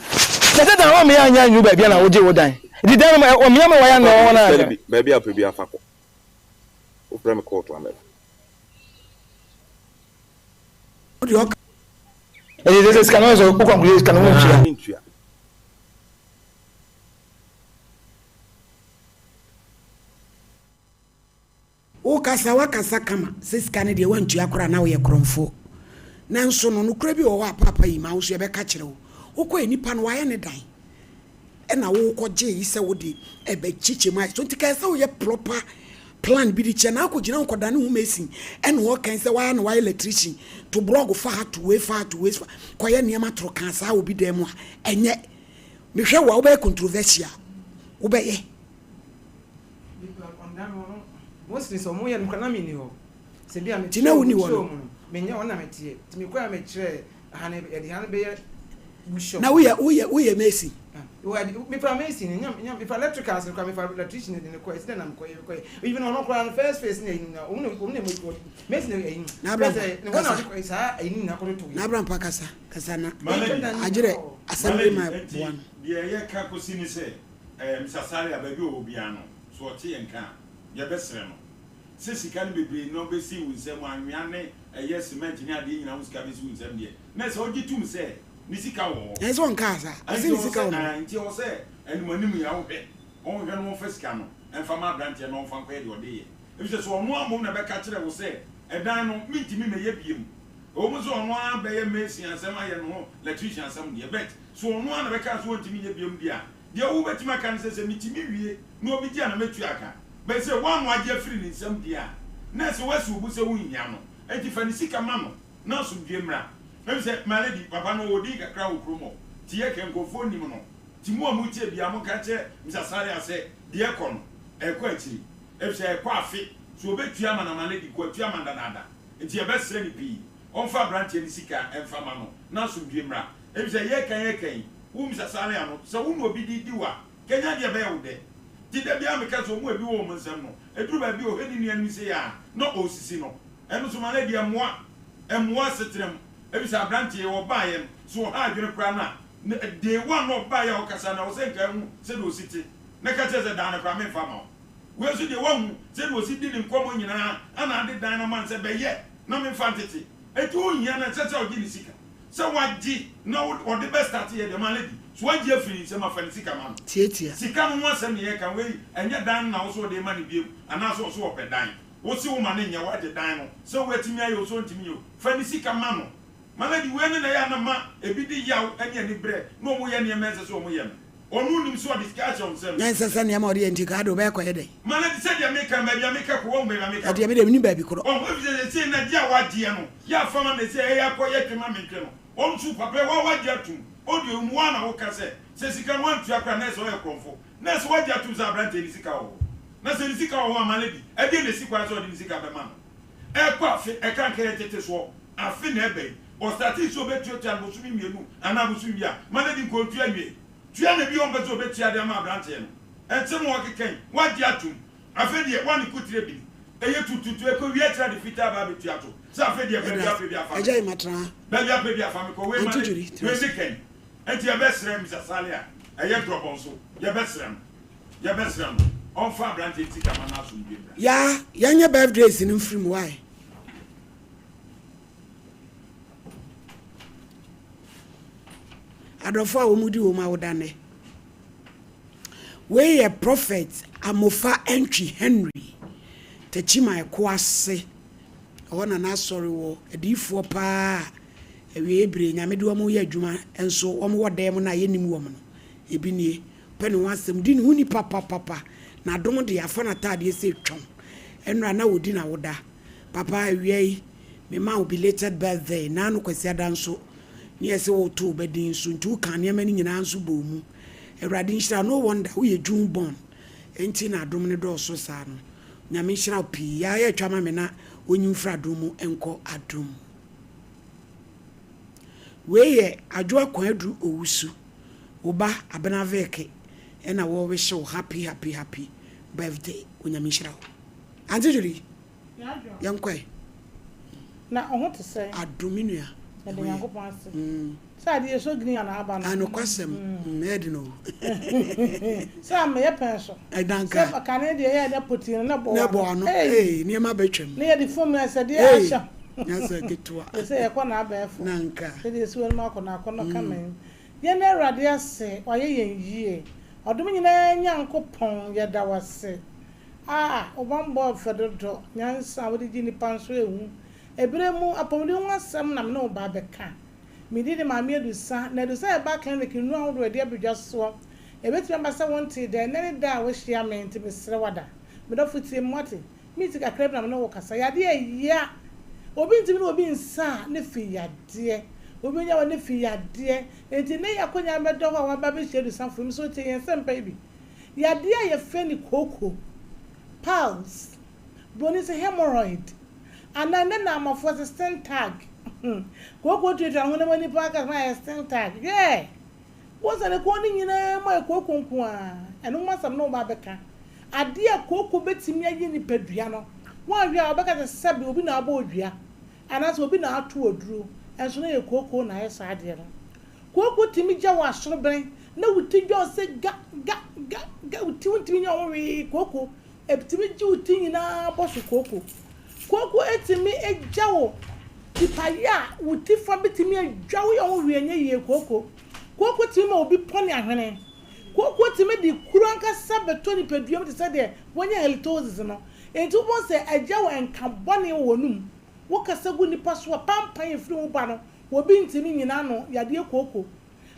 na sɛ dan wɔn yɛ anya nnu baabi a na wogye wo dan. Nti dan no wɔn yɛ ma wɔyɛ na wɔn na. Baabi a pɛ bi afa kɔ. Wofrɛ me kɔɔto amɛba. Ɛdi sɛ sika no sɛ wokɔ nkɔyɛ sika no wontua. Mentua. Wo kasa wakasa kama sɛ sika no deɛ wantua koraa na woyɛ korɔmfoɔ. Nanso no nokorɛ bi wɔ hɔ a paapa yi ma wo nso yɛbɛka kyerɛ wo. Wokɔɛ nipa no wayɛ ne dan ɛna wokɔ gyee yi sɛ wode ɛbɛ kyekyɛ mu ayɛ so nti ka ɛsɛ woyɛ proper plan bi de kyɛ na akɔ gyina ho kɔdane ho mason ɛna ɔkan sɛ wayɛ na wayɛ electrician to blɔg fa ha to wei fa ha to wei fa kɔyɛ nneɛma toro kan saa obi dan mu a ɛnyɛ mehwɛ wo a wobɛyɛ controversial wobɛyɛ. Nti na wonni hɔ no? Na woyɛ woyɛ woyɛ mason? Na Abraham pa kasa kasa na agyerɛ asɛm bi ma boa no. Deɛ yɛka kɔsi ne sɛ Ɛɛ, Mister Saria, baabi a ɔwɔ biara no, sɛ ɔte yɛn nka a, yɛbɛsrɛ no sɛ sika no bebree no bɛsi wo nsam, anwea ne ɛyɛ cement ne adeɛ nyinaa ho sika bɛsi wo nsam deɛ, na sɛ ɔgye tom sɛ ne sika wɔ hɔ. Nanso ɔnkaa saa. Ɔse ne sika wɔ ne hɔ. Nti ɛwɔ sɛ animanim yi ara wohwɛ, ɔnhwɛ na ɔmfa sika no mfa ma aberanteɛ na ɔmfa nkɔyɛ deɛ ɔde yɛ. Efisɛ sɛ ɔno ara mmom na ɛbɛka kyerɛ wo sɛ, Ɛdan no, mentumi mmɛyɛ biom. Ɛwɔ mu sɛ ɔno ara bɛyɛ mason asɛm ayɛ ne ho electrician asɛm deɛ, but sɛ ɔno ara na bɛka sɛ ɔntumi nyɛ biom deɛ a, Deɛ wobɛtumi aka ne sɛ, sɛ metumi wie na obi gye a na mɛtua ka. But sɛ woana wagye afiri ne nsam deɛ a, na ɛsɛ woasi wo bo sɛ wonhia no. Enti fa ne sika ma no na asomdwoeɛ mmra. Ɛfiri sɛ, my lady, papa no ɔwɔ din kakra wɔ kurom hɔ, nti yɛkɛ nkurɔfoɔ nnim no. Nti mo a motie biara monka nkyerɛ Mister Saria sɛ deɛ ɛrekɔ no, ɛrekɔ akyiri. Ɛfiri sɛ ɛrekɔ afe, sɛ ɔbɛtua ama no a, my lady, nka watua ama no dadaada. Nti yɛbɛsrɛ no pii, ɔmfa aberanteɛ no sika mfa ma no na asomdwoeɛ mmra. Efisɛ yɛreka yɛreka yi, wo Mr. Saleh ano, sɛ wo na obi de di wo a, kanya deɛ ɛbɛyɛ wo dɛ. Nti da biara meka sɛ wɔn a ebi wɔ wɔn nsam no, ɛduru baabi a ɔhwɛ ne nua anim sei a, na ɔresisi no. Ɛno nso my lady, ɛmmoa. Ɛmmoa asetena mu. Efisɛ aberanteɛ yi, ɔbaeɛ no, sɛ ɔha adwene koraa no a, ne, day one na ɔbaeɛ a ɔkasa no, ɛwɔ sɛ nka ahu sɛdeɛ ɔsi te, na ka kyerɛ sɛ dan no koraa memfa mma wo. Wei nso deɛ woahu sɛdeɛ ɔsi di ne nkɔmmɔ nyinaa, ɛna ade dan no ama no sɛ bɛyɛ na memfa ntete. Enti wonhia no, ɛnsɛ sɛ ɔgye ne sika. Sɛ wagye na ɔde bɛ start yɛ deɛ my lady so wagye afiri ne nsam afa ne sika ma no. Tiatia. Sika no ho asɛm na yɛreka wei ɛnyɛ dan no na wose wode rema no biom anaasɛ ɔse ɔpɛ dan wose woma no nyɛ wagye dan no sɛ watumi ayɛ o sɛ ɔntumi nyɛ o fa ne sika ma no my lady wei no na ɛyɛ a na ma ebi de yaw ne anibrɛ na wɔn yɛ nneɛma a ɛnsɛ sɛ wɔn yɛ no ɔno nim sɛ ɔde sika ahyɛ wo nsam. Na ɛnsɛ sɛ nneɛma a ɔde yɛ nti kaa de wobɛyɛ kɔyɛ dɛn? My lady sɛdeɛ meka no baabi a meka kɔ wahu baabi a meka kɔ. Ɛdeɛ me deɛ menim baabi korɔ. Wahu efisɛ seesei na gye a wagyeɛ no Yɛ afa ma me sɛ ɛyɛ akɔ yɛ twe ma me ntwe no ɔnso papa yi waa wagye atum ɔdeɛ ɔmu waa na woka sɛ sɛ sika no wantua koraa na ɛsɛ ɔyɛ korɔmfo. Na sɛ woagye atom sɛ aberanteɛ no sika wɔ hɔ, na sɛ ne sika wɔ hɔ a, ma no di. Ɛdeɛn na ɛsi kwan sɛ ɔde ne sika bɛma no? Ɛrekɔ afe, ɛka nka yɛ tete soɔ, afe na ɛba yi, ɔstartee sɛ ɔbɛtuatua no bosome mmienu anaa bosome bi a, ma no di nka ɔntua nwie. Tua na bi a ɔmpɛ sɛ ɔbɛtua de ama aberanteɛ no. Nsɛm a ɔkeka yi, woagye atom. Afei deɛ, woane kotire bini. Ɛyɛ tututu, ɛkɔwie akyire a de fitaa ba abɛtua to. Sɛ afei deɛ, baabi a wopɛ biara fa me kɔ. Baabi a wopɛ biara fa me kɔ. Wei ma no di, wei ne kan. Enti yɛbɛsrɛ Mister Saleh a ɛyɛ drɔbɔ nso, yɛbɛsrɛ no, yɛbɛsrɛ no ɔmfa aberanteɛ no sika ma no asomdwoeɛ mmra. Yaa yɛnyɛ birthdays no mfiri mu why? Adɔfo a wɔn di wɔn awoda nnɛ. Wei yɛ Prophet Amofa Antwi Henry, Techiman Ɛkoase, ɛhɔ na n'asɔre wɔ, adiyifoɔ paa a Awiei bere, Nyame de wɔn reyɛ adwuma nso wɔn wɔ dan mu no a yɛnnim wɔn no, ebi nie. Ɔpɛ ne ho asɛm, di ne ho ni papapapa, na adom deɛ, afa n'ataadeɛ sɛ twɔn. Ɛnora na ɔdi n'awoda. Papa, awia yi, mema wo belated birthday, naano Kwasiada nso, ne yɛse woreto wo ba din nso, nti wokaa nneɛma no nyinaa nso bɔɔ mu. Awurade nhyira wo, no wonder woyɛ June born, enti na adom no dɔɔso saa no. Nyame nhyira wo pii. Yaa yɛ twa ma me na ɔnyi wo firi adom mu nkɔ adom mu. Wei yɛ Adwoa Kwadu Owusu, wo ba Abena Veke na wɔ wish wo happy happy happy birthday. Onyame nhyira wo. Auntie Julie, yɛnkɔ ɛ. Na wo ho te sɛn? Adom me nua. Yɛda Nyankopɔn ase. Sɛ adeɛ yɛ so green a na aba no. Ah nokwasɛm, ɛyɛ den o. Sɛ ameyɛ pɛn so. Ɛdanka. Sɛ kane deɛ yɛ na potin no na bɔ wano. Na bɔ ano. Ee nneɛma bɛtwam. Na yɛde fom na sɛ deɛ ahyɛ. Nyɛ sɛ ketewa. Sɛ yɛkɔ na abɛɛfo. Nanka. Sɛ deɛ esi wɔ no mu akɔ na akɔ no kama yi. Yɛn Awurade ase wayɛ yɛn yie. Ɔdom nyinaa Nyankopɔn yɛda wo ase. Ah wo bammɔ fɛ dodo. Nyansa a wode gye nnipa nso ehu. Ebere mu apɔmuden ho asɛm na me ne wo ba bɛka. Me din de Maame Adusa, na Adusa Herbal Clinic nnuru ahodoɔ a yɛde abɛdwa soɔ. Ɛbɛtumi aba sɛ wontee da, ɛnnɛ ne da a woahyia me, nti mesrɛ wo ada. Me dɔfo tie me, woate? Miniti kakra bi na me ne wo rekasa. Yadeɛ ɛya. Obi ntumi ne obi nsa a, ne fi yadeɛ. Obi nya wɔ ne fi yadeɛ. Enti nnɛ yi akonya bɛdɔ hɔ a woaba abɛhyia Adusafo yi, mesrɛ wo tie yɛn nsɛmpa yi bi. Yadeɛ a yɛfrɛ no kooko, piles, Broni se hemorrhoid anaa ne naamafoɔ se stintag. Kooko tuatua ne honam ani paa kɛse ma ayɛ stintag. Hwɛ! Wohu sɛ ne kɔn no nyinaa mu ayɛ kooko nko ara. Ɛno ho asɛm na woba abɛka. Adeɛ a kooko bɛtumi ayɛ nipadua no, woanhwɛ a wobɛka sɛ sɛbe obi na abɔ wo dua anaasɛ obi na ato wo aduro, nso na ɛyɛ kooko na ayɛ saa adeɛ no. Kooko tumi gya wo asorobene na wo ti dwa wo sɛ ga ga ga ga, wo ti wontumi nyɛ wo ho hwee, kooko Ɛtumi gye wo ti nyinaa bɔ so kooko. Kooko tumi gya wo tipaeɛ a wo ti fa bɛtumi adwa wo yɛ ho hwee nyɛ yie kooko. Kooko tumi ma obi pɔne ahwene. Kooko tumi de kuro ankasa bɛtɔ nipadua mu te sɛ deɛ wanya halitosis no. Enti wobɛhu sɛ agya wo nka bɔne wɔ w'anum. Wokasa gu nnipa so a pampan ɛfiri wo ba no obi ntumi nnyina ano, yadeɛ kooko.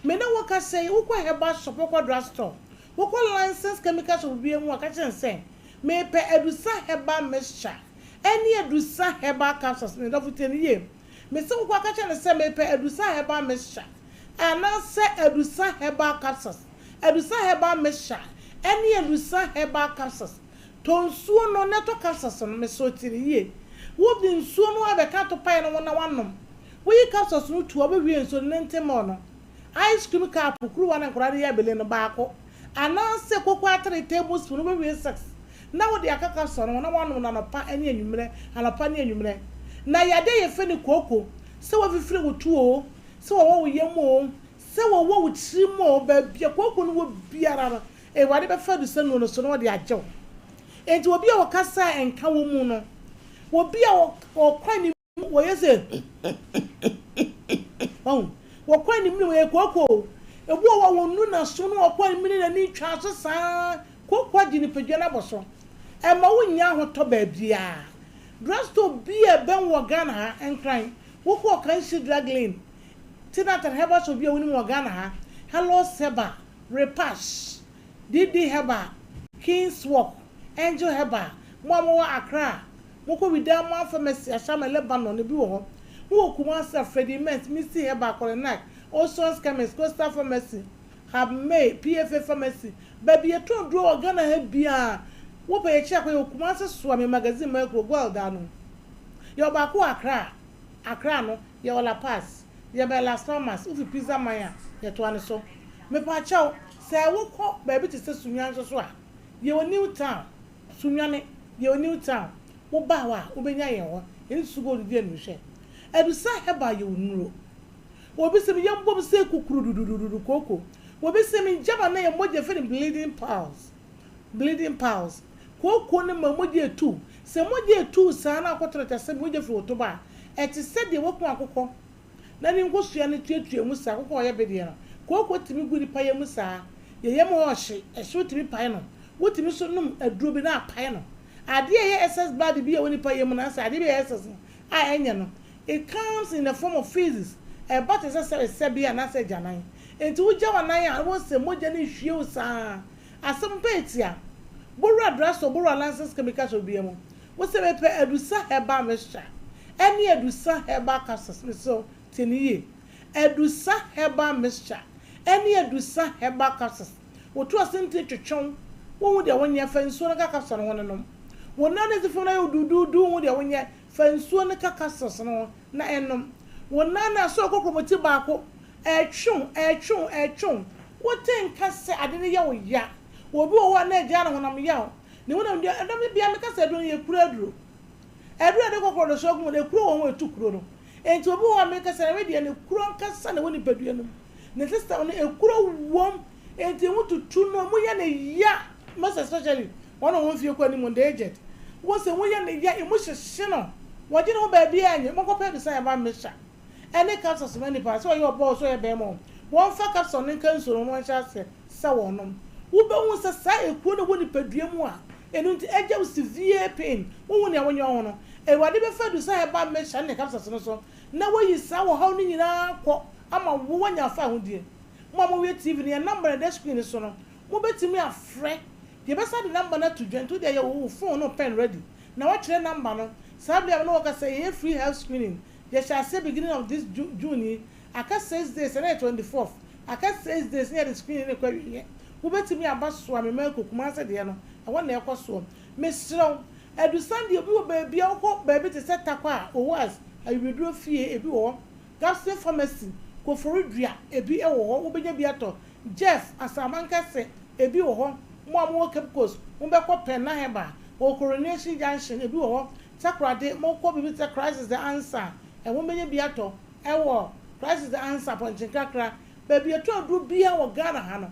Me ne wo kasa yi, wokɔ herbal shop, wokɔ drug store, wokɔ licensed chemical shop biara mu a, ka kyerɛ no sɛ, Mepɛ Adusa herbal mixture ɛne Adusa herbal capsules. Me dɔfo tie no yie. Mese wokɔ a, ka kyerɛ no sɛ, Mepɛ Adusa herbal mixture anaasɛ Adusa herbal capsules. Adusa herbal mixture ɛne Adusa herbal capsules. Tɔ nsuo no na tɔ capsules no. Mesrɛ wo tie no yie. Wode nsuo no abɛka atopaeɛ no ho na woanom. Woyi capsules no tu a, wobɛhwie nsuo no ne ntemɔɔ no, ice cream cup kuruwa no a nkwadaa de yɛ abele no baako, anaasɛ koko atere tablespoon, wobɛhwie 6 na wode aka capsule no ho na woanom no anɔpa ne anwummerɛ, anɔpa ne anwummerɛ. Na yadeɛ a yɛfrɛ no kooko, sɛ wafifire wo to oo, sɛ wɔwɔ wo yam oo, sɛ wɔwɔ wo tirim oo, baabi a kooko no wɔ biara no, Awurade bɛfa adusanuo no so na ɔde agye wo. Enti obi a ɔkasa a ɛnka wɔ mu no, obi a ɔkwan ne Wɔyɛ sɛ wahu. Wɔkɔ anim no wɔyɛ kooko o. Ebi wɔ hɔ a wɔnu n'aso na wɔkɔ anim ne n'ani twa so saa. Kooko agye nipadua no abɔ so. Ɛmma wonnya ahotɔ baabiara. Drug store bi a ɛbɛn wo wɔ Ghana ha, Nkran, wokɔ Ɔkanhyi Drug Lane, Tinatan Herbal Shop bi a wonim wɔ Ghana ha, Hello Seba, Repash, DD Herbal, King's Walk, Angel Herbal, mo a mowɔ Accra, Mokɔ Widaman Pharmacy, Ashaiman, Lebanon, ebi wɔ hɔ. Mowɔ Kumasi a, Freddie Mint, Misty Herbal, Kolinak, Oson's Chemist, Coastal Pharmacy, Habmay, PFA Pharmacy, baabi yɛtɔn duro wɔ Ghana ha biara, wopɛ yɛkyerɛ akwan, yɛwɔ Kumasi Soame Magazine Micro, Goil da no. Yɛwɔ baako wɔ Accra, Accra no, yɛwɔ La Paz, yɛbɛn Las Palmas, wofi Pizza Man a, yɛtoa no so. Mepaakyɛw, sɛ wokɔ baabi te sɛ Sunyani nso so a, yɛwɔ New Town, Sunyani, yɛwɔ New Town, woba hɔ a, wobɛnya yɛn hɔ, yɛne Susu Gold di animhwɛ. Adusa Herbal yɛ wo nnuro. Obi se me yam bom sɛ kukurududududu kooko. Obi se me gyama na yɛ mogya yɛfrɛ no bleeding piles, bleeding piles. Kooko no ma mogya etu. Sɛ mogya etu saa na akɔtɔ no sɛ mogya firi wo to ba a, ɛte sɛ deɛ wakum akokɔ na ne nkosua no tuatua mu saa, akokɔ a ɔyɛ bedeɛ no. Kooko tumi gu nipa yam saa. Yɛ yam hɔ ɔhye, ɛhye wotumi pae no. Wotumi nso nom aduro bi na apae no. Adeɛ a ɛyɛ excess blood bi a ɛwɔ nipa yam no anaasɛ adeɛ bi a ɛyɛ excess no a ɛnyɛ no, It comes in the form of feces, ɛba te sɛ sɛresɛbea anaasɛ agyanan. Enti wogya w'anan a, wobɛhu sɛ mogya no rehwie wo saa ara. Asɛm pɛ tia. Bowura drugstore, bowura licensed chemical shop biara mu, wose mepɛ Adusa herbal mixture ɛne Adusa herbal capsules. Mesrɛ wo, tie no yie. Adusa herbal mixture ɛne Adusa herbal capsules. Woto asɛntire twetwe wo, wonhu deɛ wonyɛ, fa nsuo no ka capsule no ho no nom. Wo nan no si fam na ayɛ wo duuduudu, wonhu deɛ wonyɛ, Fa nsuo no ka capsules no ho na nom. Wo nan no asɔ kokromoti baako, ɛretwe wo, ɛretwe wo, ɛretwe wo. Wote nka sɛ ade no yɛ wo ya. Obi wɔ hɔ a na agyaa no honam yaw. Ne honam dua, ɛda bi biara meka sɛ aduro no yɛ kuro aduro. Aduro a yɛde kɔkɔrɔ de sɔ gu mu no, ekuro wɔ ho a ɛtu kuro no. Enti obi wɔ hɔ a meka sɛ ne wedeɛ no, kuro ankasa na ɛwɔ nipadua no mu. Ne system no, ekuro wom. Enti emu tutu no, emu yɛ no ya, most especially wɔn a wɔn mfie kɔ anim, the aged. Wobɛhu sɛ emu yɛ no ya, emu hyehye no, wɔgye ne ho baabiara nyɛ. Monkɔpɛ adusan yɛba mmehya ɛne capsules ma nipa, sɛ ɔyɛ ɔbaa o, sɛ ɔyɛ barima o, wɔmfa capsule no nka nsuo no ho na wɔnhyɛ aseɛ sɛ wɔnom. Wobɛhu sɛ saa ekuro no wɔ nipadua mu a, ɛno nti ɛgya wo severe pain, wonhu nea wonyɛ wo ho no. Awurade bɛfa adusan yɛba mmehya ne capsules no so na wayi saa ɔhaw no nyinaa akɔ ama wo, woanya afahodie. Mo a mowɛ TV no, yɛn number no ɛda screen no so no, mobɛtumi afrɛ. Yɛbɛsan de number no ato dwa, nti wodeɛ yɛ wo phone ne wo pen ready na woatwerɛ number no. Saa berɛ a me ne wo rekasa yi, yɛyɛ free health screening. Yɛhyɛ aseɛ beginning of this June yi, aka six days, ɛnnɛ yɛ 24th, aka six days na yɛde screening no rekɔ awieɛ. Wobɛtumi aba Soame Melco, Kumasi deɛ no, ɛhɔ na ɛrekɔ soɔ. Mesrɛ wo, Adusan deɛ obi wɔ baabi a wokɔ baabi te sɛ Tarkwa a, Owas, Ayubiduro fie, ebi wɔ hɔ. Gapson Pharmacy, Koforidua, ebi wɔ hɔ, wobɛnya bi atɔ. Jeff, Asamankɛse, ebi wɔ hɔ. Mo a mowɔ Cape Coast, mobɛkɔ Penna Herbal, wɔ Coronation Junction, ebi wɔ hɔ. Takoradi, mokɔ biribi te sɛ Christ is the Answer a, mobɛnya bi atɔ wɔ Christ is the Answer, Pɔnkyenkrakra. Baabi a yɛtɔn aduro biara wɔ Ghana ha no,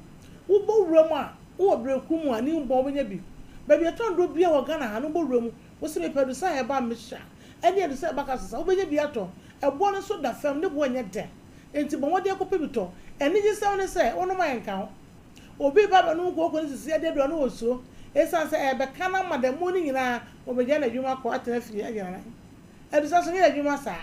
wobɔ wura mu a, wowɔ Bereku mu a, New Bɔn, wobɛnya bi. Baabi a yɛtɔn aduro biara wɔ Ghana ha no, wobɔ wura mu, wose mepɛ Adusa Herbal Mixture, ɛne Adusa Herbal Capsules a, wobɛnya bi atɔ. Ɛboɔ no nso da fam, ne boɔ nyɛ den. Enti bɔ mmɔden kɔpɛ bi tɔ. Anigyesɛm ne sɛ, wonom a ɛnka ho. Obi reba abɛnom kooko ne sisi ade aduru a, na ɔsuro. Esiane sɛ ɛrebɛka no ama da mu no nyinaa, obegyae n'adwuma kɔ atena fie agyina nan. Adusa nso nyɛ n'adwuma saa.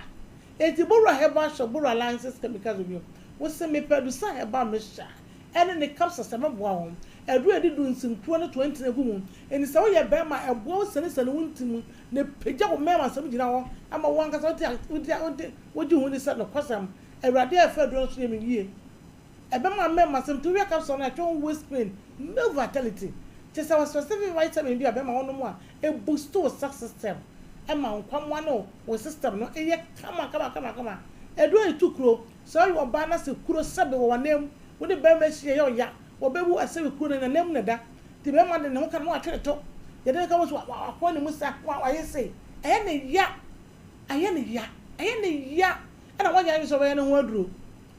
Enti Bowura Herbal Shop, Bowura Alliances Chemicals wɔ bio. Wose mepɛ Adusa Herbal Mixture ɛne ne capsules ɛbɛboa wo. Aduru a yɛde du nsenkuro ne toantini agu mu. Enti sɛ woyɛ barima a, ɛboa wo sianesane wo nti mu na epagya wo mmarima nsɛm gyina hɔ ma wo ankasa wote a wode wode wogye wo ho di sɛ nokwasɛm Awurade a ɛfa aduro no so yɛ me yie. Ɛbɛma mmarima nsɛm nti wohwɛ capsule no a ɛtwe ho waist pain, male vitality kyerɛ sɛ wɔ specific vitamin bi a bɛrima wonom a ɛboost wo sex system ɛma nkwammoa ne wo system no yɛ kama kama kama kama. Aduro a ɛtu kuro, sɛ woyɛ ɔbaa na sɛ kuro sɛbe wɔ w'anan mu wo ne barima hyia ɛyɛ ɔya wɔbɛwu asɛbe kuro no n'anan mu na ɛda Nti bɛrima de ne ho ka no na watwe ne to. Yɛde no ka ho so wakoa ne mu sa na wayɛ sei. Ɛyɛ ne ya. Ɛyɛ ne ya. Ɛyɛ ne ya. Ɛna wanyɛ n'adwene sɛ ɔbɛyɛ ne ho aduro.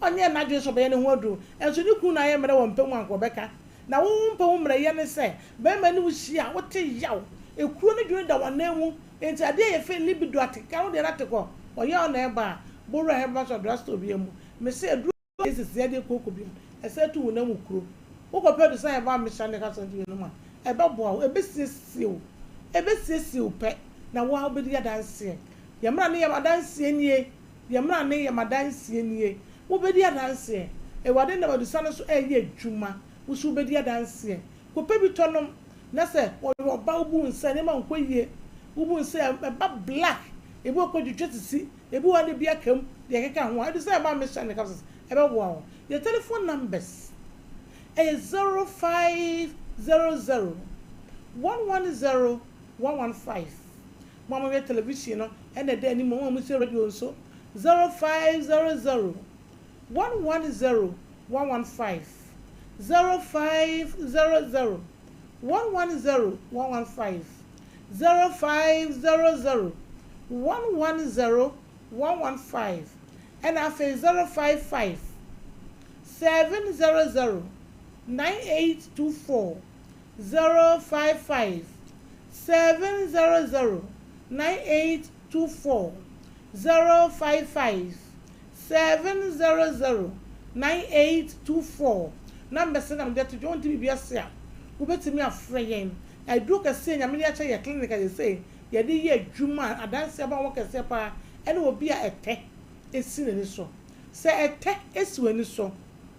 Ɔnyɛɛ n'adwene sɛ ɔbɛyɛ ne ho aduro. Nso ne kunu na ayɛ mmerɛ wɔ mpa mu anka ɔbɛka. Na wo wo mpa mu mmerɛyɛ ne sɛ bɛrima ne wo hyia a wote yaw. Ekuro no dwene da w'anan mu. Nti adeɛ a yɛfrɛ libido atenka no deɛ no ate kɔ. Ɔyaw na ɛba a, bowura herbal shop drugstore biara mu. Mese aduro. Yɛ sisi adeɛ kooko bi a, ɛsɛ tu honam mu kuro. Wo kɔ pɛ dusan ɛba mehyɛ ne ka sɛnti wei nom a, ɛbɛboa wo, ɛbɛsiesie wo, ɛbɛsiesie wo pɛ, na wo ara wobɛdi adanseɛ. Yɛ mmra ne yɛ adanseɛ nie, yɛ mmra ne yɛ m'adanseɛ nie. Wobɛdi adanseɛ. Awurade nam adusan no so ɛreyɛ adwuma, wo nso wobɛdi adanseɛ. Kɔ pɛ bi tɔ nom, na sɛ ɔyɛ ɔba wobu wo nsa nneɛma nkɔ yie, wobu wo nsa ɛba black, ebi wɔ kɔ twitwa sisi, Ebi wɔ hɔ a na bi aka mu, deɛ ɛkeka ho a, ɛde sɛ ɛba mission ne capsules, ɛbɛboa wo. Yɛ telephone numbers. Ɛyɛ 0500 110 115. Mo a mohwɛ television no na ɛda anim, mo a motie radio nso, 0500 110 115. 0500 110 115. 0500 110 115. Ɛna afei 055 700 9824, 055 700 9824, 055 700 9824. Numbers no na mede ato dwa. Wonte biribi ase a, wobɛtumi afrɛ yɛn. Aduro kɛseɛ a Nyame de akyɛ yɛ clinic a seesei yɛde yɛ adwuma a adanseɛ aba ho kɛseɛ paa ɛne obi a ɛtɛ si n'ani so. Sɛ ɛtɛ si w'ani so,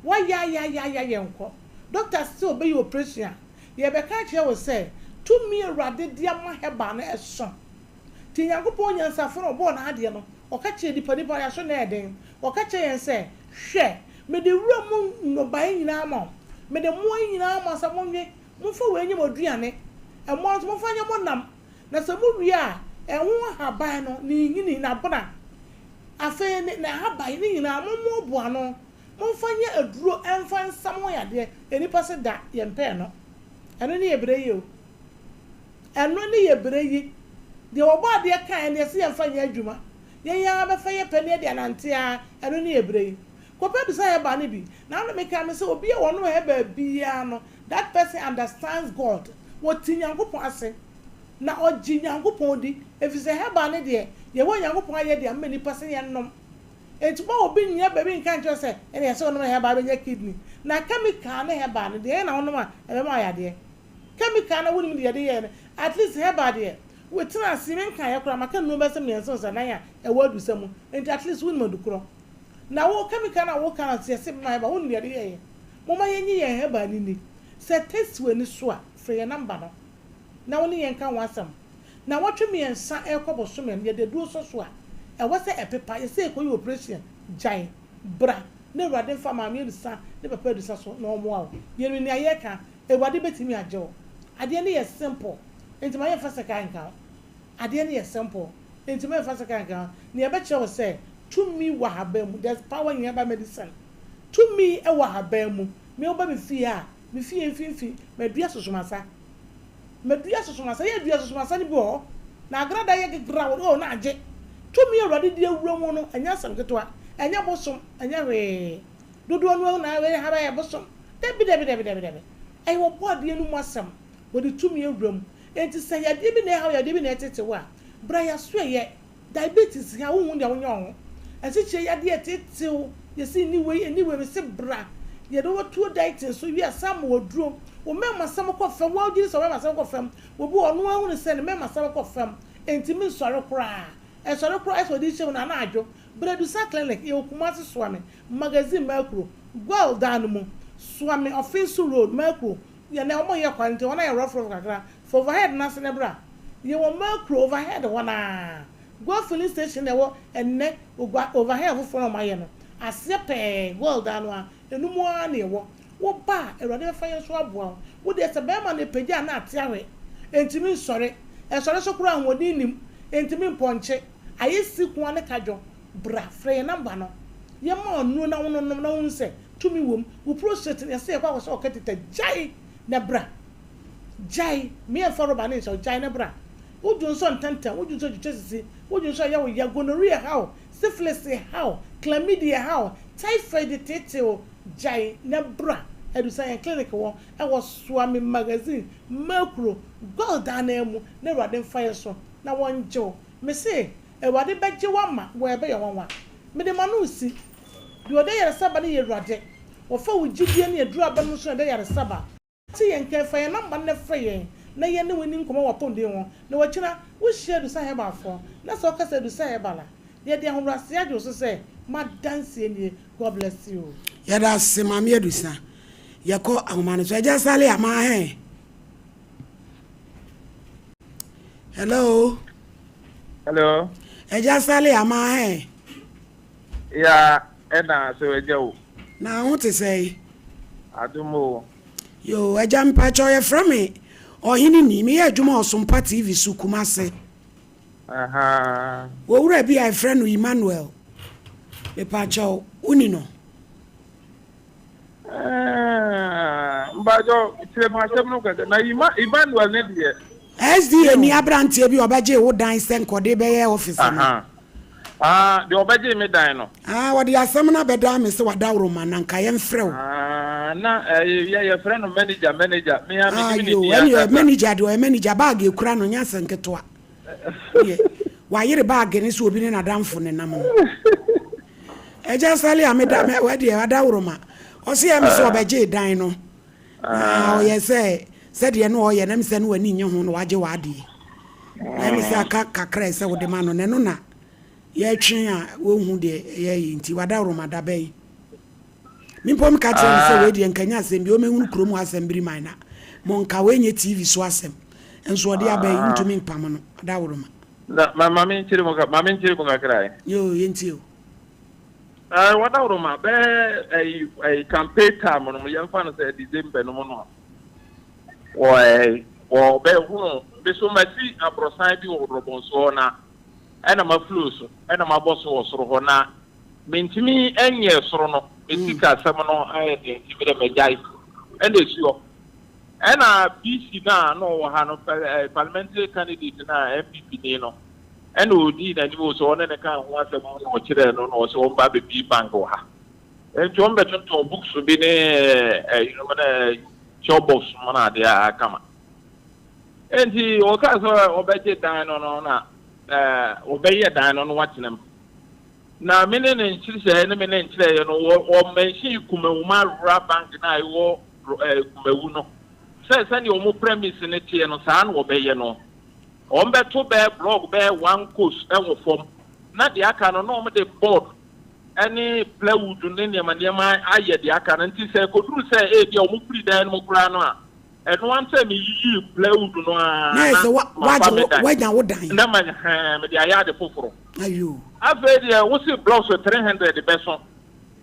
woayaayaayaya yɛnkɔ. Doctor se ɔbɛyɛ operation a, yɛbɛka akyerɛ wo sɛ tumi a Awurade de ama herbal no ɛso. Nti Nyankopɔn nyansafo no ɔbɔɔ n'adeɛ no, ɔka kyerɛɛ nipa, nipa yɛaso na ɛyɛ den. Ɔka kyerɛɛ yɛn sɛ, Hwɛ, mede wura mu nnɔbaeɛ nyinaa ama wo, mede mmoa yi nyinaa ama wo sɛ monwe, momfa wei nyɛ mo aduane, mmoa nso momfa nyɛ mo nam, na sɛ mowie a, ɛho ahaban no, ne nhini, n'abena, Afei ne n'ahaban, ne nyinaa, mommoaboa ano, momfa nyɛ aduro mfa nsa mo ho yadeɛ. Nnipa se da, yɛmpɛ ɛno. Ɛno ne yɛ berɛ yi o. Ɛno ne yɛ berɛ yi. Deɛ wɔbɔ adeɛ kaeɛ no, yɛse yɛmfa nyɛ adwuma. Yɛn ara bɛfa yɛ pɛ na yɛde anante ara, ɛno ne yɛ berɛ yi. Kɔpɛ adusa herbal no bi. Na ano meka me sɛ obi a ɔnom herbal biara no, that person understands God. Wɔte Nyankopɔn ase. Na ɔgye Nyankopɔn di, efisɛ herbal no deɛ, Yehowa Nyankopɔn ayɛ de ama nnipa sɛ yɛnnom. Enti mma obi nnyina baabi nka nkyerɛ wo sɛ, ɛnneɛ sɛ wonom herbal bɛnya kidney. Na chemical ne herbal no, deɛn na wonom a ɛbɛma wo yadeɛ? Chemical no wonim deɛ yɛde yɛɛ no, at least herbal deɛ, wotena ase, menkaeɛ koraa, maka nnuro bɛyɛ sɛ mmiɛnsa anaa nnan a ɛwɔ adusa mu, enti at least wonim adukorɔ. Na wo chemical no a woka no sɛ yɛse bɛma herbal, wonim deɛ yɛde yɛeɛ? Momma yɛnnye yɛn herbal no nni. Sɛ taste w'ani so a, frɛ yɛn number no. na wo ne yɛn nka ho asɛm. Nnawɔtwe mmiɛnsa rekɔ bosome no, yɛde aduro sɔ so a, ɛwɔ sɛ ɛpepa. Yɛsɛ yɛkɔyɛ oprehyɛn. Gyae. Bra na Awurade mfa Maame Adusa ne Papa Adusa so na ɔmmoa wo. Yɛnim nea yɛreka. Awurade bɛtumi agye wo. Adeɛ no yɛ simple, enti ma yɛmfa sekan nka ho. Adeɛ no yɛ simple, enti ma yɛmfa sekan nka ho. Nea ɛbɛkyerɛ wo sɛ tumi wɔ ahaban mu, there's power in herbal medicine. Tumi wɔ ahaban mu. Me woba me fie a, me fie mfimfini, madua sosomasa. Madua sosomasa, yɛ dua sosomasa no bi wɔ hɔ, na agrada yɛ gegraw, oh, na agye. Tumi a Awurade de awura mu no, ɛnyɛ asɛm ketewa, ɛnyɛ bosom, ɛnyɛ hwee. Dodoɔ no ara na wei ha bɛyɛ bosom. Dabi, dabi, dabi, dabi, dabi. Ɛyɛ Ɔbɔadeɛ no mu asɛm. Wɔde tumi awura mu. Enti sɛ yadeɛ bi na ɛha wo, yadeɛ bi na ɛtete wo a, bra yɛasoɛeɛ. Diabetes ha wonhu deɛ wonyɛ wo ho. Asikyire yadeɛ ɛtete wo, yɛse nni wei, nni wei, mese bra yɛde wo bɛto dieting so, wie a san ma waduro. Wo mɛmasɛm kɔ fam, wo ara wogye di sɛ wo mɛmasɛm kɔ fam, obi wɔ hɔ ɔno ara hunu sɛ ne mɛmasɛm kɔ fam, ɛntumi nsɔre koraa, ɛsɔre koraa ayɛ sɛ ɔde rehyɛ mu no ana adwo. Bra Dusa clinic, yɛwɔ Kumasi Soame, Magazine Makuro, Goil dan no mu, Soame Ɔfenso road, Makuro, yɛn nɛ wɔn yɛ kwan nti hɔ no ayɛ rough rough kakra, Fa overhead no ase na bra. Yɛwɔ Mercury overhead hɔ no ara. Goil filling station na ɛwɔ ɛnnɛ Ogua overhead foforɔ no a wɔayɛ no. Aseɛ pɛɛ, Goil dan no ara, ɛno mu ara na yɛwɔ. Woba a, Awurade bɛfa yɛn so aboa wo. Wo deɛ sɛ barima no repagya a na ate ahwɛ. Ɛntumi nsɔre. Ɛsɔre nso koraa a ahoɔden nnim. Ɛntumi mpɔnkye. Ayɛ sikoa ne kadwo. Bra, frɛ yɛn number no. Yɛmma wo nnuro na wononom na wohu sɛ tumi wɔ mu. Wo prostate no, yɛse yɛkɔ akɔhyɛ wo catheter. Gyae na bra. Gyae, me yɛmfa rɔba no nhyɛ wo, gyae na bra. Wo dwonsɔ ntɛmntɛm, wo dwonsɔ twitwa sisi, wo dwonsɔ yɛ wo ya, gonorrhea ha wo, syphilis ha wo, chlamydia ha wo, typhoid teetee wo, gyae na bra. Adusa yɛn clinic wɔ ɛwɔ Soame Magazine, Makuro, Gold ananmu na Awurade mfa yɛ so na wɔngye wo. Mese Awurade bɛgye wo ama wo ɛbɛyɛ nwanwa. Mede m'ano resi, deɛ ɔde ayaresa ba no yɛ Awurade. Wɔfa wo gyidie ne aduru aba no so na ɛde ayaresa ba. Te yɛn nka, fa yɛn nɔmba no na frɛ yɛn na yɛne wo nni nkɔmmɔ wɔ apɔmuden ho. Na wakyina, wohyia Adusa Herbalfoɔ na sɛ woka sɛ Adusa Herbal a, yɛde ahobrɛaseɛ agye wo so sɛ, M'adanseɛ nie. God bless you. Yɛda ase Maame Adusa. Yɛkɔ ahoma no so. Agya Sale amaa hɛn. Hello. Hello. Agya Sale amaa hɛn. Ya ɛna sɛ agya o. Na ho te sɛn? Adom o. Yoo agya mpakyɛw yɛfrɛ me Ɔhene ni meyɛ adwuma wɔ Sompa TV so Kumase. Ahaa. Owura bi a yɛfrɛ no Emmanuel mepakyɛw woni no? Ɛɛh mpakyɛw kyerɛ me asɛm no kɛkɛ na Emmanuel ne deɛ. SDA ni abranteɛ bi a ɔbɛgyee wo dan sɛ nka ɔde bɛyɛ office no. Ahaa ah deɛ ɔbɛgyee me dan no. Ah ɔde asɛm no abɛdan me sɛ wadaworoma na nka yɛmfrɛ wo. Ah na ɛɛ yɛ yɛfrɛ no manager manager me ara Ah menim ne yoo din ɛne ankasa. manager deɛ ɔyɛ manager bag ekura no nyɛ asɛm ketewa. Deɛ wayere bag no sɛ obi ne n'adamfo nenam no. Agya Sali a meda mɛ wɛdeɛ adaworoma ɔse ɛme sɛ ɔbɛgyee dan no. Na ɔyɛ sɛ sɛdeɛ na ɔyɛ na ɛme sɛ na w'ani nnye ho na wagye w'adeɛ. Na ɛme sɛ aka kakra a ɛsɛ wode ma no na ɛno na yɛtwe a wɔnhu deɛ ɛyɛ yi nti wadaworoma da bɛn. Me mpo meka kyerɛ no sɛ wei deɛ nka nyɛ asɛm bi ɔmɛhunu kurom hɔ asɛm biri man na monka wei nyɛ TV so asɛm nso ɔde aba yi ntumi mpam no adaworoma. Na ma ma menkyere mu ma menkyere mu kakra ɛ. Yoo yɛntie o. Ɛɛ wadaworoma bɛɛ ɛyi ɛyi campaign time no yɛmfa no sɛ December no mu no wɔ ɛɛ wɔ bɛhunu me so masi aborɔsan bi wɔ Rɔbɔnsoɔ na ɛna ma flow so ɛna mabɔ so wɔ soro hɔ na Mentumi nyɛɛ soro no, me sikasɛm no ayɛ den nti me deɛ magyae. Ɛna ɛsi hɔ. Ɛna PC no a na ɔwɔ ha no, parliamentary candidate no a NPP ni no, ɛna ɔdii n'anim o, sɛ ɔne no kaa ho asɛm na ɔkyerɛɛ no na ɔsɛ ɔmba abɛbie bank wɔ ha. Nti ɔmbɛtontɔn books bi ne ɛyinom ne chop box mu na adeɛ a kama. Nti ɔkaa sɛ ɔbɛgye dan no no na ɔbɛyɛ dan no na watena mu. Na me ne ne nhyehyɛeɛ ne me ne nkyerɛeɛ no, wɔ wɔ mɛnhyee Kumawuma Rural Bank no a ɛwɔ ɛɛ Kumawu no, sɛ sɛdeɛ wɔn premise no teɛ no, saa na wɔbɛyɛ no. Wɔbɛto bɛyɛ blɔk bɛyɛ one course wɔ fam, na deɛ aka no na wɔde board ne plywood ne nneɛma nneɛma ayɛ deɛ aka no. Nti sɛ ɛkɔduru sɛ ebia wɔfiri dan no mu koraa no a, Ɛno ara sɛ meyiyii plywood no ara Na ayɛ na sɛ wa mafa wagye me wo dan wanya wo dan. na ma hɛn mede ayɛ ade foforo. Ayoo. Afei deɛ wose blocks 300 bɛso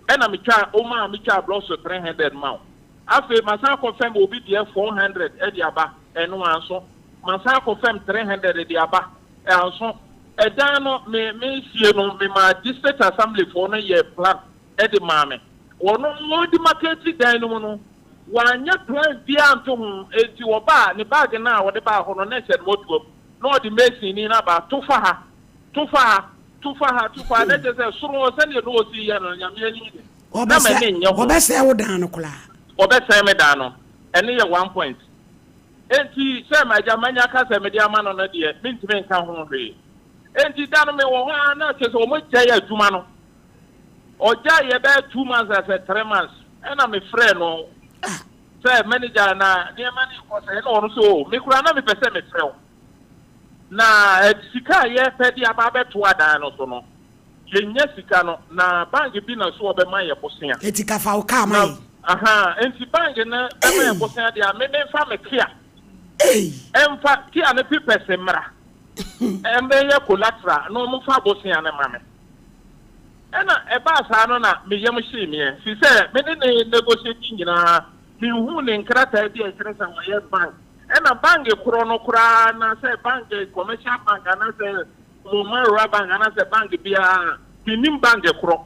ɛna metwaa womaa metwaa blocks 300 ma wo. Afei masan akɔfɛm obi deɛ 400 de aba ɛno anso. Masan akɔfɛm 300 de aba anso. Ɛdan no me mesie no memaa district assembly foɔ no yɛɛ plan de maa me. Wɔn wɔdemarcate dan no mu no Wanyɛ plan biara anto ho, enti ɔbaa a, ne bag no a ɔde baa hɔ no, na ɛhyɛ ne mmɔtoam. Na ɔde masonni no aba, to fa ha, to fa ha, to fa ha, to fa ha. Na kyerɛ sɛ, soro hɔ, sɛdeɛ na ɔsi yɛ no, Nyame anim de, na m'ani nnye ho. Ɔbɛsɛe wo dan no koraa. Ɔbɛsɛe me dan no. Ɛno yɛ one point. Enti sɛ m'agya manya ka sɛ mede ama no no deɛ, mentumi nka ho hwee. Enti da no mewɔ hɔ ara na kyerɛ sɛ wɔagyae adwuma no. Ɔgyae yɛ bɛyɛ 2 months asɛ 3 months ɛna me frɛ no sɛ, "Manager, na nneɛma no kɔ sɛ?" Ɛna ɔno so, "O, me koraa na mepɛ sɛ mefrɛ wo na sika a yɛpɛ de aba abɛto adan no so no, yɛnya sika no na bank bi na so ɔbɛma yɛ bosea." Eti ka fa wo kaa ma na yɛn. Aha nti bank no bɛma yɛ bosea deɛ a, me memfa me kia Ei. ɛmfa kia no papers mmra ɛmbɛyɛ collateral na ɔmfa bosea no ma me. Ɛna ɛbaa saa no na me yam hyee meɛ, firi sɛ me ne ne negotiate nyinaa menhuu ne nkrataa bi a ɛkyerɛ sɛ ɔyɛ bank. Ɛna bank korɔ no koraa na sɛ bank, commercial bank anaasɛ Kumoma Rural Bank anaasɛ bank biara, mennim bank korɔ.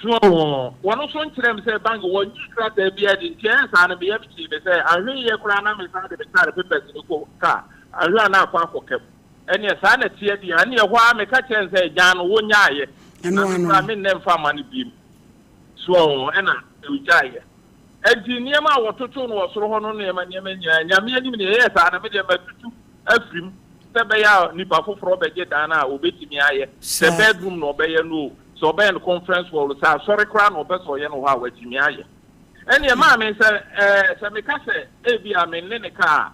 So wɔn nso nkyerɛ me sɛ bank, wɔnnye krataa biara di. Nti ɛyɛ saa no me yam hyee me sɛ ahwɛ yie koraa na mesan de me car papers no kɔ car ahwɛ a na akɔ akɔka mu. Ɛneɛ saa na ɛteɛ deɛ a, ɛneɛ ɛhɔ ara meka kyerɛɛ no sɛ, gyaa no, wonyaaeɛ, Ɛno na me ano koraa no. mennɛ mfa mma no biom. So ɛna ɔgyaeɛ. Enti nneɛma a wɔtotoo no wɔ soro hɔ no nneɛma nneɛma nyinaa, Nyame anim no, yɛyɛɛ saa na me deɛ matutu afiri mu sɛ ɛbɛyɛ a nipa foforɔ bɛgye dan no a ɔbɛtumi ayɛ, sɛ Saa. bedroom na ɔbɛyɛ no o, sɛ ɔbɛyɛ no conference hall o, sɛ asɔre koraa na ɔpɛ sɛ ɔyɛ no hɔ a, watumi ayɛ. Ɛneɛ maame sɛ ɛɛ sɛ meka sɛ ebia me ne ne ka a,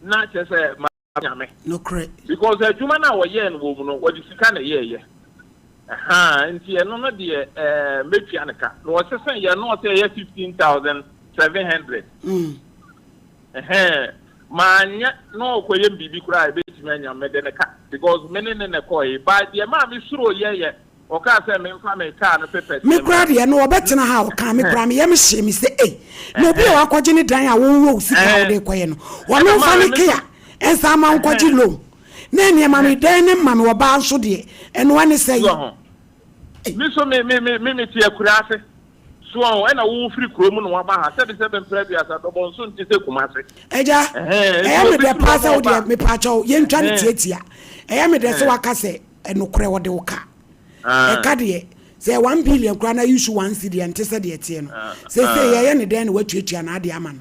na kyerɛ sɛ ma Nyame. Nokorɛ. Because adwuma no a wɔyɛɛ no wɔ mu no, wɔde sika na ɛyɛɛyɛ. Ahaa, nti ɛno no deɛ ɛɛ mɛtua no ka. Na wɔsesa yɛ no ɔsɛ ɛyɛ 15,700. Ɛhɛn, manyɛ na ɔkɔyɛ me biribi koraa a ɛbɛtumi anya mede no ka because me ne ne na ɛkɔɔe. But deɛ maa me suro yɛ yɛ. Ɔkaa sɛ memfa me kaa no papers Me no koraa mmra. deɛ no ɔbɛtena ha a ɔkaa me koraa me yam hyee me sɛ ei na obi a wakɔgye ne dan a wowɔ wo sika a wode rekɔyɛ no ɔno Ɛna mfa maa ne me kea nso nsan ma nkɔgye loan na ɛneɛ ma me dan no ma me ɔbaa nso deɛ ɛno ɛne sɛn. So ho. Me nso me me me me mete akuraase. So ho ɛna wo firi kuro mu na waba ha sɛbi sɛbi mpere aduasa dɔbɔ nso nte sɛ Kumase. Agya, Ɛhɛn nti ɛyɛ me obi dɛ firi paa hɔ sɛ na wo deɛ ɔba. mepaakyɛw yɛntwa no Ɛhɛn. tiatia. Ɛyɛ me dɛ sɛ Ɛhɛn. waka sɛ Nokorɛ wɔde wo ka. Ah. Ɛka deɛ, sɛ ɛyɛ 1 billion koraa na use one cedi a, ɛnte sɛ deɛ ɛteɛ no. Ah, Seesei ah. yɛyɛ no dɛn na woatuatua n'adeɛ ama no?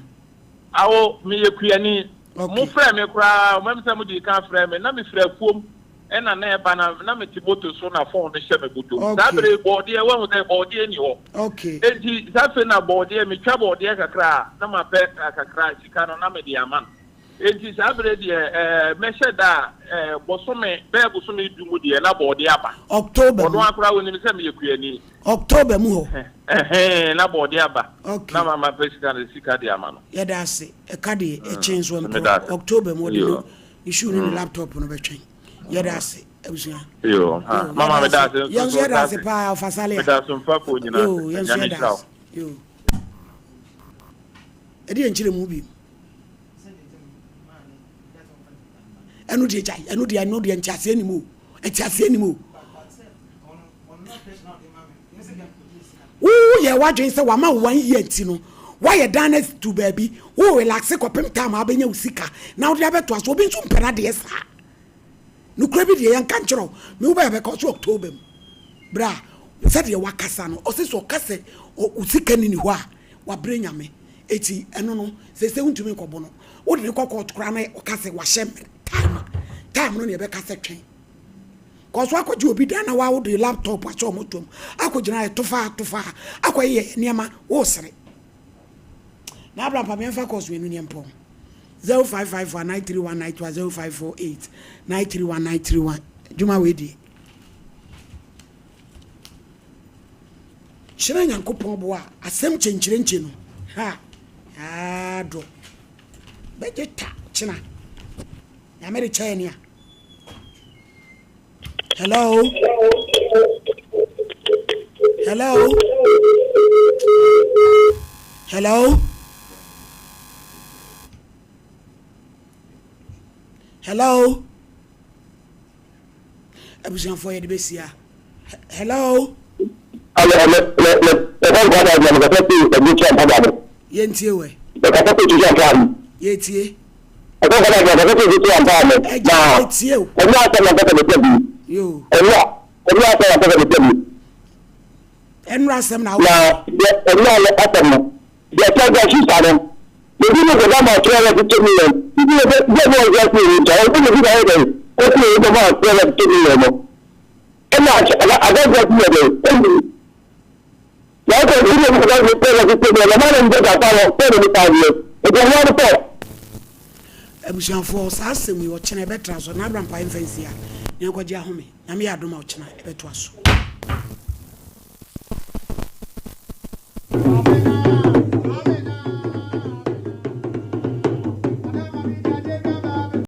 Awo, meyɛ kuani. Okay. Mofrɛɛ me koraa, ɔma me sɛ modii kan frɛɛ me. Na mefiri afuom ɛna na ɛba na na mete moto so na phone no hyɛ me bɔtɔ mu. Saa Okay. bere yi bɔɔdeɛ, woahu sɛ bɔɔdeɛ nni hɔ. Okay. Enti saa afei na bɔɔdeɛ, metwa bɔɔdeɛ kakra a, na mapɛ kakra sika no na mede ama no. Enti saa bere deɛ ɛɛ mɛhyɛ da a ɛɛ bosome bɛyɛ bosome du mu deɛ na bɔɔdeɛ aba. October Ɔno mu. ara koraa ɔnim sɛ meyɛ kuani. October mu hɔ. Ɛhɛn na bɔɔdeɛ aba. Okay. Na ma mapɛ sika no sika de ama no. Yɛda ase. Ɛka deɛ ɛkyɛn nso Meda ɛmporɔ. ase. October mu ɔde Yoo. no ne shoe ne ne laptop no bɛtwɛn. Yɛda ase abusua. Yoo. Ha Yoo mama yɛda meda ase. ase nso Yɛn nso so yɛda meda ase ase. paa Ɔfa Salia. Meda asomfafoɔ nyinaa Yoo ase. yɛn nso Nyame yɛda nhyira wo. ase. Yoo. Ɛdeɛ nkyerɛ mu bio. Ɛno deɛ gyae, ɛno deɛ ɛno deɛ nteaseɛ nim o, nteaseɛ nim o. Woyɛ w'adwene sɛ wama wo one year nti no, woayɛ dan no to baabi, wo relaxe kɔpem time a wobɛnya wo sika na wode abɛtoa so. Obi nso mpɛ n'adeɛ saa. Nokorɛ bi deɛ yɛnka nkyerɛ wo, me wo bɛyɛ bɛka ɔse October mu. Berɛ a sɛdeɛ wakasa no, ɔse sɛ ɔka sɛ wo sika nni ne hɔ a, Wabrɛ Nyame eti ɛno no seesei wontumi nkɔbo no. Wode no kɔ court koraa na ɔka sɛ wahyɛ mmerɛ time a, time no na yɛbɛka sɛ twɛn. Kɔ so akɔgye obi dan na wa wode laptop ahyɛ wɔn tom akɔgyina ayɛ tofaa tofaa akɔyeyɛ nneɛma wosere. Na Abraham pa meɛmfa course mmienu neɛ mpɔn. 0554 931 921 0548 931 931 adwuma wei deɛ. Kyerɛ Nyankopɔn bo a asɛm kyenkyerenkye no ha aa dɔ bɛgye ta kyena Nyame de kyɛɛ ne a Hello Hello Hello Hello Abusuafoɔ yɛde bɛsi a Hello. Alo, me, me, me, me kɔ nkwa da, me kasa fi ɛbi kyɛ mpa da no. Yɛntie wɛ. Me kasa fi tutu ampa mi. Yɛtie. Me kɔ nkwa da, me kasa fi tutu ampa mi. Ɛgya yɛtie o. Ɛnyɛ asɛm na mpɛsɛ metia bi. Yo. Ɛnyɛ, ɛnyɛ asɛm na mpɛsɛ metia bi. Ɛnura asɛm na awo. Na, ɛnyɛ asɛm no. Deɛ kyɛ sɛ sista no, ebi ne kɔda ma 350 million, nti yɛ sɛ, deɛ ne ɔsɛ sɛ ɛwɔ nkyɛn, ɔsɛ ne sista yɛ dɛn, kɔsi ɛwɔ kɔma 350 million no. Ɛna adanseɛ so yɛ dɛn? Ɛnni. Na ɔsɛ ebi ne kɔda 350 million, na ma ne nkyɛ kasa no, sɛ ne nipa adeɛ, nti ɛno ano sɛ. Abusuafoɔ, saa asɛm yi ɔkyena ɛbɛtra so, na Abraham mpaeɛ mfa nsi ha, na yɛnkɔgye ahome. Nyame yɛ adom a ɔkyena ɛbɛtoa so.